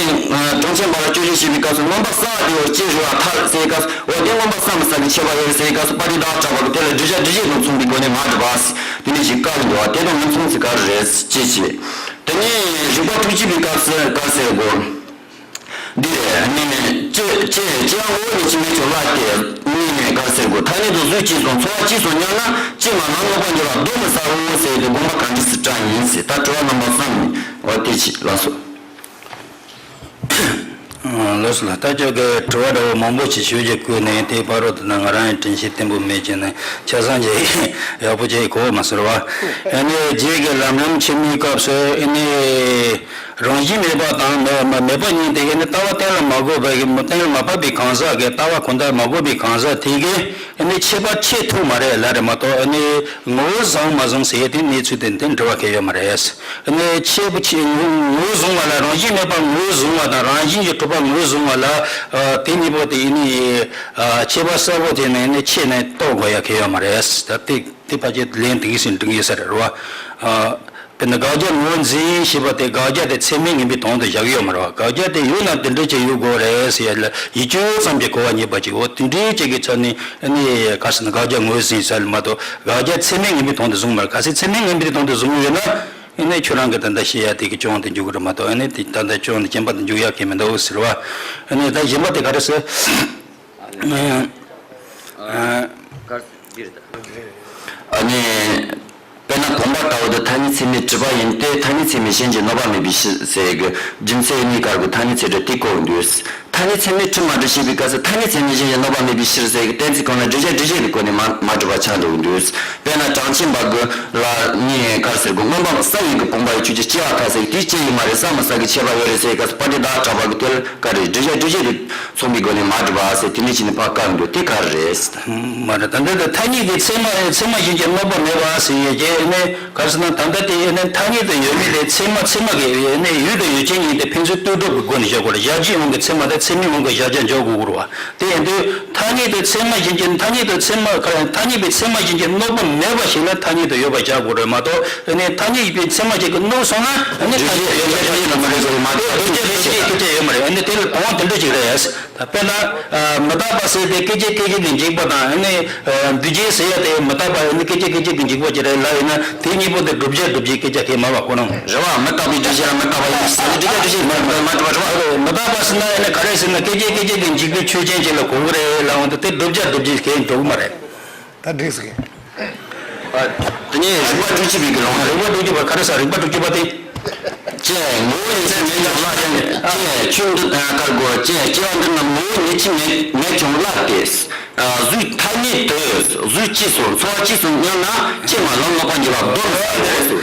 གྲངས་ཅན་པ་ལ་སྤྱོད་བྱེད་བཤད་པའི་སྐབས་སུ། མངོན་པར་བསལ་བ་དེ་ཡང་ཅི་རུང་བ་ཐལ་ཟེར་བའི་སྐབས་སུ། འོ་དེ་མངོན་པར་བསལ་མི་བསལ་གྱི་ཁྱད་པར་ཡོད་ཟེར་བའི་སྐབས་སུ། པ་ཏི་ཏ་བ་གྲགས་པ་གིས་དེ་ལ་བསྒྲུབ་བྱ་སྒྲུབ་བྱེད་དང་མཚུངས་པའི་སྒོ་ནས་མ་གྲུབ་པ་ཟེར། དེ་ནས་ཞིག་བཀག་ཡོང་འདུག་བ། དེ་དང་མི་མཚུངས་ཟེར་ག་རེ་རེད་ཅེས་བྱས། དེ་ནས་རིགས་པ་ཐུགས་བསྐྱེད་པའི་སྐབས་སུ་ག་རེ་ཟེར་དགོས། འདི་རེད། ནི་ནི་ཅི་ཅི་ཅི་ཡང་ངོ་བོ་ཉིད་ཀྱིས་མེད་ཀྱང་ལ་སྟེ། ནི་ནི་ག་རེ་ཟེར་དགོས། ཐ་སྙད་དུ་གཟུགས་གཅིག་སོགས་ཚོར་བ་གཅིག་སོགས་མྱོང་ན། ཅི་མ་ནམ་གནོད་པར་འགྱུར་བ་གདོན་མི་ཟ་འོང་ཟེར་དེ་དགོངས་པ་ག་འདྲས་སེ་བཀྲལ་ཡིན་ཟེར། ད་དྲི་བ་རྣམ་པ་གསུམ་ནི་འོ་དེ་བྱས་ལགས་སོ། ལགས་སོ་ལགས། ད་ཁྱོད་ཀྱིས་དྲི་བ་འདྲ་བོ་མང་པོ་ཞིག་ཞུ་རྒྱུ་བཀོད་ནས། དེའི་བར་དུ་ད་ང་རང་ཡང་དྲན་ཤེས་བརྟན་པོ་མེད་ཀྱང་ནས་ཆ་ཚང་ཅིག་ཡག་པོ་ཅིག་གོ་མ་ཟེར་བ། ཨ་ནི་རྗེས་ཀྱི་ལམ་རིམ་ཕྱི་མའི་སྐབས་སུ་ཨ་ནི་རང་བཞིན་མེད་པ་དང་མེད་མེད་པ་གཉིས་དེ་ཨ་ནི་ལྟ་བ་གཏན་ལ་མ་དགོས་པའི་གཏན་ལ་མ་ཕབ་པའི་གང་ཟག་གིས། ལྟ་བ་གང་དག་མ་དགོས་པའི་གང་ཟག་དེ་གིས་ཨ་ནི་ཁྱད་པར་ཕྱེ་ཐུབ་མ་རེད་ལབ་རེད་མ་གཏོགས། ཨ་ནི་ངོ་བོ་བཟང་མ་བཟང་ཟེར་ཡས་དེ་གནས་ཚུལ་དེ་དེ་འབྲེལ་བ་གང་ཡང་ཡོད་མ་རེད། ཨ་ནི་ཁྱད་པར་ཕྱེ་ངོ་ངོ་བོ་བཟུང་བ་ལ། རང་བཞིན་མེད་པ་ངོ་བོ་བཟུང་བ་དང་རང་བཞིན་གྱིས་གྲུབ་པ་ངོ་བོ་བཟུང་བ་ལ། ཨ་དེ་གཉིས་པོ་དེ་ཨ་ནི་ཨ་ཁྱད་པར་གསལ་པོ་དེ་ནི་ཨ་ནི་ཕྱེ་ནས་རྟོགས་དགོས་ཡ་གང་ཡང་ཡོད་མ་རེད། ད་དེ་དེ་ཕལ་ཆེར་ལན་དེ་གིས་ཟིན་འགྲིག་ཡོད་ས་རེད་རེད་བ། ཨ་དཔེར་ན་དགག་བྱ་ངོས་འཛིན་ཞེས་པ་དེ། དགག་བྱ་དེ་ཚད་མས་ངེས་པའི་དོན་དུ་བཞག་ཡོད་མ་རེད་བ། དགག་བྱ་དེ་ཡོད་ན་དེ་འདྲ་ཅིག་ཡོད་དགོས་རེད་ཟེར་ཡ་ལ་ཡིད་དཔྱོད་ཙམ་གྱིས་གོ་བ་རྙེད་པ་ཅིག་འོ་དེ་འདྲའི་ཅིག་གི་ཆ་ནས་ཨ་ནི་ག་རེ་ཟེར་ན་དགག་བྱ་ངོས་འཛིན་ཟེར་ལ་མ་གཏོགས། དགག་བྱ་ཚད་མས་ངེས་པའི་དོན་དུ་བཟུང་མ་རེད། གལ་སྲིད་ཚད་མས་ངེས་པའི་དོན་དུ་བཟུང་ཡོད་ན། ཨ་ནི་ཁྱོད་རང་གིས་ད་ལྟ་བཤད་ཡ་དེ་གི་སྐྱོན་དེ་འཇུག་གི་རེད་མ་གཏོགས། ཨ་ནི་དེ་ད་ལྟ་སྐྱོན་དེ་རྐྱེན་པ་དེ་འཇུག་ཡ་གང་ཡང་མི་འདུག་ཟེར་བ། ཨ་ནི་ད་གཞན་པ་དེ་ག་རེ་ཟེར། ཨ་ནི། དཔེར་ན་བུམ་པ་ལྟ་བུ་དེ་ཐ་སྙད་ཚད་མས་གྲུབ་པ་ཡིན་ཏེ། ཐ་སྙད་ཚད་མས་གཞན་གྱིས་གནོད་པ་མེད་པའི་ཕྱིར་ཟེར་གྱི་རྒྱུ་མཚན་གཉིས་ཀ་གི་ཐ་སྙད་ཚད་གྲུབ་དེ་གོ་འདུག་ཐ་སྙད་ཚད་མས་གྲུབ་མ་གྲུབ་ཞེས་པའི་སྐབས་སུ། ཐ་སྙད་ཚད་མས་གཞན་གྱིས་གནོད་པ་མེད་པའི་ཕྱིར་ཟེར་གྱི་གཏན་ཚིགས་གང་ལ་སྒྲུབ་བྱ་སྒྲུབ་བྱེད་དུ་བཀོད་ནས་མ་མ་གྲུབ་པ་ཆགས་འགྲོ་གི་འདུག་དཔེར་ན་གྲངས་ཅན་པ་གི་ལ་ནི་ག་རེ་ཟེར་གི། མངོན་པ་ས་ཡི་གི་བུམ་པ་ཡི་ཆོས་ཅན། སྐྱེ་བ་ཐ་ཟེར་གྱི་དེ་སྐྱེ་ཡི་མ་རེད། ས་མི་ས་གི་ཁྱད་པར་ཡོད་རེད་ཟེར་གྱི་སྐབས་སུ། པ་ཏི་ད་དྲག་པ་གི་དེ་ལ་ག་རེ། སྒྲུབ་བྱ་སྒྲུབ་བྱེད་དུ་མཚོན་པའི་སྒོ་ནས་མ་གྲུབ་པ་ཟེར། དེ་ནས་ཅི་ནས་ཕར་བཀག་འདུག་དེ་ག་རེ་རེད། མ་རེད། ད་འདི་ལྟར་ཐ་སྙད་ཀྱི་ཚད་མ་ཚད་མ་གཞན་གྱིས་གནོད་པ་མེད་པ་ཟེར་ཡས་ཀྱི་ཨ་ནི་ག་རེ་ཟེར་ན། ད་ལྟ་དེ་ཨ་ནི་ཐ་སྙད་དུ་ཡོད་མེད་དེ་ཚད་མ་ཚད་མ་གི་ཨ་ནི་ཡུལ་དང་ཡུལ་ཅན་ཉིད་དེ་ཕན་ཚུན་ལྟོས་གྲུབ་ཀྱི་སྒོ་ནས་བཞག་དགོས་རེད། གཞལ་བྱའི་དབང་གིས་ཚད་མ་དང་ཚད་མའི་དབང་གིས་གཞལ་བྱ་འཇོག་དགོས་རེད་བ། དེ་ཡིན་དུས་ཐ་སྙད་དུ་ཚད་མ་གཞན་གྱིས། ཐ་སྙད་དུ་ཚད་མ་ག་རེ། ཐ་སྙད་པའི་ཚད་མ་གཞན་གྱིས་གནོད་པ་མེད་པ་ཞིག་ལ་ཐ་སྙད་དུ་ཡོད་པ་བཞག་དགོས་རེད་མ་གཏོགས། ཨ་ནི་ཐ་སྙད་པའི་ཚད་མ་ཞིག་གིས་གནོད་སོང་ན་ཨ་ནི་ཐ་སྙད་དུ་ཡོད་པ་བཞག་ཡོད་མ་རེད་ཟེར་བ་མ་གཏོགས། སྒྲུབ་བྱེད་རེད་ཅེས་སྐད་ཆ་ཡོད་མ་རེད། ཨ་ནི་དེ་ལ་དོན་དེ་འདྲ་ཅིག་རེད། དཔེར་ན། ཨ། མི་རྟག་པ་ཟེར་དེ་སྐད་ཅིག་སྐད་ཅིག་གི་འཇིག་པ་དང་། ཨ་ནི། ཨ། འདུས་བྱས་ཟེར་ཡ་དེ་མི་རྟག་པ། ཨ་ནི་སྐད་ཅིག་སྐད་ཅིག་གི་འཇིག་པ་ཅིག་རེད་ལབ་ཡིན་ན། དེ་གཉིས་པོ་དེ་བསྒྲུབ་བྱ་བསྒྲུབ་བྱའི་སྐད་ཆ་དེ་མ་བ་ཁོ་རང་རེད་བ། མི་རྟག་པའི་འདུས་བྱས་ལ་མི་རྟག་པ་ཡིན་ཟེར་ནས་བསྒྲུབ་བྱ་བསྒྲུབ་བྱའི་མ་མ་གྲུབ་པ་རེད་བ། མི་རྟག་པ་ཟེར་ན་ཨ་ནི་ག་རེ་ཟེར་ན། སྐད་ཅིག་སྐད་ཅིག་གི་འཇིག་པའི་ཆོས་ཅན་ཅིག་ལ་གོ་གི་རེད་ལབ་འོང་དུས། དེ་བསྒྲུབ་བྱ་བསྒྲུབ་བྱའི་སྐད་འགྲོ་གི་མ་རེད། ད་འགྲིག་སོང་། དེ་ནས་རིགས་པ་དྲུག་ཅུ་པའི་གི་ལུང་རེད། རིགས་པ་དྲུག་ཅུ་པ་ག་རེ་ཟེར། རིགས་པ་དྲུག་ཅུ་པ་དེ། ཅེས་ངོ་བོ་ཉིད་ཅན་མེད་ཀྱང་བརླག་ཅིང་། ཅེས་ཆོས་འདི་ལྟར་གོ། ཅེས་སྐྱེ་བ་འདི་རྣམས་ངོ་བོ་ཉིད་ཅན་མེད་མེད་ཀྱང་བརླག་སྟེ། གཟུགས་ཐ་སྙད་དུ་གཟུགས་སྐྱེས་སོ། འཚོ་བ་སྐྱེས་སོ་སྙམ་ན་ཅི་མ་ལམ་ལོག་པར་འགྱུར་བ་གདོན་ཟེར་རེད།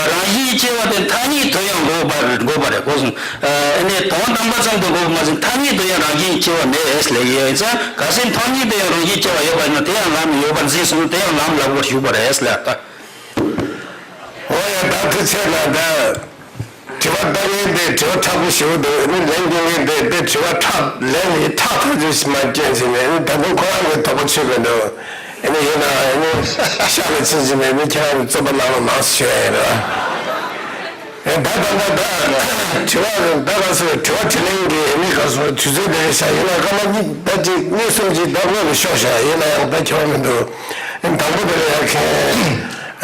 རང་བཞིན་སྐྱེ་བ་དེ་ཐ་སྙད་དུ་ཡང་འགོག་པར་འགོག་པ་རེད་གོ་གསུངས། ཨ་ནི་དོན་དམ་པ་ཙམ་དུ་འགོག་པ་མ་ཟད། ཐ་སྙད་དུ་ཡང་རང་བཞིན་སྐྱེ་བ་མེད་ལབ་ཡོད་ཙང་། གལ་སྲིད་ཐ་སྙད་དུ་ཡང་རང་བཞིན་སྐྱེ་བ་ཡོད་པ་ཡིན་ན། དེ་ཡང་ལམ་ཡོད་པར་འཛིན་སོང་ན། དེ་ཡང་ལམ་ལོག་པར་ཞུགས་པ་རེད་ལབ་ད། འོ་ཡ། ད་དེ་ཚེ་ན་ད། དྲི་བ་བཏང་མཁན་དེ་དྲི་བ་ཁག་པོ་ཞེ་པོ་འདུག་ཨ་ནི་ལན་འདེབས་མཁན་དེ་དེ་དྲི་བ་ཁག་ལན་ཡི་ཁག་ཐག་ཆོད་ཞིག་མ་བསྐྱོན་ཟིན་ནས། ཨ་ནི་ད་དུང་ཁོ་རང་གི་དོགས་པ་ཆོད་པའི་འདུག་ཨ་ནི་ཡིན་ན་ཨ་ནི་ཤ་བའི་ཚིག་ཟིན་ནས། ཨ་ནི་ཁྱེད་རང་གི་རྩོད་པ་ནང་ལ་མང་ཙམ་ཞུ་ཡ་ཡིན་ར། ཨེ་ད་ད་ད་ད་དྲི་བ་ད་ག་སོ་དྲི་བ་དྲིས་ལན་གྱི་ཨ་ནི་ག་སོ་དུས་ཚོད་དེ་རེད་ཤག་ཡིན་ན་སྐར་མ་གཉིས་ད་ཅིག་གཉིས་གསུམ་ཅིག་ད་སྔོན་ལ་ཤོག་ཤག་ཡིན་ན་ཡང་ད་ཁྱོད་མི་འདུག་ཨ་ནི་དང་པོ་དེ་ལ་ཡ་མཁན།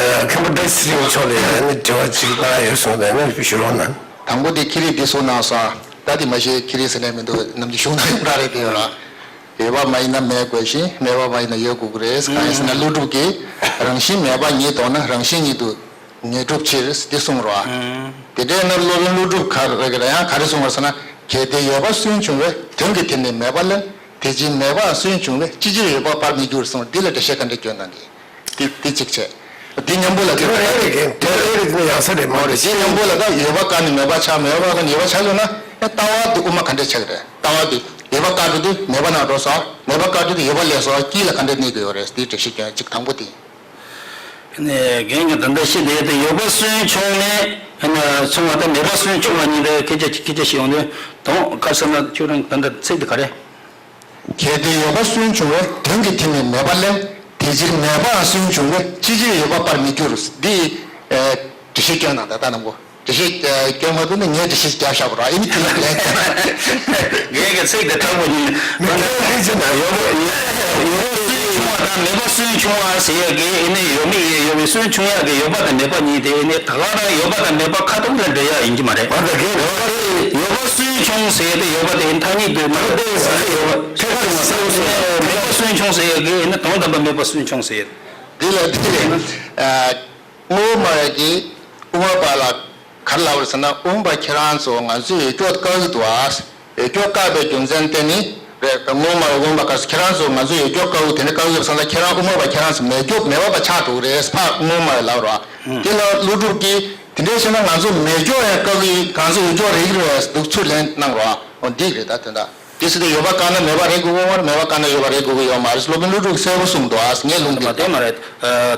ཨ། མཁན་པོ་བཀྲ་ཤིས་ཚེ་རིང་མཆོག་ལ་ཡང་ནི་དྲི་བ་གཅིག་གནང་ཡོད་སོང་། དེ་ནི་ཞུ་རོགས་གནང་། དང་པོ་དེ་ཁྱེད་རིགས་འདི་གསུངས་གནང་སོང་། ད་དེ་མ་ཤེས། ཁྱེད་རིགས་ཟེར་ནས་མི་འདུག་ནམ་རྒྱུན་ཞུ་གནང་ཡོད་ར་རེད། དེ་ཡོད་ར། ཡོད་པ་མ་ཡིན་ན་མེད་དགོས་ཤིང་། མེད་པ་མ་ཡིན་ན་ཡོད་དགོས་ཀྱི་རེད། གང་ཡིན་ཟེར་ན། ཀླུ་སྒྲུབ་ཀྱིས་རང་བཞིན་མེད་པ་ཉིད་རྟོགས་ན་རང་བཞིན་ཉིད་དུ་ངེས་གྲུབ་ཕྱིར་འདི་གསུངས་རོ། དེ་འདྲ་ན་སློབ་དཔོན་ཀླུ་སྒྲུབ་ག་རེ་ག་རེ་ཡང་ག་རེ་གསུངས་པ་ཟེར་ན། གལ་ཏེ་ཡོད་པ་སུན་ཕྱུང་བས། དོན་གྱི་དེ་ནི་མེད་པ་ལས། དེ་ཕྱིར་མེད་པའང་སུན་ཕྱུང་བས། ཅི་ཕྱིར་ཡོད་པ་སྤར་མི་འགྱུར་གསུངས། འདི་ལ་འགྲེལ་བཤད་ག་འདྲ་སྐྱོན་གནང་གི། དེ་དེ་གཅིག་བྱས། དེ་མཉམ་པོ་ལ་དེ་ཨེ་རེད་གི། དེ་ཨེ་རེད་གི། ཡག་ས་རེད་མ་རེད། དེ་མཉམ་པོ་ལ་ད་ཡོད་པ་བཀག་ནས་མེད་པ་ཆགས། མེད་པ་བཀག་ནས་ཡོད་པ་ཆགས་ཡོང་ན། ལྟ་བ་དེ་དབུ་མ་ག་འདྲ་ཆགས་ཀྱི་རེད། ལྟ་བ་དེ་ཡོད་པ་བཀག་འགྲོ་དུས་མེད་པ་ནང་འགྲོ་སོང་། མེད་པ་བཀག་འགྲོ་དུས་ཡོད་པ་སླེབས་སོང་། དཀྱིལ་ལ་ག་འདྲ་གནས་ཀྱི་ཡོད་རེད། དེ་འགྲེལ་བཤད་སྐྱོན། གཅིག་དང་པོ་དེ། ནས་རྒན་གྱིས་ད་ལྟ་བཤད་བསྡད་དེ། ཡོད་པ་སུན་ཕྱུང་ནས་ཕྱུང་བ་དང་མེད་པ་སུན་ཕྱུང་བ་གཉིས་དེ་སྐད་ཆ་སྐད་ཆ་བཤད་ཡོང་དུས། དོན་ག་རེ་ཟེར་ན། ཁྱོད་རང་ད་ལྟ་ཚིག་དེ་ག་རེ། གལ་ཏེ་ཡོད་པ་སུན་ཕྱུང་བས། དོན་གྱི་དེ་ནི་མེད་པ་ལས། དེ་ཕྱིར་མེད་པའང་སུན་ཕྱུང་བས། ཅི་ཕྱིར་ཡོད་པ་སྤར་མི་འགྱུར། འདི་འགྲེལ་བཤད་སྐྱོན་གནང་། ད་ལྟ་རྣམ་པོ། འགྲེལ་བཤད་སྐྱོན་མ་ཐུབ་ན་ངས་འགྲེལ་བཤད་རྒྱབ་བཞག་པ་ར། ཨེ་ནི་དེ་ལ་ལན་སྐྱོན། ངས་ཀྱི་ཚིག་དེ་དྲང་པོ་ཡིན། མི་འདོད་ལས་ཅི་ན་ཡོད་པ་ཡོད་པ་སུན་ཕྱུང་བ་དང་མེད་པ་སུན་ཕྱུང་བ་ཟེར་ཡག་གི་ཨེ་ནི་ཡོད་མེད་ཡོད་པའི་སུན་ཕྱུང་ཡག་གི་ཡོད་པ་དང་མེད་པ་གཉིས་དེ་ཨེ་ནི་ད་ག་རང་ཡོད་པ་དང་མེད་པ་ཁ་ཐུག་ལ་འབྲེལ་ཡག་ཡིན་གྱི་མ་རེད། ཨ་ད་གས་ཡོད་པ་རེད། ཡོད་པ་སུན་ཕྱུང་ཟེར་ཡག་དེ་ཡོད་པ་དེ་ཐ་སྙད་དུ་མ་རེད། ཡོད་པ་ཐད་ཀར་མ་གསལ་བོ་ཟེར། མེད་པ་སུན་ཕྱུང་ཟེར་ཡག་གི་ཨེ་ནི་དོན་དམ་པ་མེད་པ་སུན་ཕྱུང་ཟེར་ཡག་འདི་ལ་འདི་རེད། ཨ། དབུ་མ་གི་དབུ་མ་པ་ལ་ག་རེ་ལབ་རེད་ཟེར་ན། དབུ་མ་པ་ཁྱེད་རང་ཚོ་ང་ཚོས་ཡོད་སྐྱོ་བཀག་གི་འདུག་ཨ། ཡོད་སྐྱོ་བཀག་པའི་རྒྱུ་མཚན་དེ་ནི་རེད། དབུ་མ་དབུ་མ་པ་ག་ཁྱེད་རང་ཚོ་ང་ཚོས་ཡོད་སྐྱོ་བཀག་གི། དེ་ནི་བཀག་གི་ཡོད་ཟེར་ན། ཁྱེད་རང་དབུ་མ་པ་ཁྱེད་རང་ཚོ་མེད་སྐྱོ་མེད་པ་པ་ཆགས་འགྲོ་གི་རེད། ཕར་དབུ་མ་པ་ལབ་རོགས། དེ་ལ་ཀླུ་སྒྲུབ་ཀྱིས་དེ་འདྲ་བྱས་ན་ང་ཚོ་མེད་སྐྱོ་ཡང་བཀག་གི། ང་ཚོ་ཡོད་སྐྱོ་རེད་ཀྱི་རེད་འདུག་ཚུར་ལན་གནང་རོགས། འོ་འདི་རེད། ད་དོན་དག་དེ་སྲིད་དུ་ཡོད་པ་བཀག་ན་མེད་པ་རེད་དགོས་ཀྱི་ཡོད་མ་རེད། མེད་པ་བཀག་ན་ཡོད་པ་རེད་དགོས་ཀྱི་ཡོད་མ་རེད། སློབ་དཔོན་ཀླུ་སྒྲུབ་གསལ་པོ་གསུངས་འདུག་ཨ། ངས་ལུང་འདི་དེ་མ་རེད།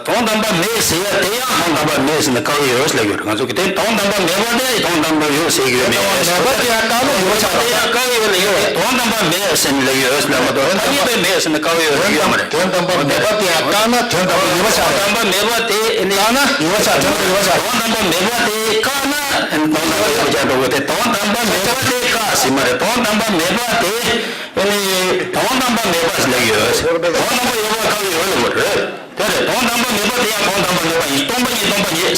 དོན་དམ་པ་མེད་ཟེར་ཡ་དེ་ཡང་དོན་དམ་པ་མེད་ཟེར་ནས་བཀག་གི་ཡོད་ལབ་ཡོད་རེད། ང་ཚོ་གི་དེ་དོན་དམ་པ་མེད་པ་དེ་དོན་དམ་པ་ཡོད་ཟེར་གྱི་ཡོད་མེད། མེད་པ་དེ་ཡང་བཀག་ན་ཡོད་ཆགས། དེ་ཡང་བཀག་གི་ཡོད་ལབ་ཡོད་རེད། དོན་དམ་པ་མེད་ཟེར་ནས་ལབ་ཡོད་ལབ་མ་གཏོགས། ཐ་སྙད་པའི་མེད་ཟེར་ནས་བཀག་གི་ཡོད་ལབ་ཡོད་མ་རེད། དོན་དམ་པ་མེད་པ་དེ་ཡང་བཀག་ན་དོན་དམ་པ་ཡོད་པ་ཆགས་རེད། དོན་དམ་པ་མེད་པ་དེ་ནི་བཀག་ན་ཡོད་པ་ཆགས། དོན་དམ་ཡོད་པ་ཆགས། དོན་དམ་པ་མེད་པ་དེ་བཀག་ན་དོན་དམ་པ་ཡོད་པ་ཆགས་འགྲོ་གི། དེ་དོན་དམ་པ་མེད་པ་དེ་བཀག་ཟེར་མ་རེད། དོན་དམ་པ་མེད་པ་དེ། ཨ་ནི་དོན་དམ་པ་མེད་པ་ལབ་ཡོད། དོན་དམ་པ་ཡོད་པ་བཀག་ཡོད་ལབ་རེད། དེ་རེད། དོན་དམ་པ་མེད་པ་དེ་ཡང་དོན་དམ་པ་མེད་པ་ཡིན། སྟོང་པ་ཉིད་སྟོང་པ་ཉིད་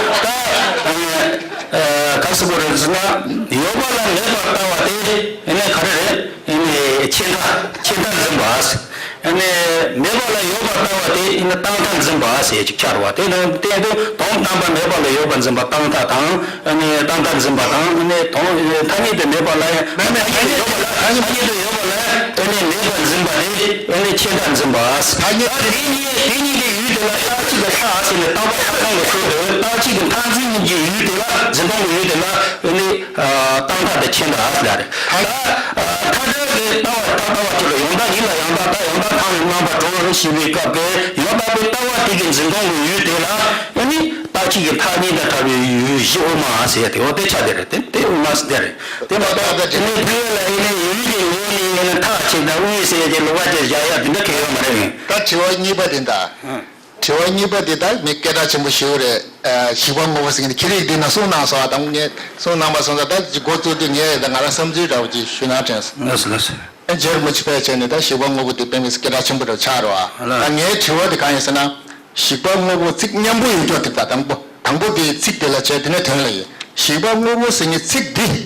ད་ཨ་ག་ཟེར་དགོས་རེད་ཟེར་ན། ཡོད་པ་ལ་མེད་པར་ལྟ་བ་དེ་ཨ་ནི་ག་རེ་རེད། ཨ་ནི་ཆད་མཐའ་ཆད་མཐའ་འཛིན་པ། ཨ་ནི་མེད་པ་ལ་ཡོད་པར་ལྟ་བ་དེ་ཨ་ནི་བཏང་མཐའ་འཛིན་པ་ཟེར་ཅིག་ཆགས་རེད་བ། དེ་དང་དེ་དུས་དོན་དམ་པར་མེད་པ་ལ་ཡོད་པར་འཛིན་པ་བཏང་མཐའ་དང་། ཨ་ནི་བཏང་མཐའ་འཛིན་པ་དང་། ཨ་ནི་དོན་ཐ་སྙད་དུ་མེད་པ་ལ་ཡང་མེད་མེད་ཐ་སྙད་དུ་ཡོད་པ་ལ་ཐ་སྙད་དུ་ཡོད་པ་ལ་ཨ་ནི་མེད་པར་འཛིན་པ་དེ་ཨ་ནི་ཆད་མཐའ་འཛིན་པ། ཐ་སྙད་དེ་གཉིས་དེ་གཉིས་ཀྱི་ཡུལ་དེ་ལ་རྟག་གཅིག་གི་མཐའ་ཟེར་ནས་རྟག་པ་ཁ་སང་གི་ཚུལ་དུ་རྟག་གཅིག་གི་མཐའ་འཛིན་གྱི་ཡུལ་དེ་ལ་འཛིན་སྟངས་ཀྱི་ཡུལ་དེ་ལ་ཨ་ནི། ཨ་བཏང་མཐའ་དང་ཆད་མཐའ་ཟེར་རེད། ད་ཨ་མཐའ་བྲལ་གྱི་ལྟ་བ་ལྟ་ལྟ་བ་གཅིག་ལ་ཡང་དག་ཉིད་ལ་ཡང་དག་ལྟ། ཡང་དག་སྣང་བའི་རྣམ་པར་གྲོལ་ཞེས་པའི་སྐབས་ཀྱི་ཡང་དག་པའི་ལྟ་བ་དེ་གི་འཛིན་སྟངས་ཀྱི་ཡུལ་དེ་ལ་ཨ་ནི་རྟག་གཅིག་གི་མཐའ་གཉིས་དང་བྲལ་བའི་ཡུལ་གཞི་དབུ་མ་ཟེར་ཡ་དེ། འོ་དེ་ཆ་དེ་རེད། དེ་དེ་དབུ་མ་ཟེར་དེ་རེད། དེ་མ་གཏོགས་དེ་ནས་དེ་ལ་ཡིན་ན་ཡུལ་གྱི་ངོས་ནས་ཡིན་ན་མཐའ་གཅིག་དང་དབུས་ཟེར་ཡ་དེ་ལུགས་པ་དེ་བཞག་ཡ་དེ་འདྲ་གང་ཡང་ཡོད་མ་རེད། ད་དྲི་བ་གཉིས་པ་དེ་ད། དྲི་བ་གཉིས་པ་འདི་ད་མི་སྐད་གྲགས་ཆེན་པོ་ཞིག་རེད། ཨ་ཞིག་པ་དངོས་པོ་ཟེར་མཁན་དེ་ཁྱེད་རིགས་འདི་ན་གསུངས་གནང་སོང་ཨ། ད་ངས་གསུངས་གནང་པ་སོང་ཙང་ད་འགོ་བཙུགས་དུས་ངས་ད་ང་རང་བསམ་ཚུལ་འདྲ་བོ་ཅིག་ཞུས་ན་དྲན་སོང་། ལགས་སོ་ལགས་སོ། ཨ་རྗེ་རིན་པོ་ཆེ་ཕལ་ཆེར་ནས་ད་ཞིག་པ་དངོས་པོ་དེ་དཔེ་མི་སྲིད་སྐད་གྲགས་ཆེན་པོ་འདྲ་ཆགས་རེད་བ། ལགས། ད་ངའི་དྲི་བ་དེ་གང་ཡིན་ཟེར་ན། ཞིག་པ་དངོས་པོ་ཚིག་མཉམ་པོ་ཡོད་ཀྱོག་དེ་ད་དང་པོ་དང་པོ་དེའི་ཚིག་དེ་ལ་བྱས་དེ་ནས་དོན་ལ་ཡིན། ཞིག་པ་དངོས་པོ་ཟེར་མཁན་ཚིག་འདི།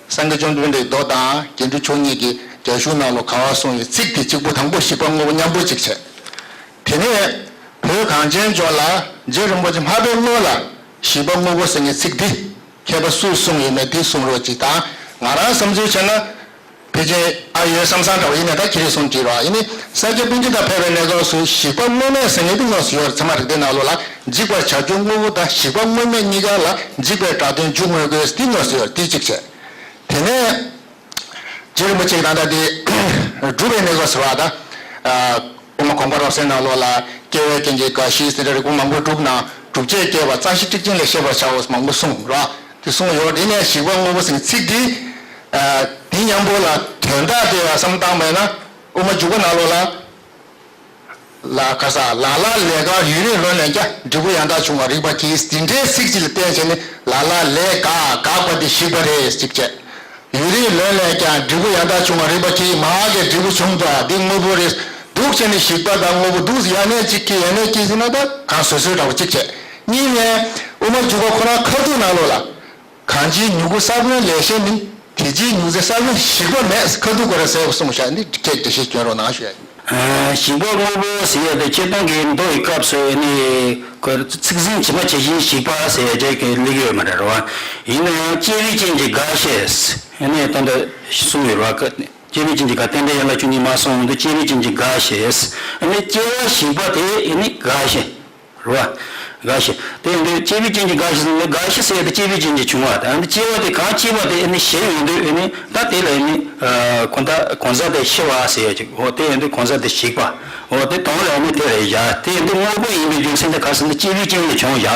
སངས་རྒྱས་བཅོམ་ལྡན་འདས་མདོ་དང་རྒྱན་དྲུག་མཆོག་གཉིས་ཀྱི་རྒྱ་གཞུང་ནང་ལ་ག་པར་གསུངས་ཡོད། ཚིག་དེ་གཅིག་པུ་དང་པོ་ཞིག་པ་དངོས་པོ་མཉམ་པོ་གཅིག་བྱས། དེ་ནས་བོད་གངས་ཅན་ལྗོངས་ལ་རྗེ་རིན་པོ་ཆེ་མ་ཕེབས་སྔོན་ལ་ཞིག་པ་དངོས་པོ་ཟེར་མཁན་ཚིག་འདི་མཁས་པ་སུས་གསུངས་ཡོད་མེད་འདི་གསུང་རོགས་གྱིས་དང་། ང་རང་བསམ་ཚུལ་བྱས་ན་ཕལ་ཆེར་ཨ་ཡོད་བསམ་བསམ་འདྲ་བོ་ཡིན་ནའི་ད་ཁྱེད་རིགས་གསུང་དྲིས་རོགས། ཡིན་ནའི་ས་སྐྱ་པཎ་ཆེན་དང་ཕེབས་པའི་གནས་སྐབས་སུ་ཞིག་པ་དངོས་མེད་ཟེར་མཁན་འདི་དངོས་སུ་ཡོད་རེད། ཚད་མ་རིགས་གཏེར་ནང་ལོགས་ལ་འཇིག་པར་བྱ་རྒྱུ་དངོས་པོ་དང་ཞིག་པ་དངོས་མེད་གཉིས་ཀ་ལ་འཇིག་པའི་སྒྲ་དོན་འཇུག་མི་དགོས་འདི་དངོས་སུ་ཡོད་རེད། འདི་གཅིག་བྱས། དེ་ནས་རྗེ་རིན་པོ་ཆེ་གིས་ད་ལྟ་དེ་སྒྲུབ་པའི་གནས་སྐབས་སུ་བ་དང་། དབུ་མ་དགོངས་པ་རབ་གསལ་ནང་ལོགས་ལ་སྐྱེ་བའི་རྐྱེན་གྱིས་རྒ་ཤི་ཟེར་རེ་རེ་སྐུ་མང་པོ་བསྒྲུབས་ན་སྒྲུབ་བྱེད་སྐྱེ་བ་རྩ་ཤེ་ཊིག་ཅན་ལས་ཤེས་པར་བྱའོ་མང་པོ་གསུངས་ར། དེ་གསུངས་ཡོད། དེ་ནས་ཞིག་པ་དངོས་པོ་ཟེར་ཚིག་དེ་དེ་མཉམ་པོ་ལ་དོན་དག་དེ་བསམ་བཏང་བས་ན་དབུ་མ་འཇུག་པ་ནང་ལོགས་ལ། ལ་ག་ས་ལ་ལ་ལས་འགགས་ཡུན་རིང་ལོན་ལས་ཀྱང་འབྲས་བུ་ཡང་དག་འབྱུང་བར་རིགས་པ་གིས། འདི་འདྲའི་ཚིག་གཅིག་ལ་བརྟེན་བྱས་ནས་ལ་ལ་ལས་འགགས་འགགས་པ་འདི་ཞིག་པ་རེད་ཅིག་བྱས། ཡུན་རིང་ལོན་ལས་ཀྱང་འབྲས་བུ་ཡང་དག་འབྱུང་བར་རིགས་པ་གིས། མ་འགགས་པའི་འབྲས་བུ་འབྱུང་བ་འདི་དངོས་པོ་རེད། འདུག་བྱས་ནས་ཞིག་པ་དང་དངོས་པོ་འདུག་ཡང་ནས་གཅིག་གིས་ཡང་ནས་གཅིག་ཟེར་ན་ད་གང་བཟོད་བཟོད་འདྲ་བོ་གཅིག་བྱས། གཉིས་ནས་དབུ་མ་འཇུག་པ་ཁོ་རང་ཁ་ཐུག་ནང་ལོགས་ལ། གང་ཕྱིར་མྱུ་གུ་ས་བོན་ལས་གཞན་མིན། དེ་ཕྱིར་མྱུར་མཛད་ས་བོན་ཞིག་པ་མེད། ཁ་ཐུག་ཁོ་ར་ཟེར་བ་གསུངས་ཤག་འདི་ཁྱེད་འགྲེལ་བཤད་སྐྱོན་རོགས་གནང་ཞུ་ཡ་ཡིན། ཨ་ཞིག་པ་དངོས་པོ་ཟེར་ཡ་དེ་སྤྱིར་བཏང་གི་མདོ་ཡི་སྐབས་སུ་ནི་ཁོ་ཚིག་ཟིན་ཇི་མ་ཇི་བཞིན་ཞིག་པ་ཟེར་ཡ་ཅིག་གི་སླེབས་ཡོད་མ་རེད་རོ། ཡིན་ན་ཡང་སྐྱེ་བའི་རྐྱེན་གྱིས་རྒ་ཤི་ནི་ད་ལྟ་གསུངས་ཡོད་རོ། སྐྱེ་བའི་རྐྱེན་གྱིས་རྒ་རྟེན་འབྲེལ་ཡན་ལག་བཅུ་གཉིས་མ་གསུངས་འདུག་སྐྱེ་བའི་རྐྱེན་གྱིས་རྒ་ཤི་ནི་སྐྱེ་བ་ཞིག་པ་དེ་ནི་རྒ་ཤི། རེད་བ། རྒ་ཤི། དེ་ཡིན་དུས་སྐྱེ་བའི་རྐྱེན་གྱིས་རྒ་ཤི་ཟེར་ནས་རྒ་ཤི་ཟེར་ཡ་དེ་སྐྱེ་བའི་རྐྱེན་གྱིས་བྱུང་བ་དང་སྐྱེ་བ་དེ་གང་སྐྱེས་པ་དེ་ཨ་ནི་ཞིག་ཡོང་དུས་ཨ་ནི་ད་དེ་ལ་ཨ་ནི་གང་ཟག་གང་ཟག་དེ་ཤི་བ་ཟེར་ཡ་ཅིག་འོ་དེ་ཡིན་དུས་གང་ཟག་དེ་ཞིག་པ། འོ་དེ་དོན་ལ་ཨ་ནི་དེ་རེད་བཞག་དེ་ཡིན་དུས་དངོས་པོ་ཡིན་པའི་རྒྱུ་མཚན་དེ་ག་ཟེར་ན་སྐྱེ་བའི་རྐྱེན་ལས་བྱུང་བཞག་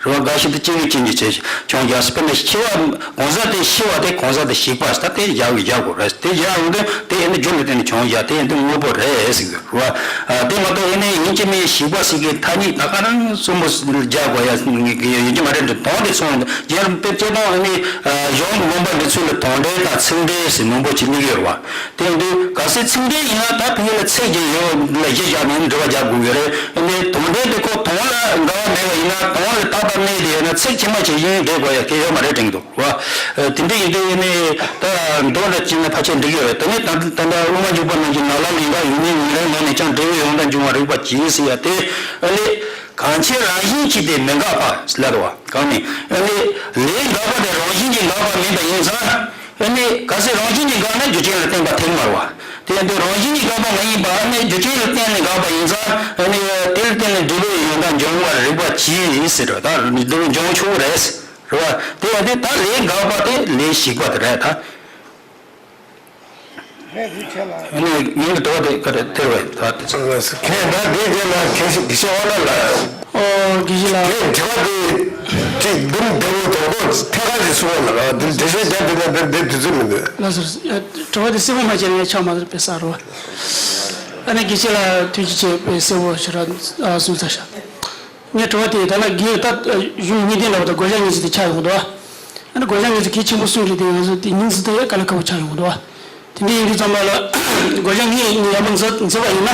རེད་བ། རྒ་ཤི་དེ་སྐྱེ་བའི་རྐྱེན་གྱིས་བྱས་བྱུང་བཞག་དཔེར་ན་ཤི་བ་གང་ཟག་དེ་ཤི་བ་དེ་གང་ཟག་དེ་ཞིག་པ་ཟེར་ད་དེ་བཞག་བཞག་དགོས་རེད། དེ་བཞག་ཡོང་དུས་དེ་ཨ་ནི་རྒྱུ་ལ་བརྟེན་ནས་བྱུང་བཞག་དེ་ཡིན་དུས་དངོས་པོ་རེད་ཟེར་གི་རེད་བ། དེ་མ་གཏོགས་ཨ་ནི་ཡིན་གཅིག་མིན་ཞིག་པ་ཟེར་གི་ཐ་སྙད་ད་ག་རང་གསོན་པོ་རྒྱག་དགོས་ཡ་ཡིན་གྱི་མ་རེད་འདྲ་དོན་དེ་སོང་ཡོང་དུས་རྒྱལ་རབས་དཔེ་སྤྱིར་བཏང་ཨ་ནི་གཞུང་ངོ་མ་འདི་ཚོ་ལ་དོན་འགྲེལ་དང་ཚིག་འགྲེལ་ཟེར་མང་པོ་ཅིག་སླེབས་ཡོད་རེད་བ། དེ་ཡིན་དུས་གལ་སྲིད་ཚིག་འགྲེལ་ཡིན་ན་ད་ཕ་གི་ལ་ཚིག་གཅིག་ཡོད་ལ་གཞི་བཞག་ནས་འགྲེལ་པ་རྒྱག་དགོས་ཀྱི་རེད། ཨ་ནི་དོན་འགྲེལ་དེ་ཁོ་དོན་ལ་འགལ་བ་མེད་པ་ཡིན་ན་དོན་ལ་རྟག་པར་གནས་དེ་ཡོད་ན་ཚིག་ཕྱི་མ་ཅིག་གཞན་འགྲེལ་དགོས་ཡ་གལ་ཡོད་མ་རེད་དྲན་གྱི་འདུག་བ། དེ་འདྲ་ཡིན་དུས་ཨ་ནི་ད་མདོ་འདྲ་བྱས་ན་ཕལ་ཆེར་འགྲིག་གི་རེད། དེ་ནས་ད་ད་ལྟ་དབུ་མ་འཇུག་པ་རྣམས་ཀྱི་ནཱ་ལས་ལེན་འགགས་ཡུན་རིང་ཡུན་རིང་ལོན་ནས་ཀྱང་འབྲས་བུ་ཡང་དག་འབྱུང་བར་རིགས་པ་གྱིས་ཟེར་ཡ་དེ་ཨ་ནི་གང་ཕྱིར་རང་བཞིན་གྱིས་དེ་མི་འགག་པ་ལབ་འདུག་བ། གང་ནི་ཨ་ནི་ལས་འགགས་པ་དེ་རང་བཞིན་གྱིས་འགག་པ་མིན་པ་ཡིན་ཙང་། ཨ་ནི་གལ་སྲིད་རང་བཞིན་གྱིས་འགགས་ན་རྒྱུ་རྐྱེན་ལ་བརྟེན་པ་ཐེག་དམན་རེད་བ། དེ་ཡིན་དུས་རང་བཞིན་གྱིས་འགག་པ་མ་ཡིན་པ་ཨ་ནི་རྒྱུ་རྐྱེན་ལ་བརྟེན་ནས་འགག་པ་ཡིན་ཙང་ཨ་ནི་དེ་ལ་བརྟེན་ནས་འབྲས་བུ་ཡང་དག་འབྱུང་བར་རིགས་པ་གྱིས་ཟེར་རེད། ད་འབྲས་བུ་འབྱུང་ཆོག་རེད་རེད་བ། དེ་ཡིན་དུས་ད་ལས་འགགས་པ་དེ་ལས་ཞིག་པ་དེ་རེད་ད། ཨ་ནི་ངའི་དྲི་བ་དེ་ག་རེ་དེ་རེད་པས། ད་དེ་ཚོ། ཁྱེད་ད་དེ་དེ་ལ་ཁྱེད་ཤི་ཁྱེད་ཤི་ཨོ་ན་ལ། ཨོ་དགེ་བཤེས་ལགས། ཁྱེད་དྲི་བ་དེ་ཅིག་འདུམ་བདེ་བོ་དང་པོ་ཐད་ཀ་ཞིག་གསུང་བ་ལ་འདི་འགྲེལ་བཤད་རྒྱབ་དེ་ན་འདིར་འདིར་དུས་ཚོད་མི་འདུག་ལགས་སོ། དྲི་བ་དེ་གསལ་པོ་མ་བྱས་ན་ཡང་ཆགས་མ་ཐུབ་པའི་ས་རུ། ཨ་ནི་དགེ་བཤེས་ལགས་ཐུགས་རྗེ་ཆེ། དཔེ་གསལ་པོ་ཞེ་དྲག་གསུངས་ཚར་ཤག་ངས་དྲི་བ་དེ་ད་ལྟ་དགེ་ད་གཞུང་གཉིས་ལྡན་ལ་བ་དང་བགོ་བཤའ་གཉིས་ཚིག་དེ་ཆགས་ཡོང་གི་འདུག་ཨ་ནི་བགོ་བཤའ་གཉིས་ཚིག་གལ་ཆེན་པོ་གསུངས་རེད་དེ། ང་ཚོ་དེ་ཉིན་ཚིག་ད་ཡ་དཀའ་ལས་ཁག་པོ་ཆགས་ཡོང་གི་འདུག་དེ་འདྲ་ཡིན་དུས་ཙམ་པ་ལ་བགོ་བཤའ་གཉིས་ཡག་པོ་མཛད་མཛད་པ་ཡིན་ན། ཨ་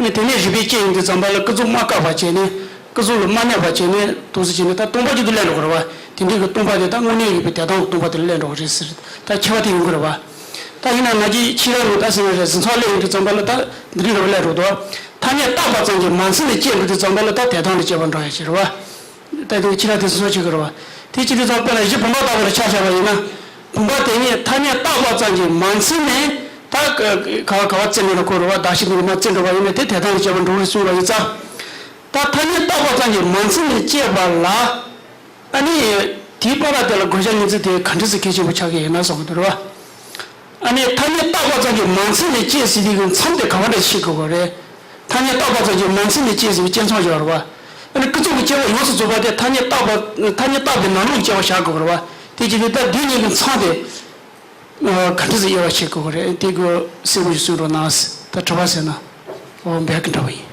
ནི་དེ་ནས་རིགས་པས་དཔྱད་ཡོང་དུས་ཙམ་པ་ལ་ཀུན་རྫོབ་མ་བཀག་པ་བྱས་ནས། ཀུན་རྫོབ་ལ་མ་གནས་པ་བྱས་ནས་དོགས་སེལ་བྱས་ནས་ད་སྟོང་པ་གཅིག་ཏུ་སླེབས་འགྲོ་དགོས་རེད་བ། དེ་འདྲའི་གི་སྟོང་པ་དེ་ད་དངོས་གནས་ཡོད་པའི་དེ་དང་སྟོང་པ་དེ་ལ་སླེབས་འགྲོ་གི་རེད་ཟེར། ད་ཁྱད་པར་དེ་ཡོང་གི་རེད་བ། ད་ཡིན་ན་ང་ཅིག་ཕྱི་རོལ་ནས་ད་ཟེར་ན་རེད། གཟིགས་ཚོགས་སླེབས་ཡོང་དུས་ཙམ་པ་ལ་ད་འདི་འདྲའི་འགྲོ་བ་སླེབས་འགྲོ་འདུག་ཐ་སྙད་བཏགས་པ་ཙམ་གྱིས་མ་ཚད་ནས་དཔྱད་འགྲོ་དུས་ཙམ་པ་ལ་ད་དེ་དང་ལ་དཔྱད་པ་འགྲོ་ཡ་ཞིག་རེད་བ། ད་དེ་ཕྱི་རོལ་དེ་ཟིན་སོགས་བྱེད་དགོས་རེད་བ། དེ་བྱེད་དུས་ཙམ་དཔེར་ན་གཞི་བུམ་པ་ལྟ་བུ་ལ་ཆ་བཞག་པ་ཡིན་ན། བུམ་པ་དེ་ཉིད་ཐ་སྙད་བཏགས་པ་ཙམ་གྱིས་མ་ཚད་ནས་ད་ག་ག་བ་བཙལ་འགྲོ་ན་ཁོ་རེད་བ། གདགས་གཞི་འདི་ལ་མ་བཙལ་འགྲོ་བ་ཡིན་ན་དེ་དེ་དང་ལ་དཔྱད་པ་འགྲོ་རེད་གསུངས་པ་ཡིན་ཙང་། ད་ཐ་སྙད་བཏགས་པ་ཙམ་གྱིས་མ་ཚད་ནས་དཔྱད་པ་ལ། ཨ་ནི་དེའི་བར་དེ་ལ་བགོ་བཤའ་གཉིས་ཚིག་དེ་ག་འདྲ་ཟེར་གལ་ཆེན་པོ་ཆགས་ཀྱི་ཡིན་ན་བསམ་གྱི་འདུག་རེད་བ། ཨ་ནི་ཐ་སྙད་བཏགས་པ་ཙམ་གྱིས་མ་ཚད་ནས་དཔྱད་ཟེར་དུས་ཀྱི་མཚམས་དེ་ག་བ་འདྲ་ཕྱེ་དགོས་པ་རེད། ཐ་སྙད་བཏགས་པ་ཙམ་གྱིས་མ་ཚད་ནས་དཔྱད་ཟེར་བའི་དཔྱད་མཚམས་བཞག་རེད་བ། ཨ་ནི་ཀུན་རྫོབ་ཀྱི་དཔྱད་པ་ཡོངས་སུ་རྫོགས་པ་དེ་ཐ་སྙད་བཏགས་པ་ཐ་སྙད་བཏགས་པའི་ནང་ལོགས་ཀྱི་དཔྱད་པ་བཞག་དགོས་པ་རེད་བ། དེ་བྱས་ཏེ་ད་འདི་གཉིས་ཀྱི་མཚམས་དེ་ག་འདྲ་ཟེར་དབྱེ་བ་ཕྱེ་དགོས་པ་རེད། དེ་གི་གསལ་པོ་ཞིག་གསུང་རོགས་གནང་ཟེར། ད་དྲི་བ་ཟེར་ན། འོ་འབད་ཀྱི་འདྲ་བ་ཡིན།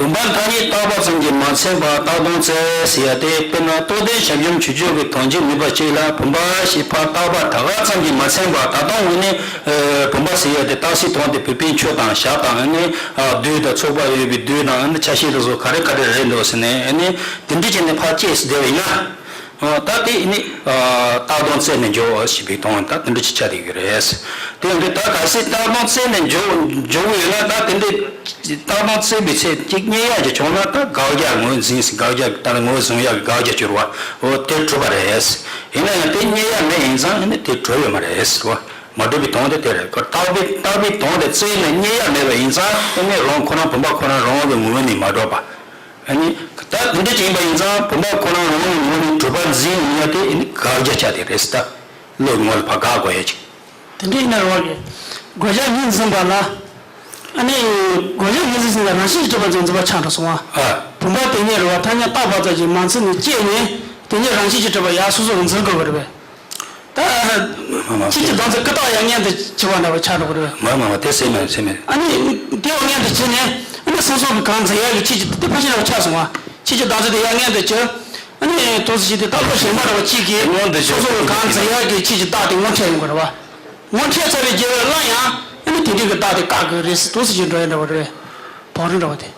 བུམ་པ་ཐ་སྙད་བཏགས་པ་ཙམ་གྱིས་མ་ཚད་པ་བཏགས་དོན་བཙལ་ཟེར་ཡ་དེ། དཔེར་ན་རྟོགས་ལྡན་ཞབས་ཞུམ་ཆོས་སྤྱོད་ཀྱི་དོན་གཅིག་ནུས་པ་གཅིག་ལ་བུམ་པ་ཞེས་ཕར་བཏགས་པ་ད་ག་ཙམ་གྱིས་མ་ཚད་པ། ད་དུང་འོ་ན་བུམ་པ་ཟེར་ཡ་དེ་རྟགས་གསལ་དོན་དེ་བུམ་པའི་ཆོས་དང་ཞག་དང་ཨ་ནི་རྡུལ་དང་ཚོགས་པ་ཡོད་པའི་རྡུལ་དང་ཨ་ནི་ཆ་ཤས་དེ་ཚོ་ག་རེ་ག་རེ་རེད་འདུག་ཟེར་ནས་ཨ་ནི་དེ་འདྲ་བྱས་ནས་ཕར་དཔྱད་ཟེར་བསྡད་པ་ཡིན་ན། ད་དེ་ནི་བཏགས་དོན་བཙལ་ནས་འཇོག་ཞེས་པའི་དོན་ད་དེ་འདྲ་ཅིག་ཆགས་བསྡད་ཡོད་རེད། དེ་ཡིན་དུས་ད་གལ་སྲིད་བཏགས་དོན་བཙལ་ནས་འཇོག་འཇོག་གི་ཡོད་ན། ད་དེ་འདྲའི་བཏགས་དོན་བཙལ་བའི་ཚེ་གཅིག་རྙེད་ཡག་ཅིག་བྱུང་ན་ད་དགག་བྱ་ངོས་འཛིན་ཟེར། དགག་བྱ་ད་ངོས་བཟུང་ཡག་གི་དགག་བྱ་སྦྱོར་བ་འོ་དེ་གྲུབ་པ་རེད། ཡིན་ན་ཡང་དེ་རྙེད་ཡག་མེད་ཡིན་ཙང་ཨ་ནི་དེ་གྲུབ་ཡོད་མ་རེད་ཟེར་བ། མ་གྲུབ་པའི་དོན་དེ་དེ་རེད། བཏགས་པའི་བཏགས་པའི་དོན་དེ་བཙལ་ནས་རྙེད་ཡག་མེད་པ་ཡིན་ཙང་ཨ་ནི་རང་ཁོ་རང་བུམ་པ་ཁོ་རང་རང་གི་ངོས་ནས་མ་གྲུབ་པ། ཨ་ནི་ད་དེ་འདྲ་ཅིག་ཡིན་པ་ཡིན་ཙང་བུམ་པ་ཁོ་རང་རང་གི་ངོས་ནས་གྲུབ་པར་འཛིན་ཡོང་ཡ་དེ་ཨ་ནི་དགག་བྱ་ཆགས་དེ་རེད་ཟེར། ད་བློའི་ངོ་ལ་ཕར་དགག་དགོས་ཡ་ཅིག་དེ་འདྲ་ཡིན་ན་རེད་བ། བགོ་བཤའ་གཉིས་འཛིན་པ་ལ། ཨ་ནི་བགོ་བཤའ་གཉིས་འཛིན་ཟེར་ན་རང་བཞིན་གྱིས་གྲུབ་པ་འཛིན་འཛིན་པ་ཆགས་འགྲོ་སོང་བ། ཨ། བུམ་པ་དེ་ཉིད་རེད་བ། ཐ་སྙད་བཏགས་པ་ཙམ་གྱིས་མ་ཚད་ནས་དཔྱད་ནས་དེ་ཉིད་རང་བཞིན་གྱིས་གྲུབ་པ་ཡ་སོ་སོ་གིས་འཛིན་དགོས་པ་རེད་བས། ད་ཁྱེད་ཀྱི་གདངས་ཚད་ཀུན་བཏགས་ཡ་མངོན་དུ་བྱེད་པ་འདྲ་བ་ཆགས་འགྲོ་གི་རེད། མ་མ་མ་དེ་སེམས་མེད་སེམས་མེད། ཨ་ནི་དེ་བ་མངོན་དུ་བྱས་ནས་ཨ་ནི་སོ་སོ་གི་གང་འཛིན་ཡ་གི་ཁྱེད་ཀྱི་དེ་ཕལ་ཆེར་འདྲ་བ་ཆགས་སོང་བ། ཁྱེད་ཀྱི་གདངས་ཚད་དེ་ཡ་མངོན་དུ་བྱས། ཨ་ནི་དོགས་སེལ་བྱས་ཏེ་ད་ལྟ་གཞན་པ་འདྲ་བ་གཅིག་གིས་མངོན་དུ་བྱས། སོ་སོ་གི་གང་འཛིན་ཡ་གི་ཁྱེད་ཀྱི་རྟགས་དེ་དངོས་འཕྲད་ཡོང་གི་རེད་བ། དངོས་འཕྲད་ཚར་བའི་རྗེས་ལ་ཡང་ཨ་ནི་དེ་འདྲའི་གི་རྟགས་དེ་བཀག་གི་རེད་ཟེར་དོགས་སེལ་བྱས་འགྲོ་ཡ་འདྲ་བ་རེད། བང་རིམ་འདྲ་བ་དེ།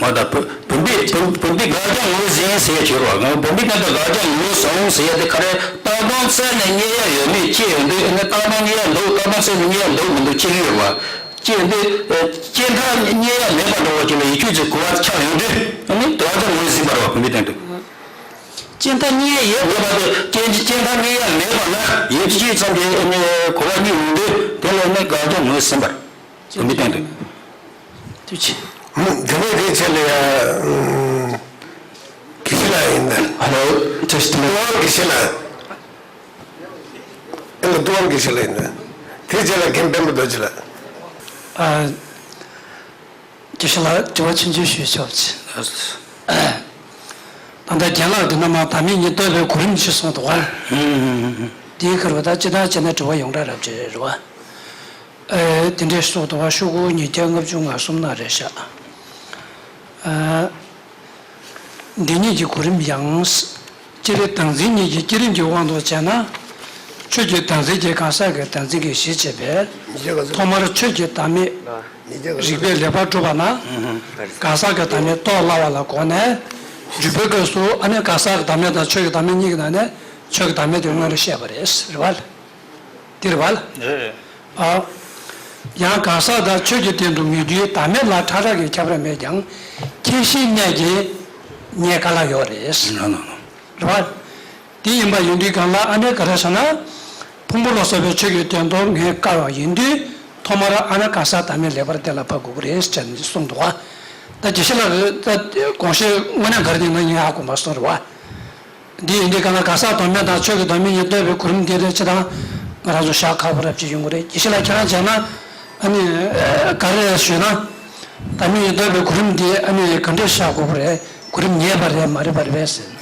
མ་ད་བུ་བུམ་པའི་བུམ་བུམ་པའི་དགག་བྱ་ངོས་ཟིན་ཟེར་ཡ་བྱེད་རོགས། ང་བུམ་པའི་སྟེང་དུ་དགག་བྱ་ངོས་བཟུང་ཟེར་ཡ་དེ་ག་རེ། བཏགས་དོན་བཙལ་ནས་རྙེད་ཡ་ཡོད་མེད་དཔྱད་ཡོང་དུས་ཨ་ནི་བཏགས་དོན་རྙེད་ཡ་འདུག་བཏགས་དོན་བཙལ་ནས་རྙེད་ཡ་འདུག་མི་འདུག་དཔྱད་ཀྱི་ཡོད་པ། དཔྱད་ཡོང་དུས་ཨ་དཔྱད་མཐའ་རྙེད་ཡ་མེད་པ་འདྲ་བོ་ཅིག་ལ་ཡིད་ཆེས་ཀྱི་གོ་བ་ཆགས་ཡོང་དུས་ཨ་ནི་དགག་བྱ་ངོས་ཟིན་པ་རེད་བ། བུམ་པའི་སྟེང་དུ། དཔྱད་མཐའ་རྙེད་ཡ་ཡོད་པ་དེ་དཔྱད་དཔྱད་མཐའ་རྙེད་ཡ་མེད་པ་ལ་ཡིད་ཆེས་ཙམ་གྱིས་ཨ་ནི་གོ་བ་རྙེད་ཡོང་དུས་དེ་ལ་ཨ་ནི་དགག་བྱ་ངོས་ཟིན་པ་རེད། བུམ་པའི་སྟེང་དུ། ཐུགས་རྗེ་ཆེ། ཨ་ནི་དེ་ནས་དེའི་ཆེད་ལ་ཡ། ཨུམ། དགེ་བཤེས་ལགས་ཡིན་ད། ཧ་ལོ། བཀྲ་ཤིས་བདེ་ལེགས། ལྟུང་བ་དགེ་བཤེས་ལགས། ཨ་ནི་ལྟུང་བ་དགེ་བཤེས་ལགས་ཡིན་ད། དེའི་རྗེས་ལ་རྒན་དཔོན་པོ་རྡོ་རྗེ་ལགས། ཨ། དགེ་བཤེས་ལགས་དྲི་བ་ཆུང་ཆུང་ཞུ་ཆོག་ཅིག་ད་ལྟ་རྒན་ལགས་འདི་ན་མ་བདག་མེད་གཉིས་རྟོགས་པའི་གོ་རིམ་ཞིག་གསུངས་འདུག་ག་ཧུམ་ཧུམ་ཧུམ་ཧུམ། དེའི་ཁར་བ་ད་ཅི་ལྟར་བྱས་ན་དྲི་བ་ཡོངས་གྲགས་རབ་ཅིག་རེད་བ། ཨེ། དེ་འདྲའི་སོགས་དུ་བ་ཤོག་གུ་ཉིས་བརྒྱ་ལྔ་བཅུ་ང་གསུམ་ན་རེད་ཤག་ཨ། འདི་ཉིད་ཀྱི་གོ་རིམ་ཡང་། སྤྱིར་བདག་འཛིན་གཉིས་ཀྱི་བསྐྱེད་རིམ་གྱི་དབང་དུ་བྱས་ན། ཆོས་ཀྱི་བདག་འཛིན་གྱིས་གང་ཟག་གི་བདག་འཛིན་གྱི་གཞི་བྱེད་པས། ཐོག་མར་ཆོས་ཀྱི་བདག་མེད་རིགས་པས་ལེགས་པར་གྲུབ་པ་ན། གང་ཟག་གི་བདག་མེད་རྟོགས་སླ་བ་ལ་དགོངས་ནས། འཇུག་པའི་སྐབས་སུ་ཨ་ནི་གང་ཟག་གི་བདག་མེད་དང་ཆོས་ཀྱི་བདག་མེད་གཉིས་ཀྱི་ནང་ནས་ཆོས་ཀྱི་བདག་མེད་དེ་སྔོན་ལ་བཤད་པ་རེད། རེད་བ། འདིར་བ། རེད། ཨ། ཡང་གང་ཟག་དང་ཆོས་ཀྱི་སྟེང་དུ་ངེས་དུས་བདག་མེད་ལ་ཕྲ་རགས་ཀྱི་ཁྱད་པར་མེད་ཀྱང་ཁྱད་གཞིའི་གནས་ཀྱིས་རྙེད་དཀའ་ལ་ཡོད་རེད། རེད་བ། དེ་ཡིན་པ་ཡིན་དུས་གང་ལ་ཨ་ནི་ག་རེ་ཟེར་ན། ཕུང་པོ་ལ་སོགས་པའི་ཆོས་ཀྱི་སྟེང་དུ་ངེས་དཀའ་བ་ཡིན་དུས་ཐོག་མར་ཨ་ནི་གང་ཟག་བདག་མེད་ལེགས་པར་གཏན་ལ་ཕབ་དགོས་ཀྱི་རེད་ཅེས་གསུངས་འདུག་བ། ད་དགེ་བཤེས་ལགས་ཀྱིས་ད་དགོངས་བཞེད་དངོས་གནས་ག་རེ་ཡིན་ན་ངས་ཧ་གོ་མ་སོང་རེད་བ། འདི་ཡིན་དུས་གང་ལ་གང་ཟག་བདག་མེད་དང་ཆོས་ཀྱི་བདག་མེད་གཉིས་རྟོགས་པའི་གོ་རིམ་འདི་རེད། ཅེས་དང་། ང་རང་ཚོ་ཞག་ཁག་པོ་རབ་ཅིག་ཡོང་གི་རེད། དགེ་བཤེས་ལགས་ཁྱེད་རང་བྱས་ན། ཨ་ནི་ག་རེ་ཞུས་ན། བདག་མེད་ཉིད་རྟོགས་པའི་གོ་རིམ་འདི་ཨ་ནི་ག་འདྲས་བཞག་དགོས་ཀྱི་རེད། གོ་རིམ་ངེས་པ་རེད་མ་རེད་པ་རེད་པས་ཟེར།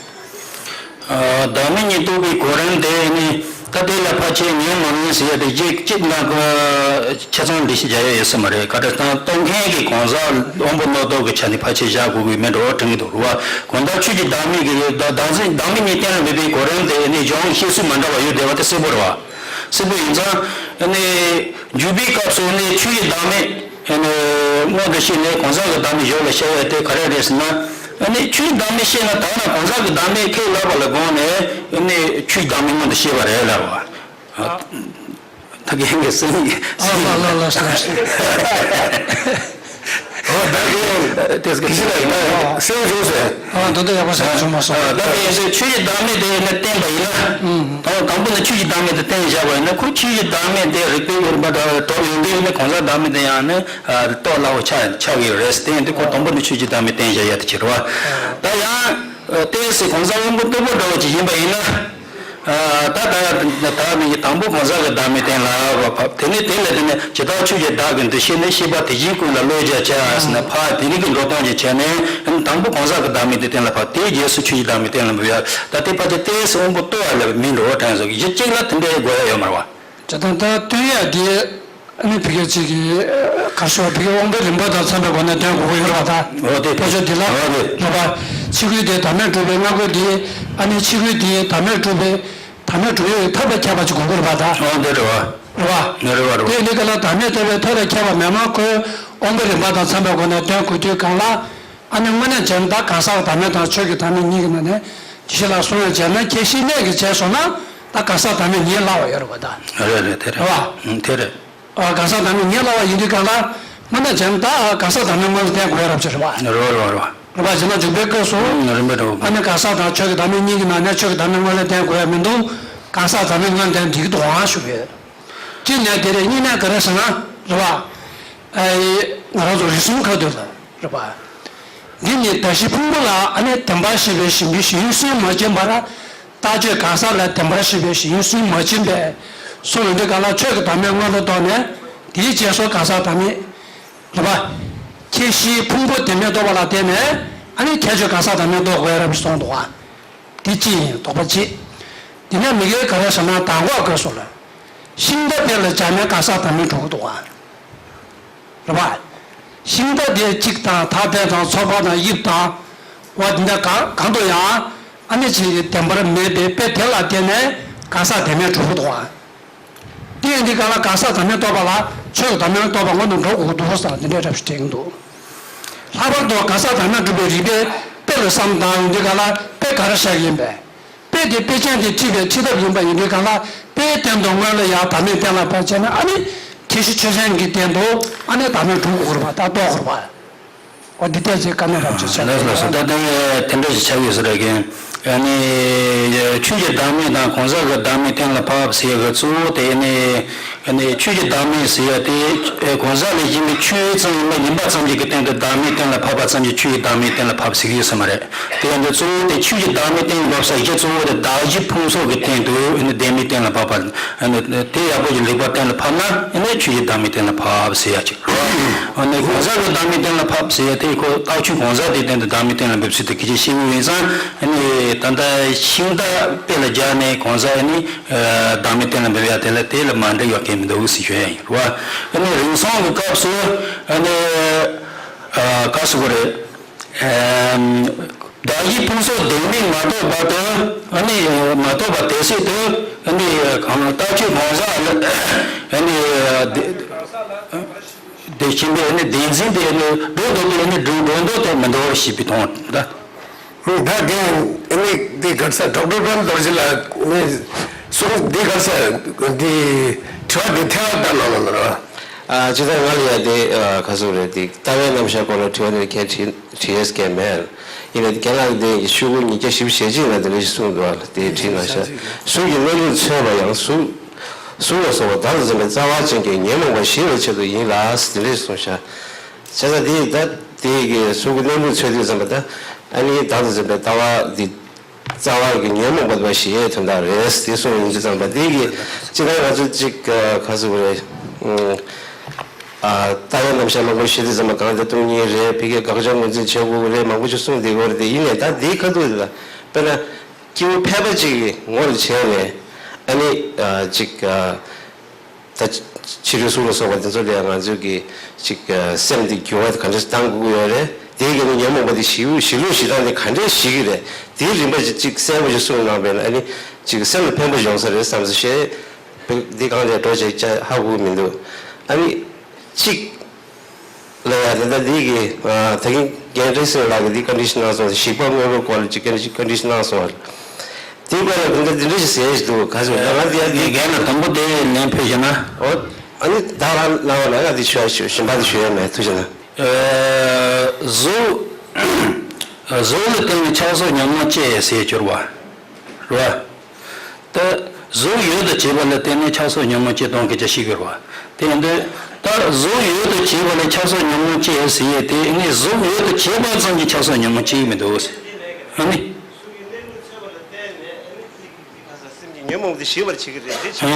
ཨ། བདག་མེད་ཉིད་རྟོགས་པའི་གོ་རིམ་དེ་ནི་ད་དེ་ལ་ཕལ་ཆེར་ངེས་མ་ངེས་ཟེར་ཡ་དེ་གཅིག་གཅིག་ལ་ཁྱད་མཚར་འདི་ཞིག་རྒྱག་ཡ་ཡོད་ས་མ་རེད། ག་རེ་ཟེར་ན་རྟོགས་མཁན་གྱི་གང་ཟག་དབང་པོ་རྣོ་རྟུལ་གྱི་ཆ་ནས་ཕལ་ཆེར་བཞག་དགོས་ཀྱི་མེད་འགྲོ་དྲན་གྱི་འདུག་རེད་བ། གང་ལྟར་ཆོས་ཀྱི་བདག་མེད་ཀྱི་བདག་འཛིན་བདག་མེད་ཉིད་གཏན་ལ་འབེབས་པའི་གོ་རིམ་དེ་ནི་སྦྱོར་བྱེད་ཚུལ་མ་འདྲ་བ་ཡོད་བསྡད་པ་དེ་གསལ་པོ་རེད་བ། གསལ་པོ་ཡིན་ཙང་ནི་འཇུག་པའི་སྐབས་སུ་ནི་ཆོས་ཀྱི་བདག་མེད། ཨ་ནི་མངོན་དུ་བྱས་ནས་གང་ཟག་གི་བདག་མེད་སྦྱོར་ལ་བཤད་ཡ་དེ་ག་རེ་རེད་ཟེར་ན། ཨ་ནི་ཆོས་བདག་མེད་བཤད་ན་ད་ནི་གང་ཟག་གི་བདག་མེད་ཁས་ལེན་པ་ལ་དགོངས་ནས་ཨ་ནི་ཆོས་བདག་མེད་མངོན་དུ་བྱས་པ་རེད་ལབ་པ། ད་གིན་གྱི་སེམས་ཉིད། ཨ་ལ་ལ་ལ་ལ་ལ། ཨོ་ད་གིན་དེ་སྐད་ཅིག་ལ་སེམས་བྱུང་ཟེར། ཨ་ད་ལྟ་ཡག་པོ་ཟེར་བྱུང་མ་སོང་། ད་གིན་ཆོས་ཀྱི་བདག་མེད་དེ་ནི་བསྟན་པ་ཡིན་ན། ཨང་། དང་པོ་ནི་ཆོས་ཀྱི་བདག་མེད་དེ་བསྟན་བཞག་པ་ཡིན་ན་ཁོ་ཆོས་ཀྱི་བདག་མེད་དེ་རིགས་པས་ཡོད་པ་དང་གྲུབ་ཡོང་དུས་ནི་གང་ཟག་བདག་མེད་དེ་ཡང་ནི་རྟོགས་སླ་བོ་ཆགས་ཆགས་ཀྱི་ཡོད་རེད། དེ་ཡིན་དུས་ཁོ་དང་པོ་ནི་ཆོས་ཀྱི་བདག་མེད་བསྟན་བཞག་ཡ་དེ་ཕྱིར་རོ། ད་ཡང་ཏོག་ཙམ་གང་ཟག་དབང་པོ་རྟུལ་པོ་འདྲ་བོ་ཅིག་ཡིན་པ་ཡིན་ན། ད་ལྟ་ད་ནི་དང་པོ་གང་ཟག་གི་བདག་མེད་གཏན་ལ་ཕབ། དེ་ནས་དེ་ལས་དེ་ནས་ཇི་ལྟར་ཆོས་ཀྱི་བདག་གི་འདུ་ཤེས་ནི་ཤེས་པ་དེ་བཞིན་ཀུན་ལ་བློས་བྱ་བྱ་ཟེར་ནས་ཕར་དེ་རིགས་ཀྱི་འགྲོ་སྟངས་ཀྱི་ཆ་ནས་དང་པོ་གང་ཟག་གི་བདག་མེད་དེ་གཏན་ལ་ཕབ། དེའི་རྗེས་སུ་ཆོས་ཀྱི་བདག་མེད་གཏན་ལ་འབེབས་ཡ། ད་དེ་ཕལ་ཆེར་ཏོག་ཙམ་དབང་པོ་རྟུལ་བ་ལ་མིན་འགྲོ་དྲན་སོང་གི་གཞི་གཅིག་ལ་དེ་འདྲའི་དགོས་ཡ་ཡོད་མ་རེད་བ། ཇི་ལྟར་ད་སྟོན་ཡ་དེ། ཨ་ནི་ཕ་གི་གཅིག་གིས་ག་ཤོག་ཕ་གི་དབང་པོའི་རིམ་པ་དང་འཚམ་པའི་སྒོ་ནས་སྟོན་དགོས་ཀྱི་ཡོད་རེད་བ་ད། འོ་དེ་ཕ་ཆོས་འདི་ལ་འོ་དེ་རེད་བ། ཕྱི་རྒོལ་དེ་བདག་མེད་སྒྲུབ་པའི་སྔ་རྒོལ་དེ། ཨ་ནི་ཕྱི་རྒོལ་དེ་བདག་མེད་སྒྲུབ་པའི་བདག་མེད་སྒྲུབ་ཡས་ཐབས་ལ་མཁས་པ་ཅིག་དགོས་ཀྱི་རེད་བ་ད། འོ་དེ་རེད་བ། རེད་བ། ནི་རེད་བ་རེད་བ། དེ་འདི་ག་ལ་བདག་མེད་ཐོབ་པའི་ཐབས་ལ་མཁས་པ་མེད་མ་ཁོས་དབང་པོའི་རིམ་པ་དང་འཚམ་པའི་སྒོ་ནས་སྟོན་དགོས་དུས་གང་ལ། ཨ་ནི་དངོས་གནས་བྱས་ན་ད་གང་ཟག་བདག་མེད་དང་ཆོས་ཀྱི་བདག་མེད་གཉིས་ཀྱི་ནང་ནས་ཇི་ཞིག་ལ་སོང་ཡང་བྱས་ན་ཁྱད་གཞི་གནས་ཀྱིས་བྱས་སོང་ན་ད་གང་ཟག་བདག་མེད་ངེས་སླ་བ་ཡོད་རེད་བ་ད། རེད་རེད་དེ་རེད། རེད་བ། ཨང་དེ་རེད། ཨ་གང་ཟག་བདག་མེད་ངེས་སླ་བ་ཡིན་དུས་གང་ལ། དངོས་གནས་བྱས་ན་ད་གང་ཟག་བདག་མེད་དངོས་ལ་བསྟན་དགོས་ཡ་རབ་ཅིག་རེད་བ། རེད་བ་རེད་བ་རེད་བ། རེད་བ་བྱས་ན་འཇུག་པའི་སྐབས་སུ། ཨང་རིམ་པས་འགྲོ་བ། ཨ་ནི་གང་ཟག་དང་ཆོས་ཀྱི་བདག་མེད་གཉིས་ཀྱི་ནང་ནས་ཆོས་ཀྱི་བདག་མེད་དངོས་ལ་བསྟན་དགོས་ཡ་མི་འདུག་གང་ཟག་བདག་མེད་དངོས་ལ་བསྟན་འགྲིག་གི་འདུག་ཨང་ཞུ་གི་ཡོད། གཅིག་ནས་དེ་རེད། གཉིས་ནས་ག་རེ་ཟེར་ན་རེད་བ། ཨ་ཡི་ང་རང་ཚོ་རིགས་གསུམ་ཁ་ཐུག་ལ་རེད་བ། འདི་ནི་གདགས་གཞི་ཕུང་པོ་ལ་ཨ་ནི་བདེན་པར་གཤེགས་པའི་ཞིང་པའི་གཞི་ཡུལ་སུན་མ་ཕྱིན་པར། རྟག་ཆོས་གང་ཟག་ལ་བདེན་པར་གཤེགས་པའི་གཞི་ཡུལ་སུན་མ་ཕྱིན་པས་སོ་ཡོང་དུས་གང་ལ་ཆོས་ཀྱི་བདག་མེད་དངོས་ལ་རྟོགས་ནས་དེའི་རྗེས་སུ་གང་ཟག་བདག་མེད་རེད་བ། ཁྱད་གཞི་ཕུང་པོ་བདེན་མེད་རྟོགས་པ་ལ་བརྟེན་ནས་ཨ་ནི་ཁྱད་ཆོས་གང་ཟག་བདག་མེད་རྟོགས་དགོས་རབས་གསུངས་འདུག་བ། འདི་གཅིག་ཡིན་དོགས་པ་གཅིག་འདི་ནས་མི་སྒེར་ག་རེ་ཟེར་ན་དང་པོ་སྐབས་སུ་ལ། ཤིང་རྟ་དཔེ་ལ་སྦྱར་ནས་གང་ཟག་བདག་མེད་འགྲོ་གི་འདུག་བ། རེད་བ། ཤིང་རྟ་དེ་གཅིག་དང་ཐག་པ་དང་ཚོགས་པ་དང་དབྱིབས་དང་། བ་འདི་འདྲ་གང་གང་དུ་ཡང་ཨ་ནི་ཅིག་བདེན་པར་མེད་པའི་དཔེ་དེ་ལ་བརྟེན་ནས་གང་ཟག་བདེན་མེད་གྲུབ་ཀྱི་འདུག་བ། དེ་ཡིན་དུས་གང་ལ་གང་ཟག་བདག་མེད་རྟོགས་པ་ལ་ཆོས་ཀྱི་བདག་མེད་རྟོགས་པ་སྔོན་དུ་འགྲོ་དགོས་ཀྱི་འདུག་བསམ་དེ་འདྲའི་རབ་ཞིག་དྲན་གྱི་འདུག་ལྷག་པར་དུ་གང་ཟག་བདག་མེད་སྒྲུབ་པའི་རིགས་པའི་དཔེ་ལ་བསམ་བཏང་ཡོང་དུས་གང་ལ་དཔེ་ག་རེ་བཞག་ཡིན་པས། དཔེ་དེ་དཔེ་ཅན་དེ་ཁྲིད་པའི་ཁྲིད་ཐབས་ཡིན་པས་གང་ལ་དཔེའི་སྟེང་དུ་དངོས་ལ་ཡང་བདག་མེད་གཏན་ལ་ཕབ་བྱས་ན་ཨ་ནི་ཁྱད་གཞི་ཆོས་ཅན་གྱི་སྟེང་དུ་ཨ་ནི་བདག་མེད་གྲུབ་དགོས་རེད་པ་ད་རྟོགས་དགོས་རེད་པ། འོ་འདི་ལྟས་ཅིག་དཀའ་གནད་རབ་ཅིག་ཆགས་ལགས་སོ། ད་དེ་དེ་འདྲ་ཞིག་ཆགས་ཡོད་ས་རེད་གི། ཨ་ནི་ཆོས་ཀྱི་བདག་མེད་དང་གང་ཟག་གི་བདག་མེད་གཏན་ལ་ཕབ་ཟེར་གི་གཙོ་བོ་དེ་ནི། ཨ་ནི་ཆོས་ཀྱི་བདག་མེད་ཟེར་ཡ་དེ་གང་ཟག་ལས་གཞན་པའི་ཆོས་ཙམ་ཡིན་པ་ཡིན་པ་ཙམ་གྱི་གི་སྟེང་དུ་བདག་མེད་གཏན་ལ་ཕབ་པ་ཙམ་གྱིས་ཆོས་ཀྱི་བདག་མེད་གཏན་ལ་ཕབ་ཟེར་གི་ཡོད་ས་མ་རེད། དེ་ཡང་དུ་གཙོ་བོ་དེ་ཆོས་ཀྱི་བདག་མེད་གཏན་ལ་ཕབ་ས་གཞི་གཙོ་བོ་དེ་གདགས་གཞི་ཕུང་སོགས་ཀྱི་སྟེང་དུ་ཨ་ནི་བདེན་མེད་གཏན་ལ་ཕབ་པ། ཨ་ནི་དེ་ཡག་པོ་ཞིག་ལེགས་པར་གཏན་ལ་ཕབ་ན་ཨ་ནི་ཆོས་ཀྱི་བདག་མེད་གཏན་ལ་ཕབ་ཟེར་ཡ་ཅིག་ཨ་ནི་གང་ཟག་གི་བདག་མེད་གཏན་ལ་ཕབ་ཟེར་ཡ་དེ་ཁོ་རྟགས་ཆོས་གང་ཟག་དེའི་སྟེང་དུ་བདག་མེད་གཏན་ལ་འབེབས་ཚུལ་དེ་སྐད་ཆ་བཤད་ཀྱི་ཡོད་ཙང་ཨ་ནི་ད་ལྟ་ཤིང་རྟ་དཔེ་ལ་སྦྱར་ནས་གང་ཟག་ཨ་ནི་བདག་མེད་གཏན་ལ་འབེབས་ཡ་དེ་ལ་དེ་ལ་མ་འགྲིག་པ་གང་ཡང་མི་འདུག་ཟེར་ཞུ་ཡ་ཡིན་རེད་བ། ཨ་ནི་རིམ་གསུམ་གྱི་སྐབས་སུ་ཨ་ནི་ག་ཟེར་དགོས་རེད། ཨམ། བདག་གཞན་ཕུང་སོགས་བདེན་མེད་མ་རྟོགས་བར་དུ། ཨ་ནི་མ་རྟོགས་པ་དེ་སྲིད་དུ། ཨ་ནི་གང་རྟགས་ཆོས་གང་ཟག་ལ། ཨ་ནི་དེ་བཞིན་དུ་ཨ་ནི་བདེན་འཛིན་དེ་ནི་སྒྲོ་འདོགས་ཏེ་ཨ་ནི་སྒྲོ་སྒྲོ་འདོགས་ཏེ་མི་འདོར་ཞེས་པའི་དོན་ད། ད་དེ་ཨ་ནི་འདི་ག་ས་ཌོག་ཊར་པྲེམ་རྡོ་རྗེ་ལགས་ནི་གསུང་འདི་ག་ས་འདི་དྲི་བ་འདི་ཐེངས་ལ་བཏང་གནང་ལ་ར། ཨ་ཅི་ད་ང་ལ་ཡ་དེ་ཨ་ག་ཟེར་རེད་དེ་ལྟ་བའི་རྣམ་གཞག་སྐོར་ལ་དྲི་བ་འདི་གས་དྲི་དྲི་ཡས་གས་མེད། ཡིན་ནའི་རྒན་ལགས་འདི་ཤོག་གུ་ཉིས་བརྒྱ་བཞི་བཅུ་ཞེ་གཅིག་ལ་འདི་འདྲ་ཞིག་གསུངས་འདུག་ཨ་ལ་དེ་བྲིས་གནང་ཤག་གཟུགས་ཀྱི་རྣམ་འགྱུར་འཚོལ་བ་ཡང་གཟུགས། གཟུགས་ལ་སོགས་པ་བདག་ཏུ་འཛིན་པའི་རྩ་བ་ཅན་གྱི་ཉོན་མོངས་པ་ཞི་བའི་ཆེད་དུ་ཡིན་ལ་དེ་འདྲ་ཞིག་གསུངས་ཤག་བྱས་ཙང་དེ་ད་དེ་གི་གཟུགས་ཀྱི་རྣམ་འགྱུར་འཚོལ་དུས་ཙམ་པ་ད་ཨ་ནི་བདག་ཏུ་འཛིན་པའི་ལྟ་བ་འདི་རྩ་བ་གི་ཉོན་མོངས་པ་ཞི་བའི་དོན་དག་རེད་དེ་གསུངས་ཡིན་དུས་ཙམ་པ་དེ་གི་ཅི་ད་ང་ཚོ་གཅིག་ག་ཟེར་དགོས་རེད། ཨ། ལྟ་བའི་རྣམ་གཞག་མང་པོ་བཤད་དུས་ཙམ་པ་གང་དེ་གཏོང་ཉེན་རེད། ཕ་གིའི་དགག་བྱ་ངོས་འཛིན་བྱེད་དགོས་ཀྱི་རེད། མང་པོ་ཞིག་གསུངས་བསྡད་ཀྱི་ཡོད་རེད། དེ་ཡིན་ནའི་ད་འདིའི་ཁ་ཐུག་དེ་ལ་དཔེར་ན་སྐྱེ་བོ་ཕལ་པ་ཅིག་གི་ངོ་ལ་བྱས་ནས་ཨ་ནི་ཨ་ཅིག་ཨ་ད་ཕྱི་རོལ་གཟུགས་ལ་སོགས་པ་དེ་ཚོ་ལ་ང་ཚོས་ཀྱི་ཅིག་ཨ་སེམས་དེ་འགྱུར་བ་ག་འདྲ་བཏང་དགོས་ཀྱི་ཡོད་རེད། དེའི་གི་ནི་ཉོན་མོངས་པ་དེ་ཞི་ཞི་ལུགས་ཞི་སྟངས་དེ་ག་འདྲས་ཞི་གི་རེད། དེའི་རིམ་པ་ཅིག་ཅིག་གསལ་པོ་ཞིག་གསུངས་གནང་བས་ན་ཨ་ནི་ཅིག་སེམས་ལ་ཕན་པོ་ཡོང་ས་རེད་བསམ་སོང་ཞེས། འདི་གང་ལས་འགྲོ་བྱེད་ཅེས་ཧ་གོ་གི་མི་འདུག་ཨ་ནི་གཅིག་ལ་ཡ་དེ་ལྟ་འདི་གི་ད་གིན་རྒན་བཀྲ་ཤིས་ལགས་ཀྱིས་འདི་བཀའ་འདྲི་ཞིག་གནང་སོང་། ཞིག་པ་དངོས་པོའི་སྐོར་ལ་ཅིག་བཀའ་འདྲི་བཀའ་འདྲི་ཞིག་གནང་སོང་། དེའི་སྐོར་ལ་དེ་འདྲ་དེ་འདྲ་ཞིག་ཟེར་ཞིག་འདུག་ག་ཚོད་ད་ང་དེ་ཡ་དེ་རྒན་ལ་དང་པོ་དེ་ལན་ཕུལ་བྱས་ན། ཨོ། ཨ་ནི་ད་རང་གནང་བ་ལ་ང་དེ་ཞུ་ཡ་ཞུ་གཞན་པ་དེ་ཞུ་ཡ་མེད། ཐུགས་རྗེ་གནང་། གཟུགས་གཟུགས་ལ་བརྟེན་ནས་ཆགས་སོགས་ཉོན་མོངས་སྐྱེ་ཟེར་གྱུར་པ་རེད་བ། ད་གཟུགས་ཡོད་དུ་བྱས་པ་ལ་བརྟེན་ནས་ཆགས་སོགས་ཉོན་མོངས་སྐྱེ་སྟངས་སྐད་ཆ་བཤད་ཀྱི་ཡོད་རེད་བ། དེ་ཡིན་དུས་ད་གཟུགས་ཡོད་དུ་བྱས་པ་ལ་ཆགས་སོགས་ཉོན་མོངས་སྐྱེ་ཟེར་ཡས་དེ་ནི་གཟུགས་ཡོད་དུ་བྱས་པ་ཙམ་གྱིས་ཆགས་སོགས་ཉོན་མོངས་སྐྱེ་གི་མི་འདུག་ཨ་ནི། ཉོན་མོངས་དེ་ཞི་བར་བྱེད་ཀྱི་རེད། དེ་ཕྱིར།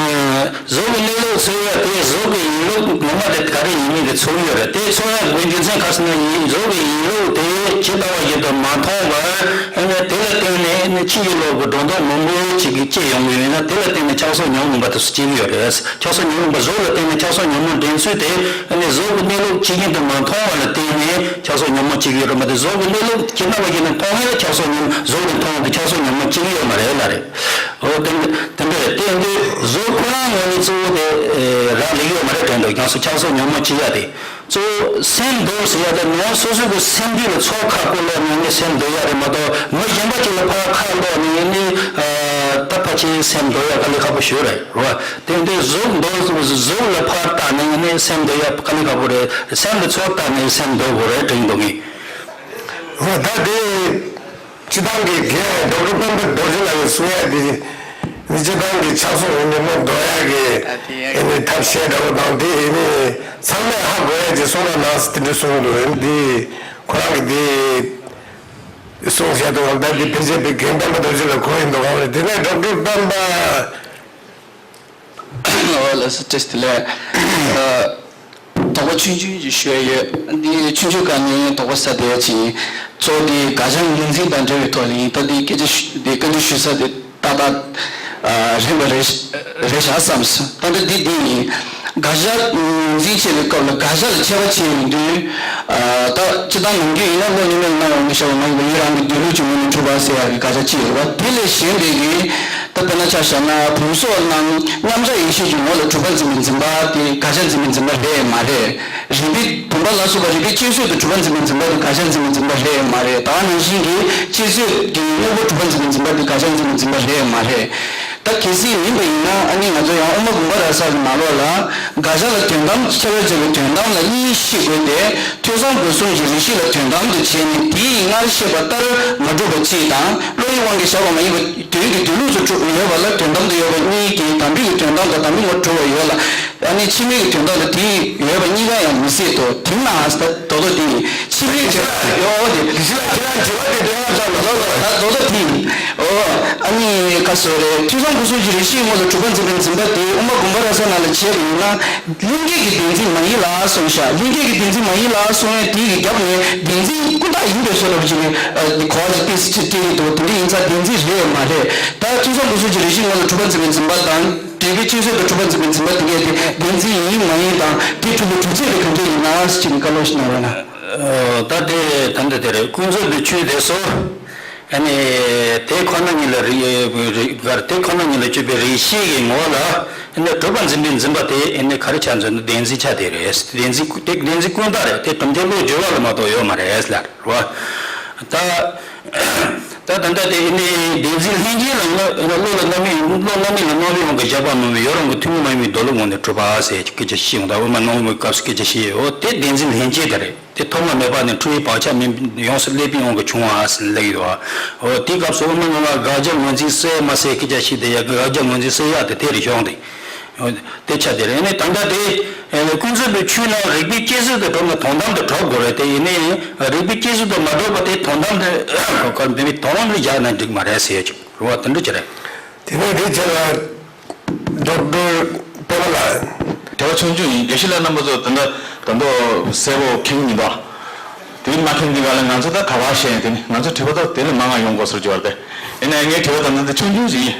གཟུགས་ཀྱི་གནས་ལུགས་ཚོར་ཡ་དེ་གཟུགས་ཀྱི་ཡིན་ལུགས་ངོ་མ་དེ་ག་རེ་ཡིན་མིན་དེ་ཚོར་ཡོད་རེད། དེ་ཚོར་ཡ་དགོས་རྒྱུ་མཚན་ག་རེ་ཟེར་ན་ཡིན་གཟུགས་ཀྱི་ཡིན་ལུགས་དེ་ཇི་ལྟ་བ་བཞིན་དུ་མ་མཐོང་བར་ཨ་ནི་དེ་ལ་བརྟེན་ནས་ཨ་ནི་ཕྱིན་ཅི་ལོག་གི་སྒྲོ་འདོགས་མང་པོ་ཅིག་གིས་བཅད་ཡོང་གི་ཡོད་ན་དེ་ལ་བརྟེན་ནས་ཆགས་སོགས་ཉོན་མོངས་པ་དེ་ཚོ་སྐྱེ་གི་ཡོད་རེད། ཆགས་སོགས་ཉོན་མོངས་པ་གཟུགས་ལ་བརྟེན་ནས་ཆགས་སོགས་ཉོན་མོངས་འདྲེན་ཚུལ་དེ་ཨ་ནི་གཟུགས་ཀྱི་གནས་ལུགས་ཇི་བཞིན་དུ་མ་མཐོང་བ་ལ་བརྟེན་ནས་ཆགས་སོགས་ཉོན་མོངས་སྐྱེ་གི་ཡོད་རེད་མ་གཏོགས་གཟུགས་ཀྱི་གནས་ལུགས་ཇི་ལྟ་བ་བཞིན་དུ་མཐོང་ཡ་ལ་ཆགས་སོགས་ཉོན་གཟུགས་ལ་མཐོང་བ་དེ་ཆགས་སོགས་ཉོན་མོངས་སྐྱེ་གི་ཡོད་མ་རེད་ལ་རེད། འོ་དེ་དེ་འདྲ་རེད། དེ་འདི་གཟུགས་ཁོ་རང་ངོས་ནས་གཙོ་བོ་དེ་རག་ལས་ཡོད་མ་རེད་དྲན་འདུག་ཡང་སོ་ཆགས་སོགས་ཉོན་མོངས་སྐྱེ་ཡ་དེ་གཙོ་བོ་སེམས་འདུལ་ཟེར་ཡ་དེ་ནང་སོ་སོ་གི་སེམས་རྒྱུད་ལ་ཚོགས་ཁ་སྐོར་ལོག་ནས་ནི་སེམས་འདུལ་ཡ་རེད་མ་གཏོགས་མི་གཞན་པ་ཅིག་ལ་ཕར་ཁ་ལོག་ནས་ནི་ད་ཕལ་ཆེར་སེམས་འདུལ་ཡ་དཀའ་ལས་ཁག་པོ་ཞིག་རེད་རོ། དེ་འདི་གཟུགས་འདུལ་གཟུགས་ལ་ཕར་བལྟས་ནས་ནི་སེམས་འདུལ་ཡ་དཀའ་ལས་ཁག་པོ་རེད། སེམས་ལ་ཚོགས་བལྟས་ནས་སེམས་འདུལ་དགོས་རེད་དྲན་འདུག་ངས། འོ་ད་དེ། སྤྱི་བཏང་གི་རྒན་ཌོག་ཊར་སྤེན་པ་རྡོ་རྗེ་ལགས་ཀྱིས་གསུང་ཡ་དེ་ནི་སྤྱི་བཏང་གི་ཆགས་སོགས་ཉོན་མོངས་འདོར་ཡ་གི་ཨ་དེ་ཡ་ཨེ་ནི་ཐབས་ཤེས་འདྲ་བོ་དང་དེ་ཨེ་ནི་ཚང་མས་ཧ་གོ་ཡ་ཅིག་གསུང་རོགས་གནང་ཟེར་དེ་འདྲ་གསུང་གི་འདུག་ཨེ་ནི་དེ་ཁོ་རང་གིས་དེ་གསུང་བཤད་འདུག་ད་དེ་ཕལ་ཆེར་དེ་རྒན་སྤེན་པ་རྡོ་རྗེ་ལགས་གོ་ཡི་འདུག་ག་རེད། དེ་ནས་ཌོག་ཊར་སྤེན་པ། ཨོ་ལགས་སོ། བཀྲ་ཤིས་བདེ་ལེགས། ཨ། དོགས་པ་ཆུང་ཆུང་ཅིག་ཞུ་ཡ་ཡོད། འདི་ཆུང་ཆུང་སྒང་ནས་དོགས་པ་ཟ་བསྡད་ཡ་ཅིག་ཡིན། གཙོ་བོ་འདི་དགག་བྱ་ངོས་འཛིན་དང་འབྲེལ་བའི་ཐོག་ལ་ཡིན། ད་འདི་སྐད་ཆ་ཞུ་འདི་བཀའ་འདྲི་ཞུ་ས་དེ་ཏག་ཏག་ཨ་རན་པ་རེད་རེད་ཤག་བསམ་སོང་། ད་ལྟ་འདི་འདི་ཡིན། དགག་བྱ་ངོས་འཛིན་བྱེད་པའི་སྐབས་ལ་དགག་བྱ་ལ་ཁྱད་པར་ཕྱེ་ཡོང་དུས། ཨ་ད་སྤྱིར་བཏང་ནམ་རྒྱུན་ཡིན་ན་བློ་གླིང་མེར་གནང་ཡོང་གི་ཤག་པ་མ་ཡིན་པ་ཡུལ་རང་གི་སྡོད་ལུགས་ཀྱི་ངོས་ནས་གྲུབ་པ་ཟེར་ཡ་གི་དགག་བྱ་གཅིག་ཡོད་པ། དེ་ལས་གཞན་པའི་གི་ད་དཔེར་ན་ཆ་བཞག་ན་བུམ་སོགས་རྣམས་མཉམ་གཞག་ཡེ་ཤེས་ཀྱི་ངོ་ལ་གྲུབ་པ་འཛིན་པའི་འཛིན་པ་དེ་དགག་བྱ་འཛིན་པའི་འཛིན་པ་རེད་མ་རེད། རིགས་པའི་བུམ་པ་ལ་སོགས་པ་རིགས་པའི་དཔྱད་བཟོད་དུ་གྲུབ་པ་འཛིན་པའི་འཛིན་པ་དེ་དགག་བྱ་འཛིན་པའི་འཛིན་པ་རེད་མ་རེད། ད་ག་ནང་བཞིན་གྱི་དཔྱད་བཟོད་ཀྱི་དངོས་པོ་གྲུབ་པ་འཛིན་པའི་འཛིན་པ་དེ་དགག་བྱ་འཛིན་པའི་འཛིན་པ་རེད་མ་རེད། ད་གལ་སྲིད་ཡིན་པ་ཡིན་ན་ཨ་ནི་ང་ཚོ་ཡང་དབུ་མ་དགོངས་པ་རབ་གསལ་གྱི་ནང་ལོགས་ལ་དགག་བྱ་ལ་དོན་དམ་ཁྱད་པར་འབྱེད་པའི་དོན་དམ་ལ་གཉིས་ཤེས་དགོས་ཏེ། ཐོས་བསམ་སྒོམ་གསུམ་གྱི་རིགས་ཤེས་ལ་དོན་དམ་དུ་བྱས་ནས་དེའི་སྔར་བཤད་པ་ལྟར་མ་གྲུབ་པ་གཅིག་དང་བློ་ཡི་དབང་གིས་བཞག་པ་མ་ཡིན་པ་དོན་གྱི་སྡོད་ལུགས་སུ་གྲུབ་ཡོད་པ་ལ་དོན་དམ་དུ་ཡོད་པ་གཉིས་ཀྱིས་དམ་པའི་གི་དོན་དམ་དང་དམ་པའི་ངོར་གྲུབ་པ་ཡོད་ལ། ཨ་ནི་ཕྱི་མའི་གི་དོན་དམ་དང་དེའི་ཡོད་པ་གཉིས་ཀ་ཡང་མི་སྲིད་དོ། དེ་ན་ད་དོ་དོ་དེ་ཡིན། ཕྱི་མའི་གི་ཡོད་དེ་དེ་ཕྱི་ལ་ཁྱེད་རང་དྲི་བ་དེ་དྲི་བ་ཙམ་ལ་ལོ་ལ་ད་དོ་དོ་དེ་ཡིན། ཨོ། ཨ་ནི་ཁ་སོ་རེ་ཐོས་བསམ་སྒོམ་གསུམ་གྱི་རིགས་ཤེས་ངོ་ལ་གྲུབ་པ་འཛིན་པའི་འཛིན་པ་དེ་དབུ་མ་དགོངས་པ་རབ་གསལ་ནང་ལ་བྱས་པ་ཡིན་ན། ལྷན་སྐྱེས་ཀྱི་བདེན་འཛིན་མ་ཡིན་ལ་གསུངས་ཤག་ལྷན་སྐྱེས་ཀྱི་བདེན་འཛིན་མ་ཡིན་ལ་གསུངས་ཡས་དེ་ཡི་རྒྱབ་ནས་བདེན་འཛིན་ཀུན་བཏགས་ཡིན་པའི་བཟོ་འདྲ་བ་ཅིག་ནས་གོ་བ་ཅིག་ཏོག་ཙམ་ཅིག་སྤྲད་ཀྱི་འདུག་དེ་འདྲ་ཡིན་ཙང་བདེན་འཛིན་རེད་མ་རེད། ད་ཐོས་བསམ་སྒོམ་གསུམ་གྱི་རིགས་ཤེས་ངོ་ལ་གྲུབ་པ་འཛིན་པའི་འཛིན་པ་དང་། འབྲས་བུའི་དཔྱད་བཟོད་དུ་གྲུབ་པ་འཛིན་པའི་འཛིན་པ་དེ་གས་དེ་བདེན་འཛིན་ཡིན་མ་ཡིན་དང་དེ་གྲུབ་པའི་གྲུབ་ཚུལ་དེ་ག་འདྲ་ཡིན་ན་ཅིག་བཀའ་སློབ་ཞིག་གནང་རོགས་གནང་། ད་དེ་ད་འདི་དེ་རེད། ཀུན་རྫོབ་ཏུ་ཆོས་དེ་སོ། ཨ་ནི་དེ་ཁོ་ན་ཉིད་ལ་རིགས་རིགས་དེ་ཁོ་ན་ཉིད་ལ་དཔྱོད་པའི་རིགས་ཤེས་ཀྱི་ངོ་ལ་ཨ་ནི་གྲུབ་པ་འཛིན་པའི་འཛིན་པ་དེ་ཨ་ནི་ག་རེ་ཆགས་འཛིན་ན་བདེན་འཛིན་ཆགས་དེ་རེད། བདེན་འཛིན་དེ་བདེན་འཛིན་ཀུན་བཏགས་རེད། དེ་གྲུབ་མཐའི་བློ་སྦྱོར་བ་ལ་མ་གཏོགས་ཡོད་མ་རེད་ལ་རོ། ད་ད་ད་ལྟ་དེ་ཨ་ནི་བདེན་འཛིན་ལྷན་སྐྱེས་ལ་བློ་བློ་ལ་རྣམ་སྨིན་བློ་རྣམ་སྨིན་ལ་རྣམ་སྨིན་དབང་གིས་བཞག་པ་མིན་པའི་ཡོད་རུང་གི་ཐུན་མོང་མ་ཡིན་པའི་མདོ་ལུགས་ངོས་ནས་གྲུབ་པ་ཟེར་སྐད་ཆ་བཤད་ཡོང་། ད་དབུ་མ་སྣང་བའི་སྐབས་སུ་སྐད་ཆ་བཤད་ཡོད། དེ་བདེན་འཛིན་ལྷན་སྐྱེས་དེ་རེད། དེ་ཐོག་མ་མེད་པ་ནས་འཁྲུལ་བའི་བག་ཆགས་མེད་ཡོངས་སུ་བསླད་པའི་དབང་གིས་བྱུང་བ་ཟེར་ལབ་ཡོད། འོ་དེའི་སྐབས་སུ་དབུ་མ་ལྔ་ལ་དགག་བྱ་ངོས་འཛིན་སེལ་མ་སེལ་སྐད་ཆ་བཤད་དེ་ཡ་དགག་བྱ་ངོས་འཛིན་སེལ་ཡག་དེ་དེ་རེད་བྱུང་སྟེ། འོ་དེ་ཆ་དེ་རེད། ཨ་ནི་ད་ལྟ་དེ་ཀུན་རྫོབ་པའི་ཆོས་རྣམས་རིགས་པའི་དཔྱད་བཟོད་དུ་གྲུབ་ན་དོན་དམ་དུ་གྲུབ་དགོས་རེད། དེ་ཡིན་ནའི་རིགས་པའི་དཔྱད་བཟོད་དུ་མ་གྲུབ་པ་དེ་དོན་དམ་དུ་ག་འདི་མི་དོན་དམ་དུ་བཞག་ན་འགྲིག་མ་རེད་ཟེར་ཡ་ཅིག་རེད་བ། དེ་འདྲ་ཅིག་རེད། དེ་ནས་དེ་ཆ་ལ། ཌོག་ཊར་པད་མ་ལགས། དྲི་བ་ཆུང་ཆུང་ཡིན། དགེ་བཤེས་ལགས་རྣམ་པ་ཚོ་ད་ལྟ་ད་དུང་གསལ་པོ་མཁྱེན་གྱི་མི་འདུག་དེ་མ་མཁྱེན་དུས་ག་ལ་ང་ཚོ་ད་ག་པར་བཤད་ཡིན། དེ་ནི་ང་ཚོ་དྲི་བ་ད་དེ་ལས་མང་བ་ཡོང་དགོས་ཟེར་གྱི་བར་དེ། ཡིན་ནའི་ངའི་དྲི་བ་ད་ལྟ་འདི་ཆུང་ཆུང་ཞིག་ཡིན།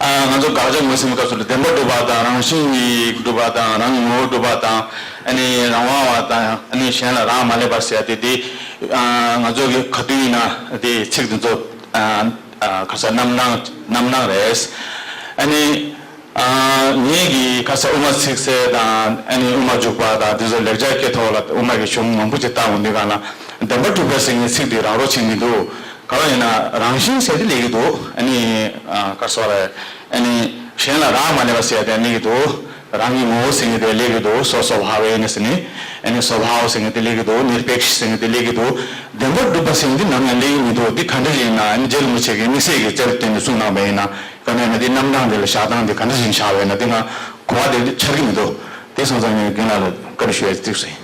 ཨ། ང་ཚོ་དགག་བྱ་ངོས་ཟིན་པའི་སྐབས་སུ་བདེན་པ་སྒྲུབ་པ་དང་། རང་བཞིན་གྱིས་གྲུབ་པ་དང་། རང་གི་ངོ་བོ་གྲུབ་པ་དང་། ཨ་ནི་རང་དབང་བ་དང་། ཨ་ནི་གཞན་ལ་རག་མ་ལས་པ་ཟེར་ཡ་དེ། དེ་ཨ་ང་ཚོ་གི་ག་དུས་ཡིན་ན་དེ་ཚིག་དེ་ཚོ་ཨ་ཨ་ག་ས་རྣམ་སྣང་རྣམ་སྣང་རེད། ཨ་ནི། ཨ། ངེད་ཀྱིས་ཁ་ས་དབུ་མ་ཚིག་གསལ་དང་། ཨ་ནི་དབུ་མ་འཇུག་པ་དང་། དེ་ཚོ་ལེགས་སྦྱར་སྐད་ཐོག་ལ་དབུ་མ་གི་གཞུང་མང་པོ་ཅིག་བལྟ་འོང་དུས་གང་ལ། བདེན་པར་གྲུབ་པ་ཟེར་མཁན་ཚིག་འདི་རག་རོགས་བྱེད་མི་འདུག་ག་པར་ཡིན་ན་རང་བཞིན་ཟེར་དེ་སླེབས་ཀྱི་འདུག་ཨ་ནི། ཨ། ག་རེ་ཟེར་རེད། ཨ་ནི་གཞན་ལ་རག་མ་ལས་པ་ཟེར་ཡ་དེ་སླེབས་ཀྱི་འདུག་རང་གི་ངོ་བོ་ཟེར་མཁན་དེ་སླེབས་ཀྱི་འདུག་སོ་སོ་བྷ་ཝེ་ནི་ཟེར་ནི། ཨ་ནི་སོ་བྷ་ཝ་ཟེར་མཁན་དེ་སླེབས་ཀྱི་འདུག་ནི་རི་པེག་ཤ་ཟེར་མཁན་དེ་སླེབས་ཀྱི་འདུག་བདེན་པར་གྲུབ་པ་ཟེར་མཁན་དེ་ནམ་ཡང་སླེབས་ཀྱི་མི་འདུག་འདི་ག་འདྲ་ཡིན་ན། ཨ་ནི་རྗེ་རིན་པོ་ཆེ་གིས་དམིགས་བསལ་གྱི་རྩལ་བཏོན་ནས་གསུངས་གནང་བ་ཡིན་ན། ག་ནས་ན་དེ་རྣམ་གྲངས་དེ་ལ་བཞག་སྟངས་དེ་ག་འདྲ་ཞིག་བཞག་པ་ཡིན་ན། དེ་ང་གོ་བ་དེ་འཆར་གྱི་མི་འདུག་དེ་སོང་ཙང་ངས་རྒན་ལགས་ལ་བཀའ་འདྲི་ཞུ་ཡ་གཅིག་ཟེར།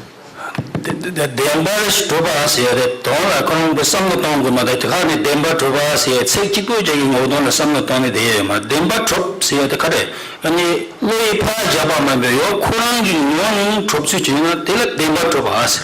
དེ་དེ་བདེན་པར་གྲུབ་པ་ཟེར་ཡ་དེ་དོན་ལ་ཁོ་རང་གི་བསམ་བློ་གཏོང་དགོས་མ་གཏོགས། དེ་ག་ནས་བདེན་པར་གྲུབ་པ་ཟེར་ཡ་ཚིག་གཅིག་པོ་ཅིག་གི་ངོ་གདོང་ལ་བསམ་བློ་གཏོང་ནི་དེ་ཡོད་མ། བདེན་པར་གྲུབ་ཟེར་ཡ་དེ་ག་རེ། ཨ་ནི་བློ་ཡིས་ཕར་བཞག་པ་མིན་པའི་ཡོ། ཁོ་རང་གི་ངོས་ནས་གྲུབ་ཚུལ་ཅིག་ཡིན་ན་དེ་ལ་བདེན་པར་གྲུབ་པ་ཟེར་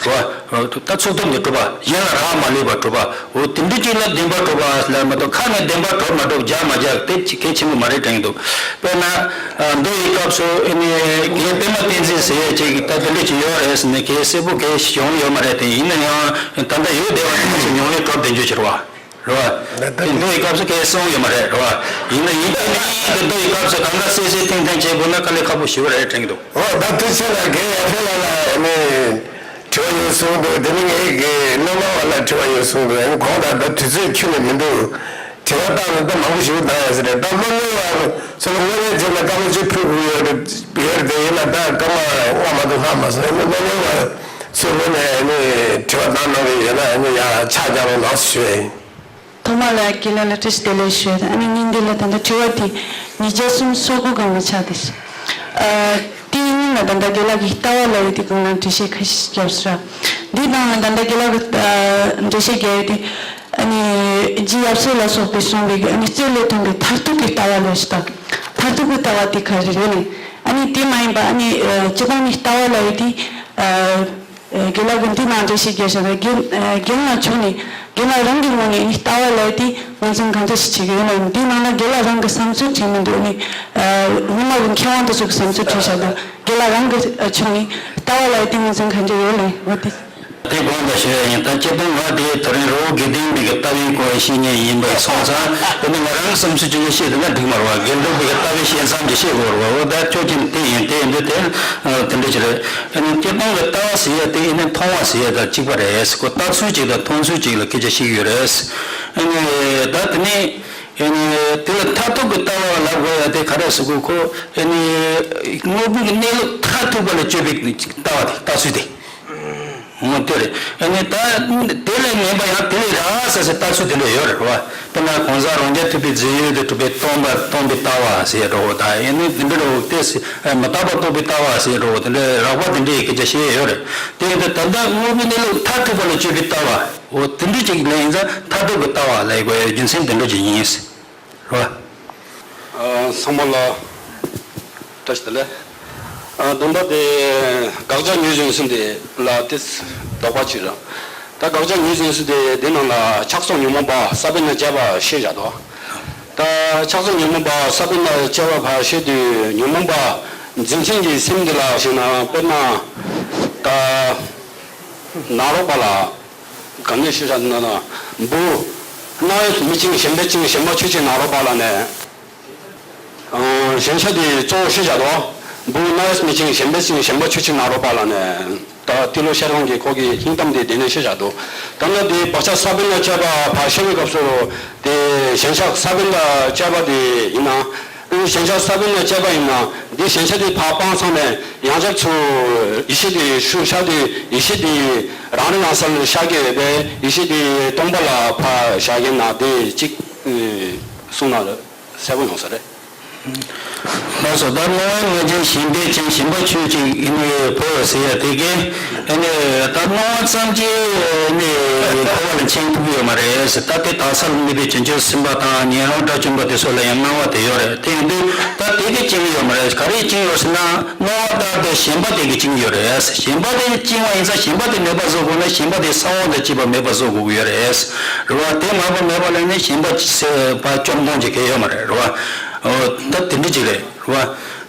བ། ད་ཚུལ་ཁྲིམས་ཀྱིས་གྲུབ་པ། གཞན་ལ་རག་མ་ལས་པར་གྲུབ་པ། འོ་དེ་འདྲ་ཅིག་ལ་བདེན་པར་གྲུབ་པ་ལབ་མ་གཏོགས། ཁ་ནས་བདེན་པར་གྲུབ་མ་གྲུབ། རྒྱག་མ་རྒྱག་དེ་ཅིག་གལ་ཆེན་པོ་མ་རེད་དྲན་གྱི་འདུག་དཔེར་ན། ཨ། མདོ་ཡི་སྐབས་སུ་ཨ་ནི་རྒན་པད་མ་བསྟན་འཛིན་ཟེར་ཡས་ཅིག་ད་དེ་འདྲ་ཅིག་ཡོད་རེད་ཟེར་ནས་གལ་སྲིད་པོ་གལ་བྱུང་ཡོད་མ་རེད་དེ། ཡིན་ན་ཡང་ད་ལྟ་ཡོད་བསྡད་པ་དེ་ཚོ་མྱོང་བའི་གྲོགས་བདེ་འཇོག་བྱེད་རོགས། རེད་བ། དེ་མདོ་ཡི་སྐབས་སུ་གལ་གསུངས་ཡོད་མ་རེད། རེད་བ། ཡིན་ན་ཡིན་གཅིག་མིན་གཅིག་གི་མདོ་ཡི་སྐབས་སུ་གང་ག་གསལ་གསལ་ཐིང་ཐིང་བྱེད་དགོས་ན་དཀའ་ལས་ཁག་པོ་ཞེ་པོ་རེད་དྲན་གྱི་འདུག་འོ་ད་དུས་ཚོད་ལ་རྒན་ཡར་འཕེལ་ལགས་ལ་ནི་དྲི་བ་ཡོད་གསུངས་འདུག་དེ་ནི་ངའི་གི་སློབ་མ་བ་ལ་དྲི་བ་ཡོད་གསུངས་འདུག་ཨ་ནི་དགོངས་དག་ད་དུས་ཚོད་ཁྱོན་ནས་མི་འདུག་དྲི་བ་བཏང་ན་ད་མང་པོ་ཞིག་བཏང་ཡ་ཟེར་རེད། ད་སློབ་མ་བ་ཚོ་ལ་སློབ་མའི་རྗེས་ལ་སྐར་མ་གཅིག་ཕུལ་དགོས་ཡོད་རེད། ཡོད་རེད་དེ། ཡིན་ན་ད་སྐར་མ་ལྔ་མ་གཏོགས་ལྷག་མ་སོང་། ཨ་ནི་སློབ་མ་བ་ཚོའི་ངོས་ནས་ཨ་ནི་དྲི་བ་བཏང་གནང་གི་ཡོད་ན་ཨ་ནི་ཡར་ཕྱག་རྒྱག་རོགས་གནང་ཞུ་ཡ་ཡིན། ཐོག་མ་ལ་རྒན་ལགས་ལ་བཀྲ་ཤིས་བདེ་ལེགས་ཞུ། ཨ་ནི་ཉིན་འདི་ལ་ད་ལྟ་དྲི་བ་དེ་ཉིས་བརྒྱ་སུམ་ཅུ་སོ་དགུ་སྒང་ལ་ཆགས་ཏེ། ཨ། དེའི་སྔོན་ལ་ད་ལྟ་རྒན་ལགས་ཀྱིས་ལྟ་བ་ལབ་ཡས་དེ་སྒང་ལ་འགྲེལ་བཤད་ཁ་ཤས་བརྒྱབ་ཟེར། འདི་དང་ད་ལྟ་རྒན་ལགས་ཀྱིས་ཨ་འགྲེལ་བཤད་བརྒྱབ་ཡས་དེ། ཨ་ནི་རྗེ་ཡབ་སྲས་ལ་སོགས་པས་གསུངས་པའི་ཨ་ནི་རྩོད་ལས་ཐོན་པའི་མཐར་ཐུག་གི་ལྟ་བ་ལབ་ཞིག་དང་། མཐར་ཐུག་གི་ལྟ་བ་དེ་ག་རེ་རེད་ལབ། ཨ་ནི་དེ་མ་ཡིན་པ་ཨ་ནི་ཨ་སྤྱིར་བཏང་ནས་ལྟ་བ་ལབ་ཡས་དེ། ཨ། ཨ། རྒན་ལགས་ཀྱིས་འདི་ནང་འགྲེལ་བཤད་རྒྱག་བཞག་པ་རྒན། ཨ། རྒན་ལགས་ཕྱོགས་ནས་རྒན་ལགས་རང་གི་ངོས་ནས་ནི་ལྟ་བ་ལབ་དེ་ངོས་འཛིན་གང་འདྲ་ཞིག་བྱེད་ཀྱི་ཡོད་ན། འདི་ནང་ལ་རྒན་ལགས་རང་གི་བསམ་ཚུལ་བྲིས་མི་འདུག་ནི། ཨ། སྔོན་མ་གི་མཁས་དབང་དེ་ཚོ་གི་བསམ་ཚུལ་བྲིས་བཞག་འདུག་རྒན་ལགས་རང་གི་ཕྱོགས་ནས་ལྟ་བ་ལབ་དེ་ངོས་འཛིན་གང་འདྲ་ཡོད་ལབ་འོ་དེ། དེ་དགོངས་དག་ཞུ་ཡ་ཡིན། ད་སྤྱིར་བཏང་ང་དེ་དེ་རིང་རི་བོ་དགེ་ལྡན་པའི་གི་ལྟ་བའི་སྐོར་བཤད་མཁན་ཡིན་པ་སོང་ཙང་། དེ་ནི་ང་རང་བསམ་ཚུལ་ཅིག་བཤད་དེ་ན་འགྲིག་མ་རེད་བ། དགེ་ལྡན་པའི་གི་ལྟ་བའི་བཤད་མཚམས་ཅིག་བཤད་དགོས་རེད་བ། འོ་ད་ཁྱོད་ཀྱིས་དེ་ཡིན་དེ་ཡིན་དུས་དེ། ཨ། དེ་འདྲ་ཅིག་རེད། ཨ་ནི་སྤྱིར་བཏང་གི་ལྟ་བ་ཟེར་ཡ་དེ་ཨ་ནི་མཐོང་བ་ཟེར་ཡ་དང་གཅིག་པ་རེད། ཁོ་ལྟ་ཚུལ་གཅིག་དང་མཐོང་ཚུལ་གཅིག་ལ་སྐད་ཆ་བཤད་ཀྱི་ཡོད་རེད། ཨ་ནི་ད་དེ་ནི་ཨ་ནི་དེ་ལ་མཐར་ཐུག་གི་ལྟ་བ་ལབ་དགོས་ཡ་དེ་ག་རེ་ཟེར་དགོས། ཁོ་ཨ་ནི་དངོས་པོའི་གནས་ལུགས་མཐར་ཐུག་པ་ལ་དཔྱོད་པའི་ལྟ་བ་དེ། ལྟ་ཚུལ་དེ། འོ་དེ་རེད། ཨ་ནི་ད་དེ་ལས་ངན་པ་ཡང་དེ་ལས་རགས་ཟེར་ཟེར་ལྟ་ཚུལ་དེ་འདྲ་ཡོད་རེད་བ། དཔེར་ན་གང་ཟག་རང་རྐྱ་ཐུབ་པའི་རྫས་ཡོད་དུ་གྲུབ་པའི་སྟོང་པ་སྟོང་པའི་ལྟ་བ་ཟེར་རོ། ད་ཨ་ནི་དེ་འདྲ་རོ། དེ་མི་རྟག་པ་རྟོགས་པའི་ལྟ་བ་ཟེར་རོ། དེ་འདྲ་རགས་པ་དེ་འདྲའི་སྐད་ཆ་བཤད་ཡོད་རེད། དེ་ཡིན་དུས་ད་ལྟ་དངོས་པོའི་གནས་ལུགས་མཐར་ཐུག་པ་ལ་དཔྱོད་པའི་ལྟ་བ། འོ་དེ་འདྲ་ཅིག་ལ་ཡིན་ཙང་མཐར་ཐུག་གི་ལྟ་བ་ལབ་དགོས་ཡ་རྒྱུ་མཚན་དེ་འདྲ་ཅིག་ཡིན། རེད་བ། ཨ། ཚང་མ་ལ་བཀྲ་ཤིས་བདེ་ལེགས། ཨ། བདུན་པ་དེ་དགག་བྱ་ངོས་འཛིན་ཟེར་དེ་ལ་དེ་དོགས་པ་གཅིག་རེད། ད་དགག་བྱ་ངོས་འཛིན་ཟེར་དེ་དེ་ནང་ལ་ཆགས་སོགས་ཉོན་མོངས་པ་ས་བོན་དང་བཅས་པ་བཤད་བཞག་འདུག་ད་ཆགས་སོགས་ཉོན་མོངས་པ་ས་བོན་དང་བཅས་པ་ཕར་བཤད་དུས་ཉོན་མོངས་པ་འཛིན་མཁན་གྱི་སེམས་འདི་ལ་བཤད་ན། དཔེར་ན་ད་ནཱ་རོ་པ་ལ། ག་ནས་ཤེས་བྱ་ན་ན། འབུ། སྣ་ཡོད་མི་བཅིངས་ཞེན་པས་བཅིངས། ཞེན་པ་ཆོས་ཅན་ནཱ་རོ་པ་ལ་ནས། ཨ། ཞེན་ཆགས་དེ་གཙོ་བོ་ཤེས་བྱ་དོ། འབུ་སྣ་ཡོད་མི་བཅིངས་ཞེན་པས་བཅིངས། ཞེན་པ་ཆོས་ཅན་ནཱ་རོ་པ་ལ་ནས། ད་ཏི་ལོ་ཤར་དབང་གིས་ཁོ་གི་སྙིང་གཏམ་དེ་དེ་ནས་ཤེས་བྱ་དོ། ད་ནི་དེ་བག་ཆགས་ས་བོན་དང་བཅས་པ་ཕར་བཤད་པའི་སྐབས་སུ། དེ་ཞེན་ཆགས་ས་བོན་དང་བཅས་པ་དེ་ཡིན་ན། ཨ་ནི་ཞེན་ཆགས་ས་བོན་དང་བཅས་པ་ཡིན་ན། འདི་ཞེན་ཆགས་དེ་ཕར་སྤངས་ཚར་ནས་ཡང་བསྐྱར་ཚུར་ཡེ་ཤེས་དེ་ཤུགས་ཤར་དུས་ཡེ་ཤེས་དེ་རང་རིག་ཡང་གསལ་ཤར་གྱི་ཡོད་པས། ཡེ་ཤེས་དེ་སྟོང་པ་ལ་ཕར་བཞག་གི་ན་དེ་གཅིག་གསུངས་ན་གསལ་པོ་ཡོང་ས་རེད། ལགས་སོ། ད་སྣང་བ་ལྔ་ཅན་ཞེན་པས་ཅན་ཞེན་པ་ཆོས་ཅན་ཨ་ནི་འཕོ་བ་ཟེར་ཡ་དེ་གས་ཨ་ནི་ད་སྣང་བ་ཙམ་གྱིས་ཨ་ནི་འཕོ་བ་ལ་འཆིང་ཐུབ་ཀྱི་ཡོད་མ་རེད་ཟེར། ད་དེ་དྭགས་ས་ལ་གནས་པའི་བྱང་ཆུབ་སེམས་དཔའ་དང་ཉན་རང་དགྲ་བཅོམ་པ་དེ་ཚོ་ལ་ཡང་སྣང་བ་དེ་ཡོད་རེད། དེ་ཡིན་དུས་ད་དེ་གས་འཆིང་གི་ཡོད་མ་རེད། ག་རེས་འཆིང་ཡོད་ཟེར་ན། སྣང་བ་ལྟར་དུ་ཞེན་པ་དེ་གིས་འཆིང་གི་ཡོད་རེད། ཞེན་པ་དེ་འཆིང་བ་ཡིན་ཙང་ཞེན་པ་དེ་མེད་པ་བཟོ་དགོས་ན་ཞེན་པ་དེ་ས་བོན་དང་བཅས་པ་མེད་པ་བཟོ་དགོས་ཀྱི་ཡོད་རེད། རེད་བ། དེ་མ་པ་མེད་པ་ལ་ནི་ཞེན་པ་ཟེར་བ་བཅོམ་སྟངས་ཀྱི་གལ་ཡོད་མ་རེད། རེད་བ། འོ་ད་དེ་འདྲ་ཅིག་རེད། རེད་བ།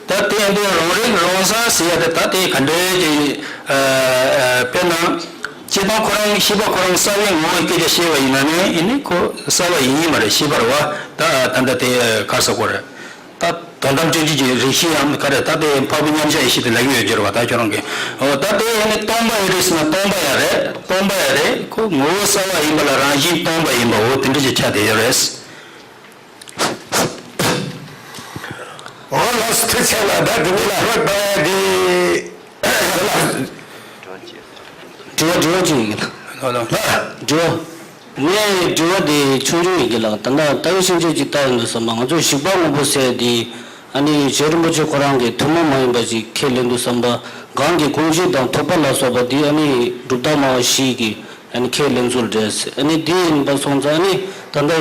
ད་དེ་ཡིན་དུས་རང་རིག་རང་གསལ་ཟེར་ཡ་དེ་ད་དེ་ག་འདྲའི་ཅིག་ཨ་ཨ་དཔེར་ན། སྤྱིར་བཏང་ཁོ་རང་ཤེས་པ་ཁོ་རང་གསལ་བའི་ངོ་བོའི་སྐད་ཆ་བཤད་པ་ཡིན་ན་ནི་ཨ་ནི་ཁོ་གསལ་བ་ཡིན་ཡིན་མ་རེད། ཤེས་པ་རེད་བ། ད་ད་ལྟ་དེ་ག་རེ་ཟེར་དགོས་རེད། ད་དོན་དམ་དཔྱོད་བྱེད་ཀྱི་རིགས་ཤེས་ཡང་ག་རེ་ད་དེ་འཕགས་པའི་མཉམ་གཞག་ཡེ་ཤེས་དེ་ལབ་ཀྱི་ཡོད་ཀྱི་རེད་བ། ད་ཁྱོད་རང་གིས་འོ་ད་དེ་ཡང་ནི་སྟོང་པ་ཡིན་རེད་ཟེར་ན་སྟོང་པ་ཡང་རེད། སྟོང་པ་ཡང་རེད། ཁོ་ངོ་བོ་གསལ་བ་ཡིན་པ་ལ་རང་བཞིན་སྟོང་པ་ཡིན་པའོ། དེ་འདྲ་ཞིག་ཆགས་བསྡད་ཡོད་རེད། འོ་ལགས་སོ། ཐུགས་རྗེ་ཆེ་ལགས། ད་དེ་ནི་ལགས་རོགས་གཏོང་ཡ་དེ། དྲི་བ་དྲི་བ་ཅིག་ཡིན་ལགས། ལགས་ལགས། དྲི་བ། ངའི་དྲི་བ་དེ་ཆུང་ཆུང་ཡིན་གྱི་ལགས། ད་ལྟ་ལྟ་བའི་ཤེས་བྱ་ཅིག་ལྟ་ཡོང་དུས་ཙམ་པ་ང་ཚོས་ཞིག་པ་དངོས་པོ་ཟེར་དེ་ཨ་ནི་རྗེ་རིན་པོ་ཆེ་ཁོ་རང་གིས་ཐུན་མོང་མ་ཡིན་པ་ཅིག་ཁས་ལེན་དུས་ཙམ་པ་གང་གི་ཀུན་གཞི་དང་ཐོབ་པ་ལ་སོགས་པ་དེ་ཨ་ནི་གྲུབ་མཐའ་སྨྲ་བ་བཞི་གིས་ཨ་ནི་ཁས་ལེན་ཚུལ་རེད། ཨ་ནི་དེ་ཡིན་པ་སོང་ཙང་ཨ་ནི་ད་ལྟ་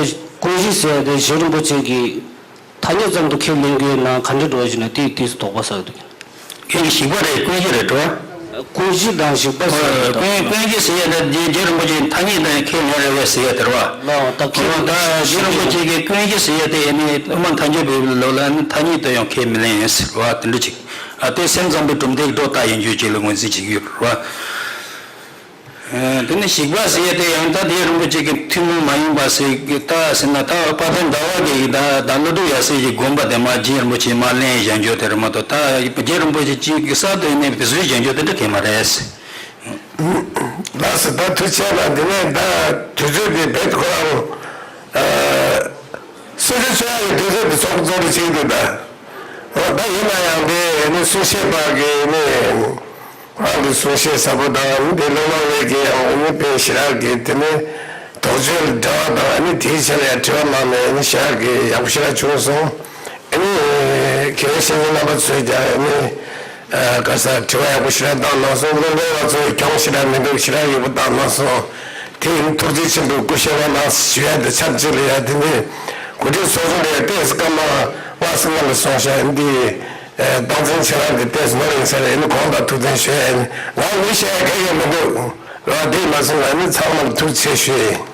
ཀུན་གཞི་ཟེར་དེ་རྗེ་རིན་པོ་ཆེ་གིས་ཐ་སྙད་ཙམ་དུ་ཁས་ལེན་རྒྱུ་ཡིན་ན་ག་འདྲ་འགྲོ་བཞིན་ན་དེའི་དུས་སུ་དོགས་པ་ཟ་གི་འདུག་ཁྱེད་ཀྱིས་ཞིག་པ་རེད། ཀུན་གཞི་རེད་འགྲོ། ཀུན་གཞི་དང་ཞིག་པ་ཟེར་ཡ་དང་། ཀུན་ཀུན་གཞི་ཟེར་ཡ་དང་རྗེ་རྗེ་རིན་པོ་ཆེ་ཐ་སྙད་དང་ཁས་ལེན་རེད་པས་ཟེར་ཡ་དེ་རེད་བ། ལགས་ད་ཁས་ལེན་ད་རྗེ་རིན་པོ་ཆེ་གིས་ཀུན་གཞི་ཟེར་ཡ་དེ་ཨ་ནི་དབུ་མ་ཐལ་འགྱུར་བའི་ལུགས་ལ་ཨ་ནི་ཐ་སྙད་དུ་ཡང་ཁས་མི་ལེན་ཟེར་བ་དེ་འདྲ་ཅིག་ཨ་དེ་སེམས་ཙམ་པའི་གྲུབ་མཐའི་སྒྲོ་བཏགས་ཡིན་རྒྱུ་ཅིག་ལ་ངོས་འཛིན་བྱེད་ཀྱི་ཡོད་རེད་བ། དེ་ནས་ཞིག་པ་ཟེར་ཡ་དེ་ཡང་ད་དེ་རིན་པོ་ཆེ་གི་ཐུན་མོང་མ་ཡིན་པ་ཟེར་གི་ད་ཟེར་ན་ད་དཔལ་ལྡན་ཟླ་བ་གི་ད་ད་ཀླུ་སྒྲུབ་ཡབ་སྲས་ཀྱི་དགོངས་པ་དེ་མར་རྗེ་རིན་པོ་ཆེས་མར་ལེན་བཞག་རྒྱུ་དེ་རེད་མ་གཏོགས་ད་རྗེ་རིན་པོ་ཆེ་གཅིག་གི་གསར་དུ་ཡིན་ནའི་དེ་ཚོའི་བཞག་རྒྱུ་དེ་འདྲ་གང་ཡང་མ་རེད། ལགས་སོ། ད་ཐུགས་རྗེ་ཆེ་ལགས། འདི་ནས་ད་དུས་ཚོད་དེ་རྦད་དེ་ཁོ་རང་སྲིད་ཇུས་ཆོས་ཡག་གི་དུས་ཚོད་དེ་ཚོགས་གཙོ་རེ་བྱེད་འདུག་ད། འོ་ད་ཡིན་ན་ཡང་དེ་ནི་གསུང་བཤད་པ་གི་ནི། རང་གི་གསུང་བཤད་ཟབ་པོ་དང་ཨ་ནི་དེ་སློབ་མ་ལས་ཀྱི་ཡང་ཨ་ནི་དཔེ་ཞེ་དྲག་གི་དེ་ནི་དོགས་གཅོད་འདྲ་བ་དང་ཨ་ནི་དེའི་ཆ་ལ་ཡང་དྲི་བ་གནང་ནས་ཨ་ནི་ཞེ་དྲག་གི་ཡག་པོ་ཞེ་དྲག་བྱུང་སོང་། ཨ་ནི་དགེ་བའི་བཤེས་གཉེན་རྣམ་པ་ཚོས་ཀྱང་ཨ་ནི་ག་ས་དྲི་བ་ཡག་པོ་ཞེ་དྲག་བཏང་གནང་སོང་། སློབ་དཔོན་པ་ཚོས་གྱོང་ཞེ་དྲག་མི་འདུག་ཞེ་དྲག་ཡག་པོ་བཏང་གནང་སོང་། དེ་ཡིན་ཐུགས་རྗེ་ཆེན་པོས་སྐུ་གཤེགས་པ་གནང་ཞུ་ཡ་དེ་ཆབས་ཅིག་ལ་ཡ་དེ་ནི་གོ་སྒྲིག་ཚོགས་ཆུང་ལ་ཡ་ཏོག་ཙམ་སྐར་མ་ལྔ་ཙམ་སྔ་ལ་སོང་ཤག་འདི། ཨེ་སྟངས་འཛིན་བྱེད་རང་གི་ཏོག་ཙམ་ནོར་ཡིན་ས་རེད། ཨེ་ནི་དགོངས་དག་ཐུགས་བདེན་ཞུ་ཡ་ཡིན། ང་མི་བཤད་ཡ་གང་ཡང་མི་འདུག་ར་དེ་མ་སོང་ང་ནི་ཚང་མར་ཐུགས་རྗེ་ཆེ་ཞུ་ཡ་ཡིན།